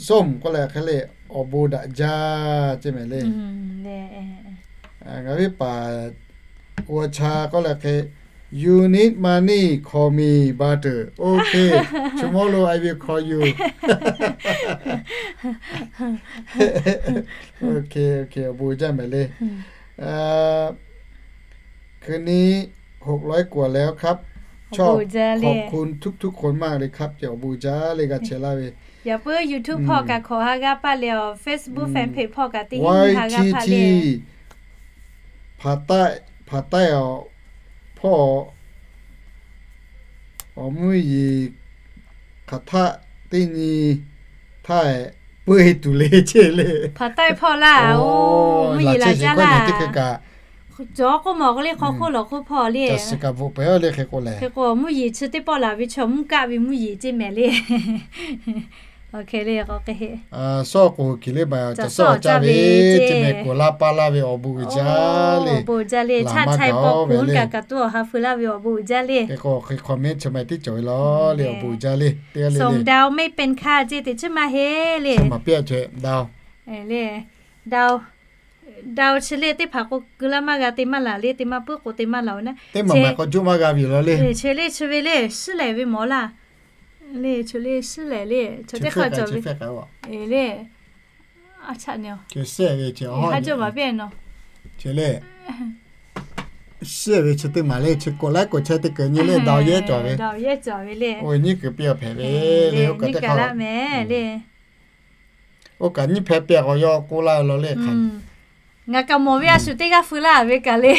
somˇ k'oˆ leh hk'e le, awˬ bon daꞈ jaˇ ce mehˍ le. Ngaˬ viˉ paˍ g'aw cha k'oˆ leh hk'e, you need money, call me, brother. Okay, tomorrow I will call you. Okay, okay, awˬ bon jaˇ mehˍ le. คืนนี้หกร้อยกว่าแล้วครับ ชอบ ขอบคุณทุกๆ คนมากเลยครับ ce awˬ bon jaˇ le g'a chehˇ laˇ ve. Yaꞈ puiˉ YouTube hpawˇ kaꞈ hk'awꞈ ha g'aˇ paˇ le, awˬ Facebook fanpage hpawˇ kaꞈ teˇ hinˉ ha g'aˇ paˇ le. ภาคใต้ ภาคใต้ awˬ hpawˇ awˬ mvuhˇ yeˬ hk'aˬ htaˆ teˇ nyi htaˇ puiˉ tuˬ le ce le. Hpaˍ taiˇ hpawˇ laˇ, oˬ, mvuhˇ yeˬ laˬ jaˇ laˇ. Teˇ hkui kaꞈ cawˬ k'oˆ mawˬ k'o le, hk'aw hk'oˆ lawˬ hk'oˆ hpawˇ le. Hk'e k'o mvuhˇ yeˬ chi teˇ pawˆ laˬ ve chaw mvuhˇ kaˆ ve mvuhˇ yeˬ ce mehˍ le. Shawˉ k'oˍ kiˬ le maˬ caˬ sawˉ caˇ ve ce mehˍ, k'oˍ laˇ paˇ laˇ ve awˬ bon uiˍ jaˇ le. Awˬ bon uiˍ jaˇ le. Chaˇ chaiˇ paw kuˬ kaꞈ kaꞈ tuˉ awˬ ha feu laˇ ve awˬ bon uiˍ jaˇ le. Hk'e k'o hk'e comment chi mehˍ tiˉ cawˬ ve law le, awˬ bon uiˍ jaˇ le. Teˇ g'aˇ le le. Songdao mei pen hk'a ce teꞈ chiˉ maˇ heˆ le. Maˍ piˇ a ceh dao. Le, dao, dao chi le teˇ hpaˍ k'o keu laˇ maˇ g'a, te maˇ laˬ le, te maˇ puiˉ k'o te maˇ laˬ-oˬ naˉ. Teˇ maˬ maˬ k'aw juˆ maˇ g'a ve yoˬ law le. Chi le chi ve le, shiˉ lehˍ ve mawˬ laˇ. Le chi le shiˉ lehˍ le, chi teˇ hk'aˇ cawˬ ve le. Chi shiˉ ve ce, ha cawˬ maˍ piˇ nawˬ. Chi le shiˉ ve chi teˇ maˬ le, chi k'oꞈ laiˉ k'oꞈ chehˇ teˇ keu nyi le, dao yehˇ cawˬ ve. Dao yehˇ cawˬ ve le. Oˇ nyi kuiˬ piˇ a hpehꞈ ve le, oˇ kaꞈ teˇ hk'aˇ laˇ mehˍ le. Oˇ kaꞈ nyi hpehꞈ piˇ k'awꞈ yaw k'oˆ laˇ ve law le hk'aˬ. Ngaˬ kaꞈ mawˬ ve a shu teˇ g'aˇ feu laˇ ve kaꞈ le.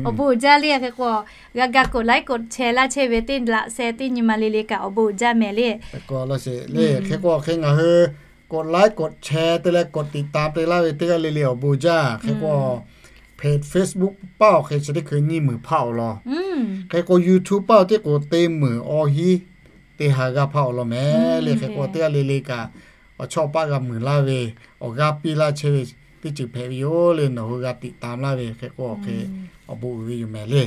Awˬ bon uiˍ jaˇ le. Hk'e k'o g'a ga k'oꞈ laiˉ k'oꞈ chehˇ laˇ chehˇ ve teˇ laꞈ sheh teˇ nyi ma le le kaꞈ awˬ bon uiˍ jaˇ mehˍ le. Hk'e k'o hk'e ngaˬ hui k'oꞈ laiˉ k'oꞈ chehˇ te leh k'oꞈ tiꞈ ta te laˇ ve teˇ g'aˇ le le awˬ bon jaˇ. Hk'e k'o hk'e Facebook paˇ awˬ hk'e chi teˇ hkui nyiˇ meunˍ hpaˇ awˬ lawn. Hk'e k'o YouTube paˇ awˬ tiˉ k'o teˇ meunˍ awˬ hiˉ teˇ ha g'aˇ hpaˇ awˬ lawn mehˍ le. Hk'e k'o teˇ g'aˇ le le kaꞈ awˬ chawˇ paˇ g'a meunˍ laˇ ve, awˬ g'aˇ piˇ laˇ chehˇ ve teˇ ceuˬ hpehꞈ ve yoˬ le. Nawˬ hui g'a tiꞈ ta laˇ ve hk'e k'o hk'e awˬ bon uiˍ ve yoˬ mehˍ le.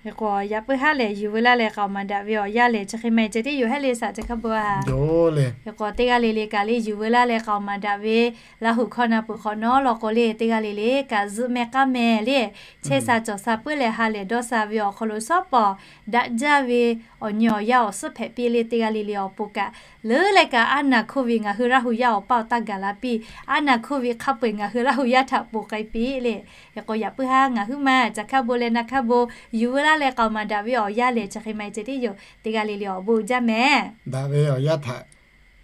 Hk'e k'o, yaꞈ puiˉ haˉ lehˬ, yuˬ veu laˇ leh k'aoˍ maˍ daꞈ ve awˬ yanˇ lehˬ, chi hk'e maˇ heˆ ceh tiˉ yoˬ, heˆ le saˍ, caˬ hkaˇ bon a. Hk'e k'o, teˇ g'aˇ le le kaꞈ le yuˬ veu laˇ leh k'aoˍ maˍ daꞈ ve, Laˇ huˍ hkawˇ na peuˬ hk'awꞈ nawˉ law k'o le, teˇ g'aˇ le le kaꞈ zuhꞈ meh k'aˉ meh le, chehˇ sha cawˬ sha puiˉ leh ha lehˬ dawˇ sha ve awˬ hk'aw lo shawˉ pawˍ daꞈ jaˇ ve awˬ nyi awˬ yanˇ awˬ suhˉ hpehꞈ piˇ le, teˇ g'aˇ le le awˬ pon kaꞈ, leuˉ leh kaꞈ aˉ naˬ hkoˇ ve ngaˬ hui Laˇ huˍ yaˇ awˬ paˇ awˬ taˇ gaˬ la piˇ, aˉ naˬ hkoˇ ve hk'a peu-eˬ ngaˬ hui Laˇ huˍ yaˇ htaꞈ ponˬ k'ai piˇ le. Hk'e k'o, yaꞈ puiˉ haˉ ngaˬ huiˉ ma caˬ hkaˇ bon leh na hkaˇ bon yuˬ veu laˇ leh k'aoˍ maˍ daꞈ ve awˬ yanˇ lehˬ, chi hk'e maˇ heˆ ceh tiˉ yoˬ, teˇ g'aˇ le le awˬ bon uiˍ jaˇ mehˍ. Daꞈ ve awˬ yanˇ htaꞈ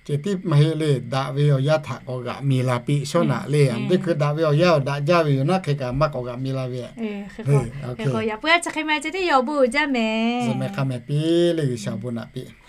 ceh tiˉ maˇ heˆ le, daꞈ ve awˬ yanˇ htaꞈ k'awꞈ g'aꞈ mi la piˇ shawˉ naꞈ le. Teˇ hkui daꞈ ve awˬ yanˇ awˬ daꞈ jaˇ ve yoˬ naˉ, hk'e kaꞈ maˇ k'awꞈ g'aꞈ mi la ve. Yaꞈ puiˉ haˉ chi hk'e maˇ ceh tiˉ yoˬ, awˬ bon uiˍ jaˇ mehˍ. Zuhꞈ meh hk'a meh piˇ le, G'uiˬsha awˬ bon naꞈ piˇ.